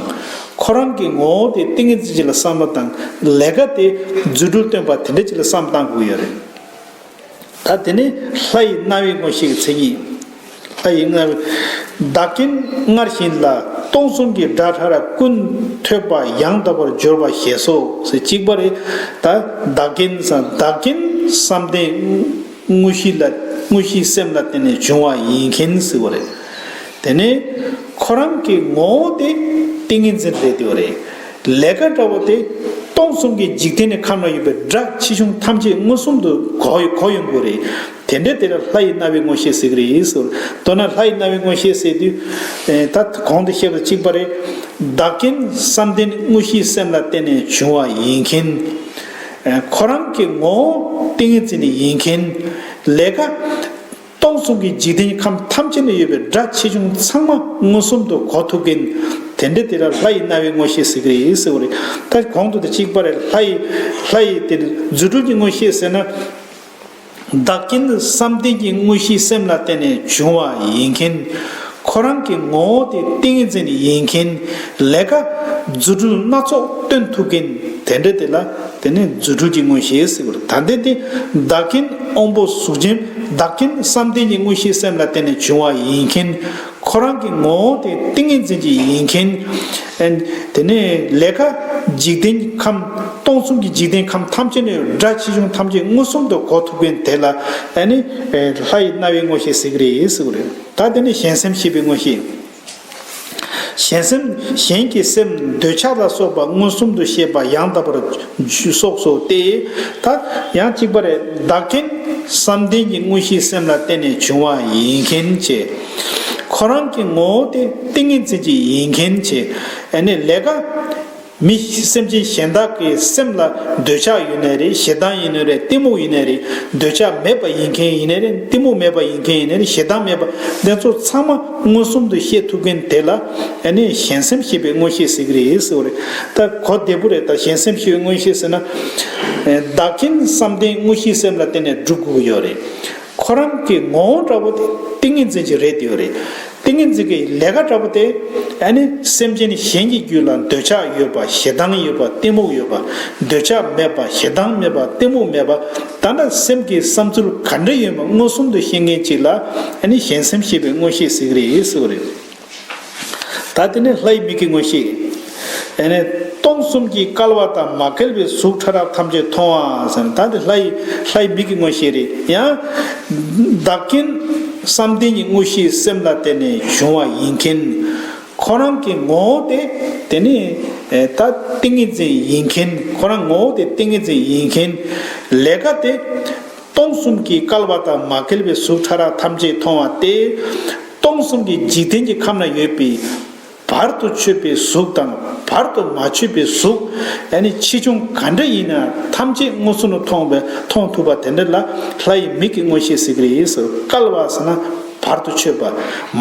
ཁོ་རང་གི་ངོ་བོ་དེ་ཏིང་ངེ་འཛིན་གཅིག་ལ་བསམ་བློ་བཏང་། ལས་ཀ་དེ་རྫུ་འཕྲུལ་སྟོན་པ་དེ་འདྲ་གཅིག་ལ་བསམ་བློ་བཏང་དགོས་ཡོད་རེད། ད་དེ་ནས་ལྷ་ཡི་རྣ་བའི་དངོས་གཞི་གི་མཚན་ཉིད། ལྷ་ཡི་རྣ་བའི། བདག་རྐྱེན་སྔར་བཞིན་ལ་སྟོང་གསུམ་གྱི་སྒྲ་ཕྲ་རགས་ཀུན་ཐོས་པ་ཡང་དག་པར་སྦྱོར་བ་ཞེས་སོགས་ཟེར་གཅིག་པ་རེད། ད་བདག་རྐྱེན་བསམ་བདག་རྐྱེན་བསམ་གཏན་དངོས་གཞི་ལ་དངོས་གཞིའི་སེམས་ལ་བརྟེན་ནས་བྱུང་བ་ཡིན་མཁན་ཟེར་བ་རེད། དེ་ནས་ཁོ་རང་གི་ངོ་བོ་དེ་ཏིང་ངེ་འཛིན་རེད་དེ་བ་རེད། ལས་ཀ་འདྲ་བོ་དེ་སྟོང་གསུམ་གྱི་འཇིག་རྟེན་ནི་ཁམས་ན་ཡོད་པའི་སྒྲ་ཆེ་ཆུང་ཐམས་ཅད་མངོན་སུམ་དུ་གོ་གོ་ཡོང་དགོས་རེད། དེ་འདྲ་དེ་ལ་ལྷ་ཡི་རྣ་བའི་དངོས་གཞི་ཟེར་གྱི་རེད་ཟེར། མདོར་ན་ལྷ་ཡི་རྣ་བའི་དངོས་གཞི་ཟེར་དུས། ཨེ་ད་གོང་དུ་བཤད་པ་གཅིག་པ་རེད། བདག་རྐྱེན་བསམ་གཏན་དངོས་གཞིའི་སེམས་ལ་བརྟེན་ནས་བྱུང་བ་ཡིན་མཁན། ཨེ་ཁོ་རང་གི་ངོ་བོ་ཏིང་ངེ་འཛིན་ནི་ཡིན་མཁན། ལས་ཀ་སྟོང་གསུམ་གྱི་འཇིག་རྟེན་ཁམས་ཐམས་ཅད་ན་ཡོད་པའི་སྒྲ་ཆེ་ཆུང་ཚང་མ་མངོན་སུམ་དུ་གོ་ཐུབ་མཁན། དེ་འདྲ་དེ་ལ་ལྷ་ཡི་རྣ་བའི་དངོས་གཞི་ཟེར་གྱི་རེད་ཟེར་བ་རེད། ད་གོང་དུ་དེ་གཅིག་པ་རེད། ལྷ་ཡི་ལྷ་ཡི་དེ་རྫུ་འཕྲུལ་གྱི་དངོས་གཞི་ཟེར་ན། བདག་རྐྱེན་བསམ་གཏན་གྱི་དངོས་གཞི་སེམས་ལ་བརྟེན་ནས་བྱུང་བ་ཡིན་མཁན། ཁོ་རང་གི་ངོ་བོ་དེ་ཏིང་ངེ་འཛིན་ཡིན་མཁན། ལས་ཀ་རྫུ་འཕྲུལ་སྣ་ཚོགས་སྟོན་ཐུབ་མཁན། དེ་འདྲ་དེ་ལ་དེ་ནི་རྫུ་འཕྲུལ་གྱི་དངོས་གཞི་ཟེར་བ་རེད། ད་ལྟའི་དེ་བདག་རྐྱེན་དབང་པོ་གཟུགས་ཅན། བདག་རྐྱེན་བསམ་གཏན་གྱི་དངོས་གཞི་སེམས་ལ་བརྟེན་ནས་བྱུང་བ་ཡིན་མཁན། ཁོ་རང་གི་ངོ་བོ་དེ་ཏིང་ངེ་འཛིན་གྱི་ཡིན་མཁན། ཨན། དེ་ནས་ལས་ཀ་འཇིག་རྟེན་ཁམས་སྟོང་གསུམ་གྱི་འཇིག་རྟེན་ཁམས་ཐམས་ཅད་ནས་སྒྲ་ཆེ་ཆུང་ཐམས་ཅད་མངོན་སུམ་དུ་གོ་ཐུབ་མཁན་དེ་ལ་ཨ་ནི་ལྷ་ཡི་རྣ་བའི་དངོས་གཞི་ཟེར་གྱི་རེད་ཟེར་གྱི་རེད། ད་དེ་ནི་གཞན་སེམས་ཤེས་པའི་དངོས་གཞི། གཞན་སེམས་གཞན་གྱི་སེམས་འདོད་ཆགས་ལ་སོགས་པ་མངོན་སུམ་དུ་ཤེས་པ་ཡང་དག་པར་སོགས་སོ་སྟེ། ད་ཡང་གཅིག་པ་རེད། བདག་རྐྱེན་བསམ་གཏན་གྱི་དངོས་གཞིའི་སེམས་ལ་བརྟེན་ནས་བྱུང་བ་ཡིན་མཁན་བྱས། ཁོ་རང་གི་ངོ་བོ་དེ་ཏིང་ངེ་འཛིན་གྱི་ཡིན་མཁན་བྱས། ཨ་ནི་ལས་ཀ་མི་སེམས་ཅན་གཞན་དག་གི་སེམས་ལ་འདོད་ཆགས་ཡོད་ནའི་རེད། ཞེ་སྡང་ཡིན་ནའི་རེད། གཏི་མུག་ཡིན་ནའི་རེད། འདོད་ཆགས་མེད་པ་ཡིན་མཁན་ཡིན་ནའི་རེད། གཏི་མུག་མེད་པ་ཡིན་མཁན་ཡིན་ནའི་རེད། ཞེ་སྡང་མེད་པ། དེ་ཚོ་ཚང་མ་མངོན་སུམ་དུ་ཤེས་ཐུབ་མཁན་དེ་ལ་ཨ་ནི་གཞན་སེམས་ཤེས་པའི་དངོས་གཞི་ཟེར་གྱི་རེད་ཟེར་བ་རེད། ད་གོ་བདེ་པོ་རེད། ད་གཞན་སེམས་ཤེས་པའི་དངོས་གཞི་ཟེར་ན། བདག་རྐྱེན་བསམ་གཏན་དངོས་གཞིའི་སེམས་ལ་བརྟེན་ནས་སྒྲུབ་དགོས་ཀྱི་ཡོད་རེད། ཁོ་རང་གི་ངོ་བོ་འདྲ་པོ་དེ་ཏིང་ངེ་འཛིན་གྱི་རེད་དེ་ཡོད་རེད། ཏིང་ངེ་འཛིན་གྱི་ལས་ཀ་འདྲ་པོ་དེ་ཨ་ནི་སེམས་ཅན་གཞན་གྱི་རྒྱུད་ལ་འདོད་ཆགས་ཡོད་པ། ཞེ་སྡང་ཡོད་པ། གཏི་མུག་ཡོད་པ། འདོད་ཆགས་མེད་པ། ཞེ་སྡང་མེད་པ། གཏི་མུག་མེད་པ། ད་ལྟ་སེམས་ཀྱི་བསམ་ཚུལ་ག་འདྲ་ཡོད་མེད་མངོན་སུམ་དུ་ཤེས་མཁན་ཅིག་ལ་ཨ་ནི་གཞན་སེམས་ཤེས་པའི་དངོས་གཞི་ཟེར་གྱི་རེད་ཟེར་བ་རེད། ད་དེ་ནས་ལྷའི་མིག་གི་དངོས་གཞི། ཨ་ནི་སྟོང་གསུམ་གྱི་བསྐལ་པ་དང་མ་བསྐལ་བའི་གཟུགས་ཕྲ་རགས་ཐམས་ཅད་མཐོང་བ་ཟེར་ན། ད་དེ་ལྷའི་ལྷའི་མིག་གི་དངོས་གཞི་རེད། ཡང་བདག་རྐྱེན་བསམ་གཏན་གྱི་དངོས་གཞིའི་སེམས་ལ་བརྟེན་ནས་བྱུང་བ་ཡིན་མཁན། ཁོ་རང་གི་ངོ་བོ་དེ་དེ་ནི་ད་ཏིང་ངེ་འཛིན་ཡིན་མཁན། ཁོ་རང་ངོ་བོ་དེ་ཏིང་ངེ་འཛིན་ཡིན་མཁན། ལས་ཀ་དེ་སྟོང་གསུམ་གྱི་བསྐལ་པ་དང་མ་བསྐལ་བའི་གཟུགས་ཕྲ་རགས་ཐམས་ཅད་མཐོང་བ་སྟེ། སྟོང་གསུམ་གྱི་འཇིག་རྟེན་གྱི་ཁམས་ན་ཡོད་པའི་བར་དུ་ཆོད་པའི་གཟུགས་དང་བར་དུ་མ་ཆོད་པའི་གཟུགས། ཨ་ནི་ཆེ་ཆུང་ག་འདྲ་ཡིན་ན་ཐམས་ཅད་མངོན་སུམ་དུ་མཐོང་བའི་མཐོང་ཐུབ་པ་དེ་འདྲ་ལ་ལྷ་ཡི་མིག་གི་དངོས་གཞི་ཟེར་གྱི་རེད་ཟེར། བསྐལ་པ་ཟེར་ན་བར་དུ་ཆོད་པ།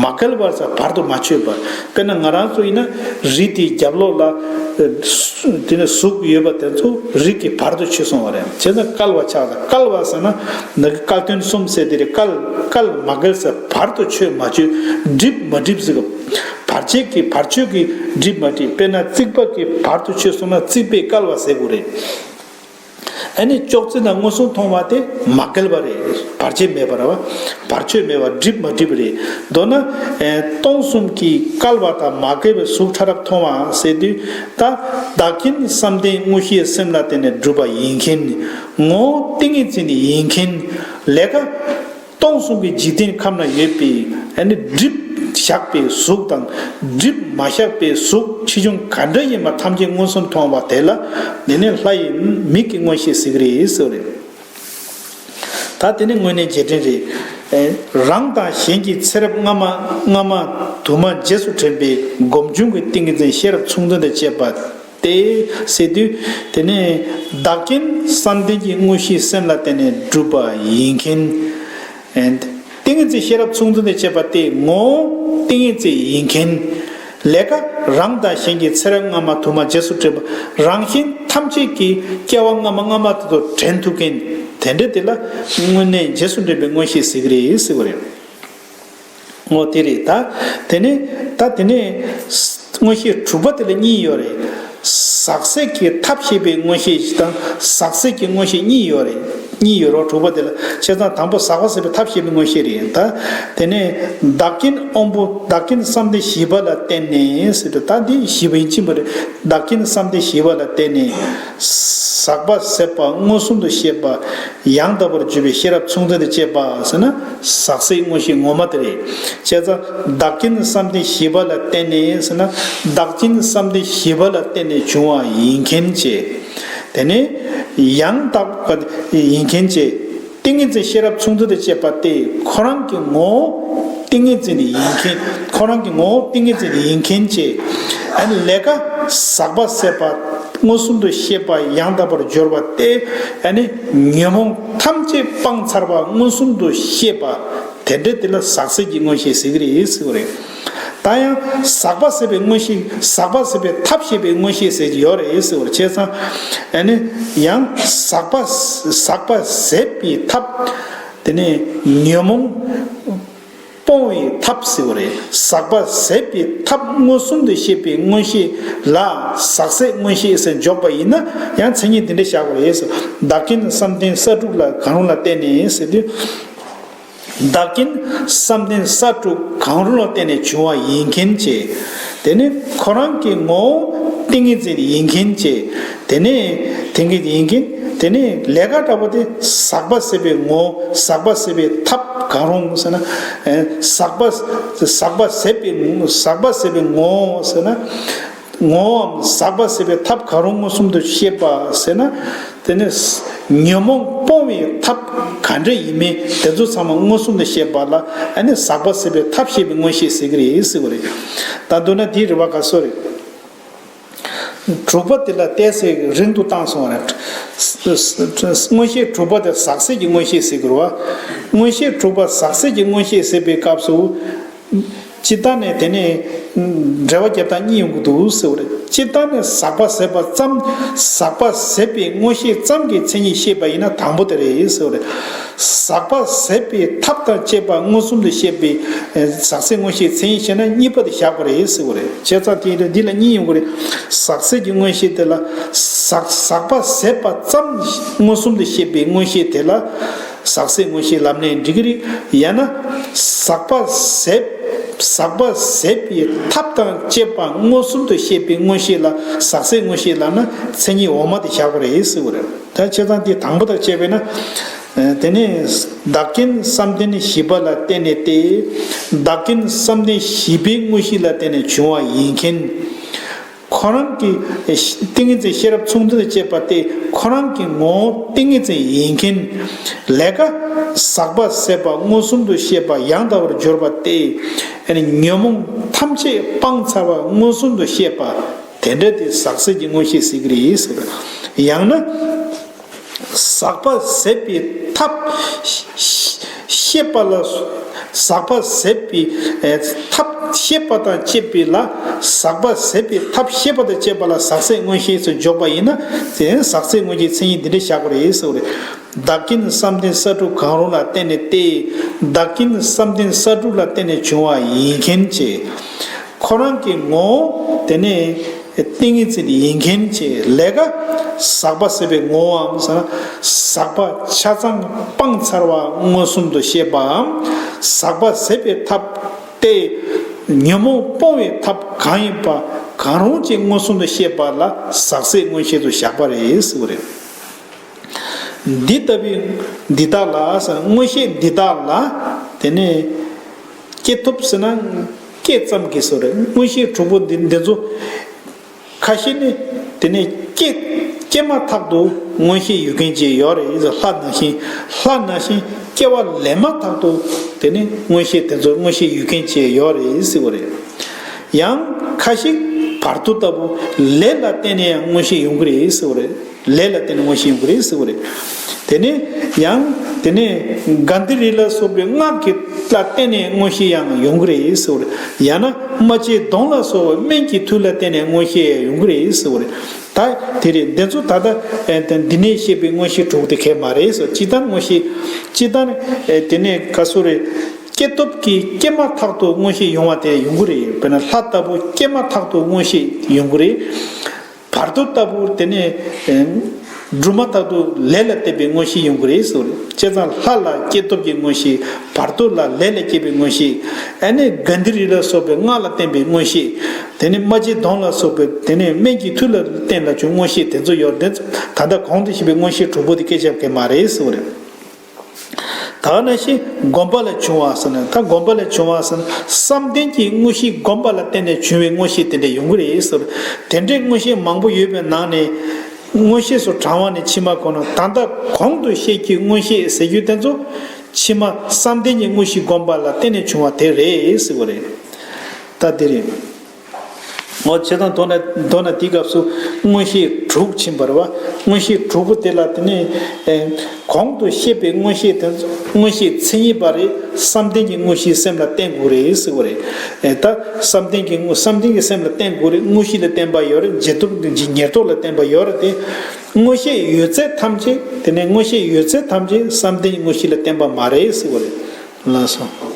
མ་བསྐལ་བ་ཟེར་བར་དུ་མ་ཆོད་པ། དཔེར་ན་ང་རང་ཚོ་ཡིན་ན་རི་དེའི་རྒྱབ་ལོགས་ལ་དེ་ནས་གཟུགས་ཡོད་པ་དེ་ཚོ་རི་གི་བར་དུ་ཆོད་སོང་བ་རེད། བྱས་ཙང་བསྐལ་བ་ཆགས་ལ། བསྐལ་བ་ཟེར་ན་ནི་བསྐལ་དོན་གསུམ་ཟེར་དེ་རེད། བསྐལ་བསྐལ་མ་བསྐལ་ཟེར་བར་དུ་ཆོད་མ་ཆོད། འགྲིབ་མ་འགྲིབ་ཟེར་གི། བར་ཆད་ཀྱི་བར་ཆད་ཀྱི་འགྲིབ་མ་འགྲིབ། དཔེར་ན་རྩིག་པ་གི་བར་དུ་ཆོད་སོང་ན་རྩིག་པའི་བསྐལ་བ་ཟེར་དགོས་རེད། ཨ་ནི་ཅོག་ཙེ་ན་མངོན་སུམ་མཐོང་བ་དེ་མ་བསྐལ་བ་རེད། བར་ཆད་མེད་པ་རེད་བ། བར་ཆད་མེད་པ་འགྲིབ་མ་འགྲིབ་རེད། མདོར་ན་ཨེ་སྟོང་གསུམ་གྱི་བསྐལ་བ་དང་མ་བསྐལ་བའི་གཟུགས་ཕྲ་རབ་མཐོང་བ་ཟེར་དུས། ད་བདག་རྐྱེན་བསམ་གཏན་དངོས་གཞིའི་སེམས་ལ་བརྟེན་ནས་གྲུབ་པ་ཡིན་མཁན། ངོ་བོ་ཏིང་ངེ་འཛིན་ཡིན་མཁན། ལས་ཀ་ སྟོང་གསུམ་གྱི་འཇིག་རྟེན་ཁམས་ན་ཡོད་པའི་ཨ་ནི་སྒྲིབ་བཞག་པའི་གཟུགས་དང་སྒྲིབ་མ་བཞག་པའི་གཟུགས་ཆེ་ཆུང་ག་འདྲ་ཡིན་པ་ཐམས་ཅད་མངོན་སུམ་མཐོང་བ་དེ་ལ་དེ་ནི་ལྷ་ཡི་མིག་གི་མངོན་ཤེས་ཟེར་གྱི་རེད་ཟེར་བ་རེད། ད་དེ་ནི་དངོས་གནས་རྗེས་དྲན་རེད། རང་དང་གཞན་གྱི་ཚེ་རབས་སྔ་མ་སྔ་མ་དུ་མ་རྗེས་སུ་དྲན་པའི་སྒོམ་བྱུང་གི་ཏིང་ངེ་འཛིན་ཤེས་རབ་མཚུངས་ལྡན་དང་བཅས་པ་སྟེ་ཟེར་དུས། དེ་ནས་བདག་རྐྱེན་བསམ་གཏན་གྱི་དངོས་གཞི་སེམས་ལ་བརྟེན་ནས་གྲུབ་པ་ཡིན་མཁན། ཏིང་ངེ་འཛིན་ཤེས་རབ་མཚུངས་ལྡན་དང་བཅས་པ་སྟེ་ངོ་བོ་ཏིང་ངེ་འཛིན་ཡིན་མཁན། ལས་ཀ་རང་དང་གཞན་གྱི་ཚེ་རབས་སྔ་མ་དུ་མ་རྗེས་སུ་དྲན་པ་རང་གཞན་ཐམས་ཅད་ཀྱི་སྐྱེ་བ་སྔ་མ་སྔ་མ་དེ་ཚོ་དྲན་ཐུབ་མཁན། དེ་འདྲ་དེ་ལ་དངོས་གནས་རྗེས་སུ་དྲན་པའི་མངོན་ཤེས་ཟེར་གྱི་རེད་ཟེར་བ་རེད། ངོ་། དེ་རེད་ད། དེ་ནས་ད་དེ་ནས་མངོན་ཤེས་དྲུག་པ་དེ་ལ་གཉིས་ཡོད་རེད། ཟག་ཟད་ཀྱི་ཐབས་ཤེས་པའི་མངོན་ཤེས་དང་ཟག་ཟད་ཀྱི་མངོན་ཤེས་གཉིས་ཡོད་རེད། གཉིས་ཡོད་རོགས་དྲུག་པ་དེ་ལ། བྱས་ཙང་དང་པོ་ཟག་པ་ཟད་པའི་ཐབས་ཤེས་པའི་མངོན་ཤེས་རེད་ད། དེ་ནས་བདག་རྐྱེན་དབང་པོ་བདག་རྐྱེན་བསམ་གཏན་བཞི་པ་ལ་བརྟེན་ནས་ཟེར་དུས་ད་འདི་བཞི་པ་ཡིན་གཅིག་མ་རེད། བདག་རྐྱེན་བསམ་གཏན་བཞི་པ་ལ་བརྟེན་ནས་ཟག་པ་ཟད་པ་མངོན་སུམ་དུ་ཤེས་པ། ཡང་དག་པར་གྱུར་པའི་ཤེས་རབ་མཚུངས་ལྡན་དང་བཅས་པ་ཟེར་ན་ཟག་ཟད་མངོན་ཤེས་ངོ་མ་དེ་རེད། བྱས་ཙང་བདག་རྐྱེན་བསམ་གཏན་བཞི་པ་ལ་བརྟེན་ནས་ཟེར་ན་བདག་རྐྱེན་བསམ་གཏན་བཞི་པ་ལ་བརྟེན་ནས་བྱུང་བ་ཡིན་མཁན་བཅས། དེ་ནས་ཡང་དག་པ་ཡིན་མཁན་བཅས། ཏིང་ངེ་འཛིན་ཤེས་རབ་མཚུངས་ལྡན་དང་བཅས་པ་སྟེ་ཁོ་རང་གི་ངོ་བོ་ཏིང་ངེ་འཛིན་ཡིན་མཁན། ཁོ་རང་གི་ངོ་བོ་ཏིང་ངེ་འཛིན་ཡིན་མཁན་བཅས། ཨ་ནི་ལས་ཀ་ཟག་པ་ཟད་པ་མངོན་སུམ་དུ་ཤེས་པ་ཡང་དག་པར་སྦྱོར་བ་སྟེ། ཨ་ནི་ཉོན་མོངས་ཐམས་ཅད་སྤངས་ཚར་བ་མངོན་སུམ་དུ་ཤེས་པ། དེ་འདྲ་དེ་ལ་ཟག་ཟད་ཀྱི་མངོན་ཤེས་ཟེར་གྱི་རེད་ཟེར་བ་རེད། ད་ཡང་ཟག་པ་ཟད་པའི་མངོན་ཤེས། ཟག་པ་ཟད་པའི་ཐབས་ཤེས་པའི་མངོན་ཤེས་ཟེར་གྱི་ཡོད་རེད་ཟེར་བ་རེད། བྱས་ཙང་ཨ་ནི་ཡང་ཟག་པ་ཟག་པ་ཟད་པའི་ཐབས། དེ་ནས་ཉོན་མོངས་སྤོང་བའི་ཐབས་ཟེར་བ་རེད། ཟག་པ་ཟད་པའི་ཐབས་མངོན་སུམ་དུ་ཤེས་པའི་མངོན་ཤེས་ལ་ཟག་ཟད་མངོན་ཤེས་ཟེར་འཇོག་པ་ཡིན་ན་ཡང་མཚན་ཉིད་འདི་འདྲ་བཞག་པ་རེད་ཟེར། བདག་རྐྱེན་བསམ་གཏན་ས་དྲུག་ལ་གང་རུང་ལ་བརྟེན་ནས་ཟེར་དུས། བདག་རྐྱེན་བསམ་གཏན་ས་དྲུག་གང་རུང་ལ་བརྟེན་ནས་བྱུང་བ་ཡིན་མཁན་བཅས། དེ་ནི་ཁོ་རང་གི་ངོ་བོ་ཏིང་ངེ་འཛིན་ཡིན་མཁན་བཅས། དེ་ནས་ཏིང་ངེ་འཛིན་ཡིན་མཁན། དེ་ནས་ལས་ཀ་འདྲ་པོ་དེ་ཟག་པ་ཟད་པའི་ངོ་བོ། ཟག་པ་ཟད་པའི་ཐབས་གང་རུང་ཟེར་ན། ཨེ། ཟག་པ་ཟག་པ་ཟད་པའི་ཟག་པ་ཟད་པའི་ངོ་བོ་ཟེར་ན། ངོ་བོའམ་ཟག་པ་ཟད་པའི་ཐབས་གང་རུང་མངོན་སུམ་དུ་ཤེས་པ་ཟེར་ན། དེ་ནི་ཉོན་མོངས་སྤོང་བའི་ཐབས་ག་འདྲ་ཡིན་མིན་དེ་ཚོ་ཚང་མ་མངོན་སུམ་དུ་ཤེས་པ་ལ་ཨ་ནི་ཟག་པ་ཟད་པའི་ཐབས་ཤེས་པའི་མངོན་ཤེས་ཟེར་གྱི་རེད་ཟེར་བ་རེད། ད་མདོར་ན་དེའི་རེད་བ། ག་སོ་རེད། དྲུག་པ་དེ་ལ་ཏོག་ཙམ་རིང་དུ་བཏང་སོང་བ་རེད། མངོན་ཤེས་དྲུག་པ་དེ་ཟག་ཟད་ཀྱི་མངོན་ཤེས་ཟེར་གྱི་རེད་བ། མངོན་ཤེས་དྲུག་པ་ཟག་ཟད་ཀྱི་མངོན་ཤེས་ཟེར་བའི་སྐབས་སུ། སྤྱིར་བཏང་ནས་དེ་ནས་འགྲེལ་བ་རྒྱབ་སྟངས་གཉིས་ཡོང་གི་འདུག་ཟེར་བ་རེད། སྤྱིར་བཏང་ནས་ཟག་པ་ཟད་པ་ཙམ། ཟག་པ་ཟད་པའི་མངོན་ཤེས་ཙམ་གྱི་མཚན་ཉིད་བཤད་པ་ཡིན་ན་དང་པོ་དེ་རེད་ཟེར་བ་རེད། ཟག་པ་ཟད་པའི་ཐབས་དང་བཅས་པ་མངོན་སུམ་དུ་བཤད་པའི་ཟག་ཟད་མངོན་ཤེས་མཚན་ཉིད་བཤད་ན་གཉིས་པ་དེ་བཞག་པ་རེད་ཟེར་བ་རེད། བྱས་ཙང་དེ་ཡིན་དུས་འདི་ལ་གཉིས་ཡོང་གི་རེད། ཟག་ཟད་ཀྱི་མངོན་ཤེས་དེ་ལ། ཟག་ཟག་པ་ཟད་པ་ཙམ་མངོན་སུམ་དུ་བཤད་པའི་མངོན་ཤེས་དེ་ལ། ཟག་ཟད་མངོན་ཤེས་ལབ་ནའི་འགྲིག་གི་རེད། ཡང་ན་ཟག་པ་ཟད། ཟག་པ་ཟད་པའི་ཐབས་དང་བཅས་པ་མངོན་སུམ་དུ་བཤད་པའི་མངོན་ཤེས་ལ་ཟག་ཟད་མངོན་ཤེས་ལབ་ན་མཚན་ཉིད་འོག་མ་དེ་བཞག་པ་རེད་ཟེར་བ་རེད། ད་བྱས་ཙང་དེ་དང་པོ་དང་བཅས་པས་ན། དེ་ནས་བདག་རྐྱེན་བསམ་གཏན་བཞི་པ་ལ་བརྟེན་ནས་ཏེ། བདག་རྐྱེན་བསམ་གཏན་བཞི་པའི་མངོན་ཤེས་ལ་བརྟེན་ནས་བྱུང་བ་ཡིན་མཁན། ཁོ་རང་གི་ཏིང་ངེ་འཛིན་ཤེས་རབ་མཚུངས་ལྡན་དང་བཅས་པ་སྟེ་ཁོ་རང་གི་ངོ་བོ་ཏིང་ངེ་འཛིན་ཡིན་མཁན། ལས་ཀ་ཟག་པ་ཟད་པ་མངོན་སུམ་དུ་ཤེས་པ་ཡང་དག་པར་སྦྱོར་བ་སྟེ། ཨ་ནི་ཉོན་མོངས་ཐམས་ཅད་སྤངས་ཚར་བ་མངོན་སུམ་དུ་ཤེས་པ། དེ་འདྲ་དེ་ཟག་ཟད་ཀྱི་མངོན་ཤེས་ཟེར་གྱི་རེད་ཟེར། ཡང་ན། ཟག་པ་ཟད་པའི་ཐབས་ཤེས་པ་ལ། ཟག་པ་ཟད་པའི་ཐབས་ཤེས་པ་དང་བཅས་པའི་ལ། ཟག་པ་ཟད་པའི་ཐབས་ཤེས་པ་དང་བཅས་པ་ལ་ཟག་ཟད་མངོན་ཤེས་སུ་འཇོག་པ་ཡིན་ན། དེ་ཟག་ཟད་མངོན་གྱི་མཚན་ཉིད་འདི་འདྲ་བཞག་པ་རེད་ཟེར་བ་རེད། བདག་རྐྱེན་བསམ་གཏན་ས་དྲུག་གང་རུང་ལ་བརྟེན་ནས་ཏེ། བདག་རྐྱེན་བསམ་གཏན་ས་དྲུག་ལ་བརྟེན་ནས་བྱུང་བ་ཡིན་མཁན་བཅས། ཁོ་རང་གི་ངོ་བོ་དེ་ནས། ཏིང་ངེ་འཛིན་ཡིན་མཁན་གྱི་ལས་ཀ་ཟག་པ་ཟད་པའི་ངོ་བོའམ་ཟེར་ན་ཟག་པ་ཆ་ཚང་སྤངས་ཚར་བ་མངོན་སུམ་དུ་ཤེས་པའམ། ཟག་པ་ཟད་པའི་ཐབས་ཏེ། ཉོན་མོངས་སྤོང་བའི་ཐབས་གང་ཡིན་པ་གང་རུང་གཅིག་མངོན་སུམ་དུ་ཤེས་པ་ལ་ཟག་ཟད་མངོན་ཤེས་སུ་བཞག་པ་རེད་ཟེར་བ་རེད། འདི་ལྟ་བུའི་འདི་དག་ལ་ཟེར། མངོན་ཤེས་འདི་དག་ལ་དེ་ནས་སྐྱེ་ཐུབ་ཟེར་ན་སྐྱེ་ཙམ་གྱིས་སོ་རེད། མངོན་ཤེས་དྲུག་པོ་འདི་འདི་ཚོ་ཁ་ཤས་ནི་དེ་ནས་སྐྱེ་སྐྱེས་མ་ཐག་ཏུ་མངོན་ཤེས་ཡོད་མཁན་ཅིག་ཡོད་རེད། ལྷ་ནང་བཞིན་ལྷ་ནང་བཞིན་སྐྱེ་བ་ལེན་མ་ཐག་ཏུ་དེ་ནས་མངོན་ཤེས་དེ་ཚོ་མངོན་ཤེས་ཡོད་མཁན་ཅིག་ཡོད་རེད་ཟེར་བ་རེད། ཡང་ཁ་ཤས་བར་དོ་ལྟ་བུ་ལས་ལ་བརྟེན་ནས་ཡང་མངོན་ཤེས་ཡོང་གི་རེད་ཟེར་བ་རེད། ལས་ལ་བརྟེན་ནས་མངོན་ཤེས་ཡོང་གི་རེད་ཟེར་བ་རེད། དེ་ནས་ཡང་དེ་ནས་ག་འདི་རི་ལ་སོགས་པའི་སྔགས་ཀྱི་ལ་བརྟེན་ནས་མངོན་ཤེས་ཡང་ཡོང་གི་རེད་ཟེར་བ་རེད། ཡང་ན་རྨ་བྱའི་མདོངས་ལ་སོགས་པའི་སྨན་གྱི་མཐུ་ལ་བརྟེན་ནས་མངོན་ཤེས་ཡང་ཡོང་གི་རེད་ཟེར་བ་རེད། ད་དེ་རེད། འདི་ཚོ་ད་ལྟ་ཨེ་ད་འདི་ནས་བཤད་པའི་མངོན་ཤེས་དྲུག་དེ་གས་མ་རེད་ཟེར། སྤྱིར་བཏང་མངོན་ཤེས་སྤྱིར་བཏང་ཨེ་དེ་ནས་ག་སོ་རེད། སྐྱེ་སྟོབས་ཀྱིས་སྐྱེས་མ་ཐག་ཏུ་མངོན་ཤེས་ཡོང་བ་དེ་ཡོང་གི་རེད། དཔེར་ན་ལྷ་ལྟ་བུ་སྐྱེས་མ་ཐག་ཏུ་མངོན་ཤེས་ཡོང་གི་རེད། བར་དོ་ལྟ་བུར་དེ་ནས་ཨེ་སྒྲུབ་མ་ཐག་ཏུ་ལས་ལ་བརྟེན་པའི་མངོན་ཤེས་ཡོང་གི་རེད་ཟེར་བ་རེད། བྱས་ཙང་ལྷ་ལ་སྐྱེ་སྟོབས་ཀྱི་མངོན་ཤེས། བར་དོ་ལ་ལས་ལ་སྐྱེས་པའི་མངོན་ཤེས། ཨ་ནི་ག་འདི་རི་ལ་སོགས་པའི་སྔགས་ལ་བརྟེན་པའི་མངོན་ཤེས། དེ་ནས་རྨ་བྱའི་མདོངས་ལ་སོགས་པའི་དེ་ནས་སྨན་གྱི་མཐུ་ལ་བརྟེན་ལ་བྱུང་མངོན་ཤེས་དེ་ཚོ་ཡོད། དེ་ཚོ་ད་ལྟ་གོང་དུ་བཤད་པའི་མངོན་ཤེས་དྲུག་པོ་དེ་སྐད་ཆ་གས་མ་རེད་ཟེར་བ་རེད། ད་ནང་བཞིན་བསྒོམ་པ་ལས་བྱུང་བ་ཟེར་ན། ད་བསྒོམ་པ་ལས་བྱུང་བ་ཟེར་ན་བསམ་གཏན་གྱི་མངོན་ཤེས་བསྒོམ་པ་ལ་བརྟེན་ནས་བྱུང་བའི་མངོན་ཤེས་དེ་འདྲ་ཡོང་གི་རེད་ཟེར། དེ་འདྲའི་མངོན་ཤེས་མང་པོ་ཡོད་པའི་ནང་ནས་མངོན་ཤེས་སུ་བགྲང་བ་ནི་ཕྱི་མ་ཁོ་ན། ད་ལྟ་གོང་དུ་བཤད་རྒྱུའི་མངོན་ཤེས་ཟེར་རྒྱུ་དེ་ཚོ་ཕྱི་མ་བསམ་གཏན་གྱི་མངོན་ཤེས་བསྒོམ་པ་ལ་བརྟེན་ནས་བྱུང་བ་དེ་རེད་ཟེར་བ་རེད། ད་དེ་རེད། འོ་བྱས་ཙང་མདོར་ན་མདོར་ན་དེའི་སྐབས་སུ་མངོན་ཤེས་དྲུག་ཕྱིན་པ་རེད་བ། མངོན་ཤེས་དྲུག་པོ་དེ་ལ་དེ་ནས་ཨེ་གོང་དུ་བཤད་པའི་མངོན་ཤེས་དེ་ཚོ་མངོན་ཤེས་མཚན་ཉིད་པ་རེད། བསམ་གཏན་གྱི་མངོན་ཤེས་སེམས་ལ་བརྟེན་དགོས་རེད་ཟེར་བ་རེད། ཨེ་ད་བསམ་གཏན་གྱི་དངོས་བསམ་གཏན་གྱི་སེམས་ལ་བརྟེན་དགོས་རེད། མངོན་ཤེས་ལ་བརྟེན་པ་ཡོད་རེད། འཇལ་སྟོབས་ཀྱི་ཉེར་བསྡོགས་ལ་བརྟེན་པ་ཡོད་རེད་དེ། མངོན་ཤེས་ཡོད་ཚད་ཐམས་ཅད་དེ་ནས་མངོན་ཤེས་ཡོད་ཚད་ཐམས་ཅད་བསམ་གཏན་གྱི་མངོན་ཤེས་ལ་བརྟེན་པ་མ་རེད་ཟེར་བ་རེད། ལགས་སོ།